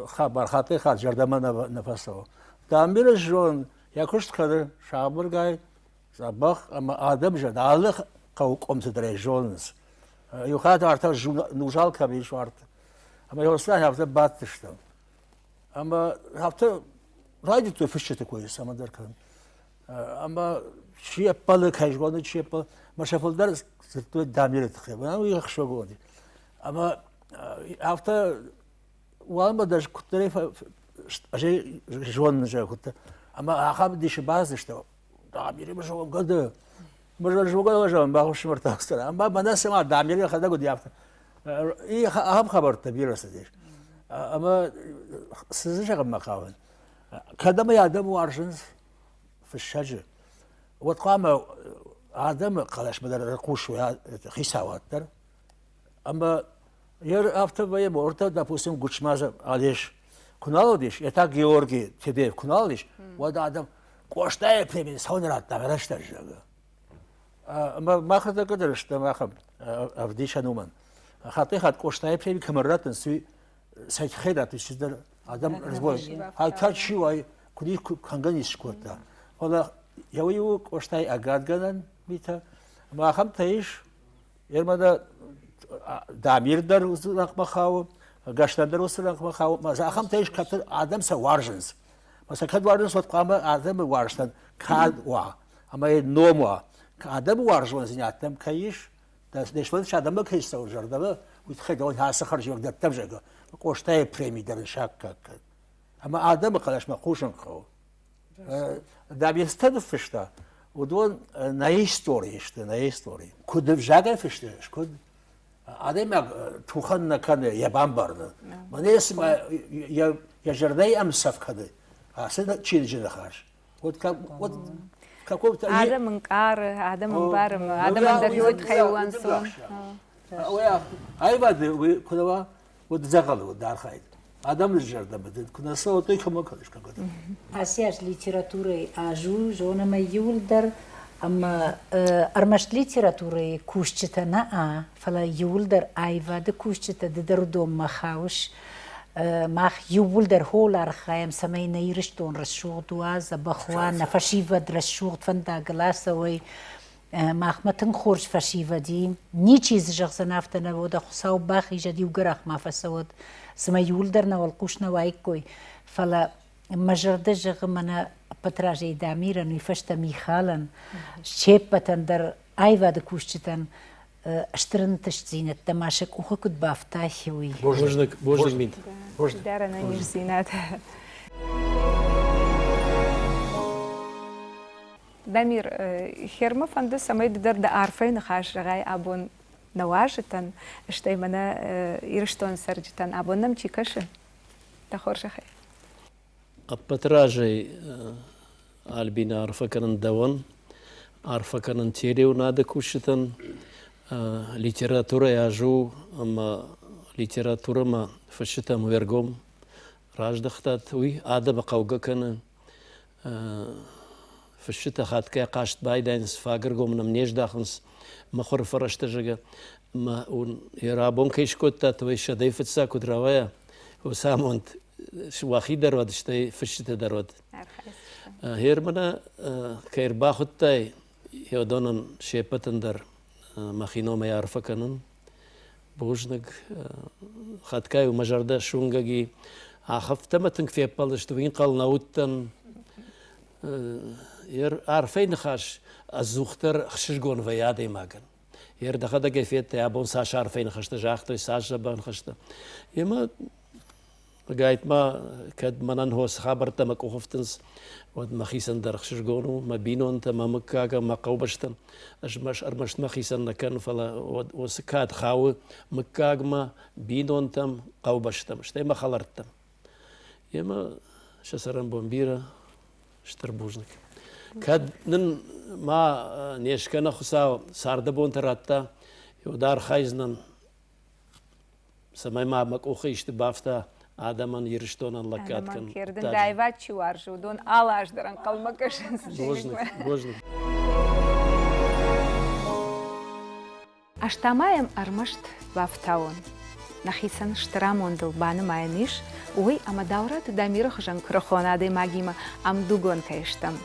хабар хаттӕй-хатт зӕрдӕмӕ нӕ фӕцӕуы. Дамиры зон йӕ куыст кӕны сабыргай, дзӕбӕх ӕмӕ адӕм зӕд алы хъӕуы къуымты дӕр ӕй зонынц. Иу хатт ӕртӕ нузал кӕм ис уарт. Ӕмӕ Йослан афтӕ бадтыстӕм. Ӕмӕ афтӕ райдыдтой фысджыты кой цӕмӕндӕр кӕнын. Ӕмӕ чи ӕппӕлы, кӕй зоны, чи ӕппӕлы, ӕмӕ сӕ фылдӕр дзырдтой Дамиры тыххӕй. Уый ӕхсызгон уыди. Ӕмӕ афтӕ уалынмӕ дӕр куыддӕрӕй зонын зӕгъ ӕмӕ ахӕм дисы бацыдысты Дамиры зонгӕ ды зонгӕ зӕгъын бахуысмӕртӕ ӕмӕ мӕнӕ цыма Дамир йӕхӕдӕг уыди афтӕ ахӕм хабӕрттӕ бирӕ цыдис ӕмӕ цы дзы зӕгъынмӕ хъавын кӕд ӕмӕ адӕм уарзынц фыссӕджы уӕд хъуамӕ адӕмы хъӕлӕсмӕ дӕр ӕрхъусой хицауад дӕр ӕмӕ афтӕ вӕййы ортӕ допустим Гуычмӕзы Алеш куы нал уыдис йе та Георгий Тебеев куы нал уыдис уӕд адӕм Къостайы премийы цӕуын радта рӕстӕг зӕгъы ӕмӕ махӕдӕг дӕр стӕм ахӕм ӕвдисӕн уымӕн хаттӕй-хатт Къостайы преми кӕмӕн раттынц уый сӕ тыххӕй раттынц чидӕр адӕм разбой ай та чи уай куыд их кӕнгӕ ницы скодта фӕлӕ йӕ уый у Къостайы ӕгадгӕнӕн митӕ ӕмӕ ахӕмтӕ ис Ермӕ Дамир дӕр уыцы рӕнхъмӕ хауы, Гӕстӕн дӕр уыцы рӕнхъмӕ хауы. Ахӕмтӕ ис, кӕд адӕм сӕ уарзынц. Ӕмӕ сӕ кӕд уарзынц, уӕд хъуамӕ адӕмы уарзтӕн кад уа ӕмӕ йӕ ном уа. Адӕмы уарзондзинӕдтӕм кӕй ис, де сфӕлдыстад адӕммӕ кӕй цӕуы зӕрдӕмӕ, уый тыххӕй дӕуӕн ацы хӕрзиуӕг дӕттӕм, зӕгъгӕ, Къостайы преми дӕр ын саккаг кӕн. Ӕмӕ адӕмы хъӕлӕсмӕ хъусын хъӕуы. Дӕбецтӕ ныффыста, уыдон нӕ историйы сты, нӕ историйы. Куыд ӕвзагӕй фысты, куыд адӕймаг тухӕн нӕ кӕны йӕ бамбарыны. Мӕнӕ цыма йӕ зӕрдӕйы ӕмцӕф кӕны ацы чиныджы ныхас. Вот как, вот какого-то... Адӕм ӕнкъары, адӕм ӕмбары, адӕмӕн дӕр уый тыххӕй у ӕнцон. Аивады уый куы нӕ уа, уӕд дзӕгъӕлы уыд архайд. Адӕмы зӕрдӕмӕ дын куы нӕ цӕуа, уӕд кӕмӕ кӕныс кӕнгӕ Ацы аз литературӕйы аз у, зонӕм ӕй иууылдӕр, ӕмӕ ӕрмӕст литературӕйы кусджытӕ нӕ, фӕлӕ иууылдӕр аивады кусджытӕ ды дӕр уыдонмӕ хауыс. Мах иууылдӕр хол архайӕм, цӕмӕй нӕ Ирыстон рӕсугъд уа, дзӕбӕх уа, нӕ фӕсивӕд рӕсугъд фӕндагыл ацӕуой. Махмӕ тынг хорз фӕсивӕд и. Ничи дзы зӕгъдзӕн афтӕ нӕ уӕдӕ Хуыцау бахизӕд, иу гӕрах ма фӕцӕуӕд. Цымӕ иуылдӕр нӕ уӕлхъус нӕ уаиккой. Фӕлӕ мӕ зӕрдӕ зӕгъы мӕнӕ ӕппӕт разӕй Дамирӕн, уый фӕстӕ Михалӕн, се ппӕтӕн дӕр аивады кусджытӕн стыр ӕнтыстдзинӕдтӕ ма сӕ къухы куыд бафта, уый. Бузныг, бузныг, Мит. Дӕр ӕнӕниздзинад. Дамир, хермӕ фӕнды, цӕмӕй ды дӕр дӕ арфӕйы ныхас зӕгъай абон нӕ уазджытӕн, стӕй мӕнӕ Ирыстоны цӕрджытӕн, абон нӕм чи кӕсы, дӕ хорзӕхӕй. Ӕппӕты разӕй Альбинӕ арфӕ кӕнын дӕуӕн, арфӕ кӕнын телеуынады кусджытӕн. Литературӕйы аз у ӕмӕ литературӕмӕ фысджытӕм уе ргом раздӕхтат, уый адӕмы хъӕугӕ кӕны. Фысджытӕ хатгай хъаст байдайынц, фаг ӕргом нӕм не здахынц мыхуыры фӕрӕзтӕ, зӕгъгӕ. Ӕмӕ уын йӕ рабон кӕй скодтат, уый сӕдӕй фыццаг куыд рауайа, уыцы амонд уӕхи дӕр уӕд, стӕй фысджытӕ дӕр уӕд. Германа кӕй ӕрбахуыдтай, уыдонӕн се ппӕтӕн дӕр мӕхи номӕй арфӕ кӕнын. Бузныг. Хатгай мӕ зӕрдӕ суынгӕг и. Ахӕфтӕ мӕ тынг феппӕлдысты, уый ӕнхъӕл нӕ уыдтӕн. Арфӕйы ныхас ӕдзухдӕр ӕхсызгон вӕййы адӕймагӕн. Йе рдӕхӕдӕгӕй федтай, абон цас арфӕйы ныхӕстӕ загътой, цас дзӕбӕх ныхӕстӕ. Емӕ Ӕгайтма кӕд мӕнӕн хо цы хабӕрттӕ мӕ къухы фтынц, уӕд мӕхицӕн дӕр ӕхсызгон у, мӕ бинонтӕ, мӕ мыггаг ӕмӕ мӕ хъӕубӕстӕн. Ӕз ӕрмӕст мӕхицӕн нӕ кӕнын, фӕлӕ уыцы кад хауы мыггагмӕ, бинонтӕм, хъӕубӕстӕм, стӕй мӕ хӕлӕрттӕм. Емӕ сӕ цӕрӕнбон бирӕ, стыр бузныг. Кӕд нын ма не скӕна Хуыцау царды бонтӕ радта, уӕд архайдзынӕн цӕмӕй ма мӕ къухы исты бафта адӕмӕн Ирыстонӕн лӕггад кӕнын. Ӕнӕмӕнг, аивад чи уарзы, уыдон алы аз дӕр ӕнхъӕлмӕ кӕсынц. Бузныг, бузныг. Ӕз та ма йӕм ӕрмӕст бафтауон. Нӕхицӕн стыр амондыл банымайӕн ис, уый ӕмӕ Даураты Дамиры хуызӕн куырыхон адӕймагимӕ ӕмдугон кӕй стӕм.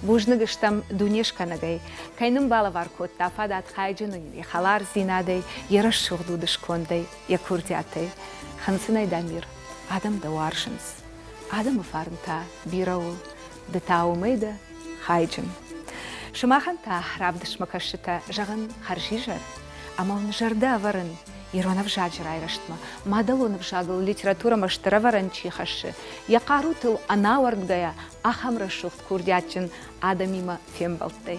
Бузныг стӕм Дунескӕнӕгӕй, кӕй нын балӕвар кодта фадат хайджын ын йӕ хӕлардзинадӕй, йӕ рӕсугъд удыскондӕй, йӕ курдиатӕй. Хынцынӕй, Дамир, адӕм дӕ уарзынц. Адӕмы фарн та бирӕ у, ды та уымӕй дӕ хайджын. Сымахӕн та равдыстмӕ кӕсджытӕ зӕгъын хӕрзизӕр ӕмӕ уын зӕрдӕ ӕвӕрын ирон ӕвзаджы райрӕзтмӕ, мадӕлон ӕвзагыл литературӕмӕ стыр ӕвӕрӕн чи хӕссы, йӕ хъарутыл ӕнауӕрдгӕйӕ ахӕм рӕсугъд курдиатджын адӕмимӕ фембӕлдтӕй.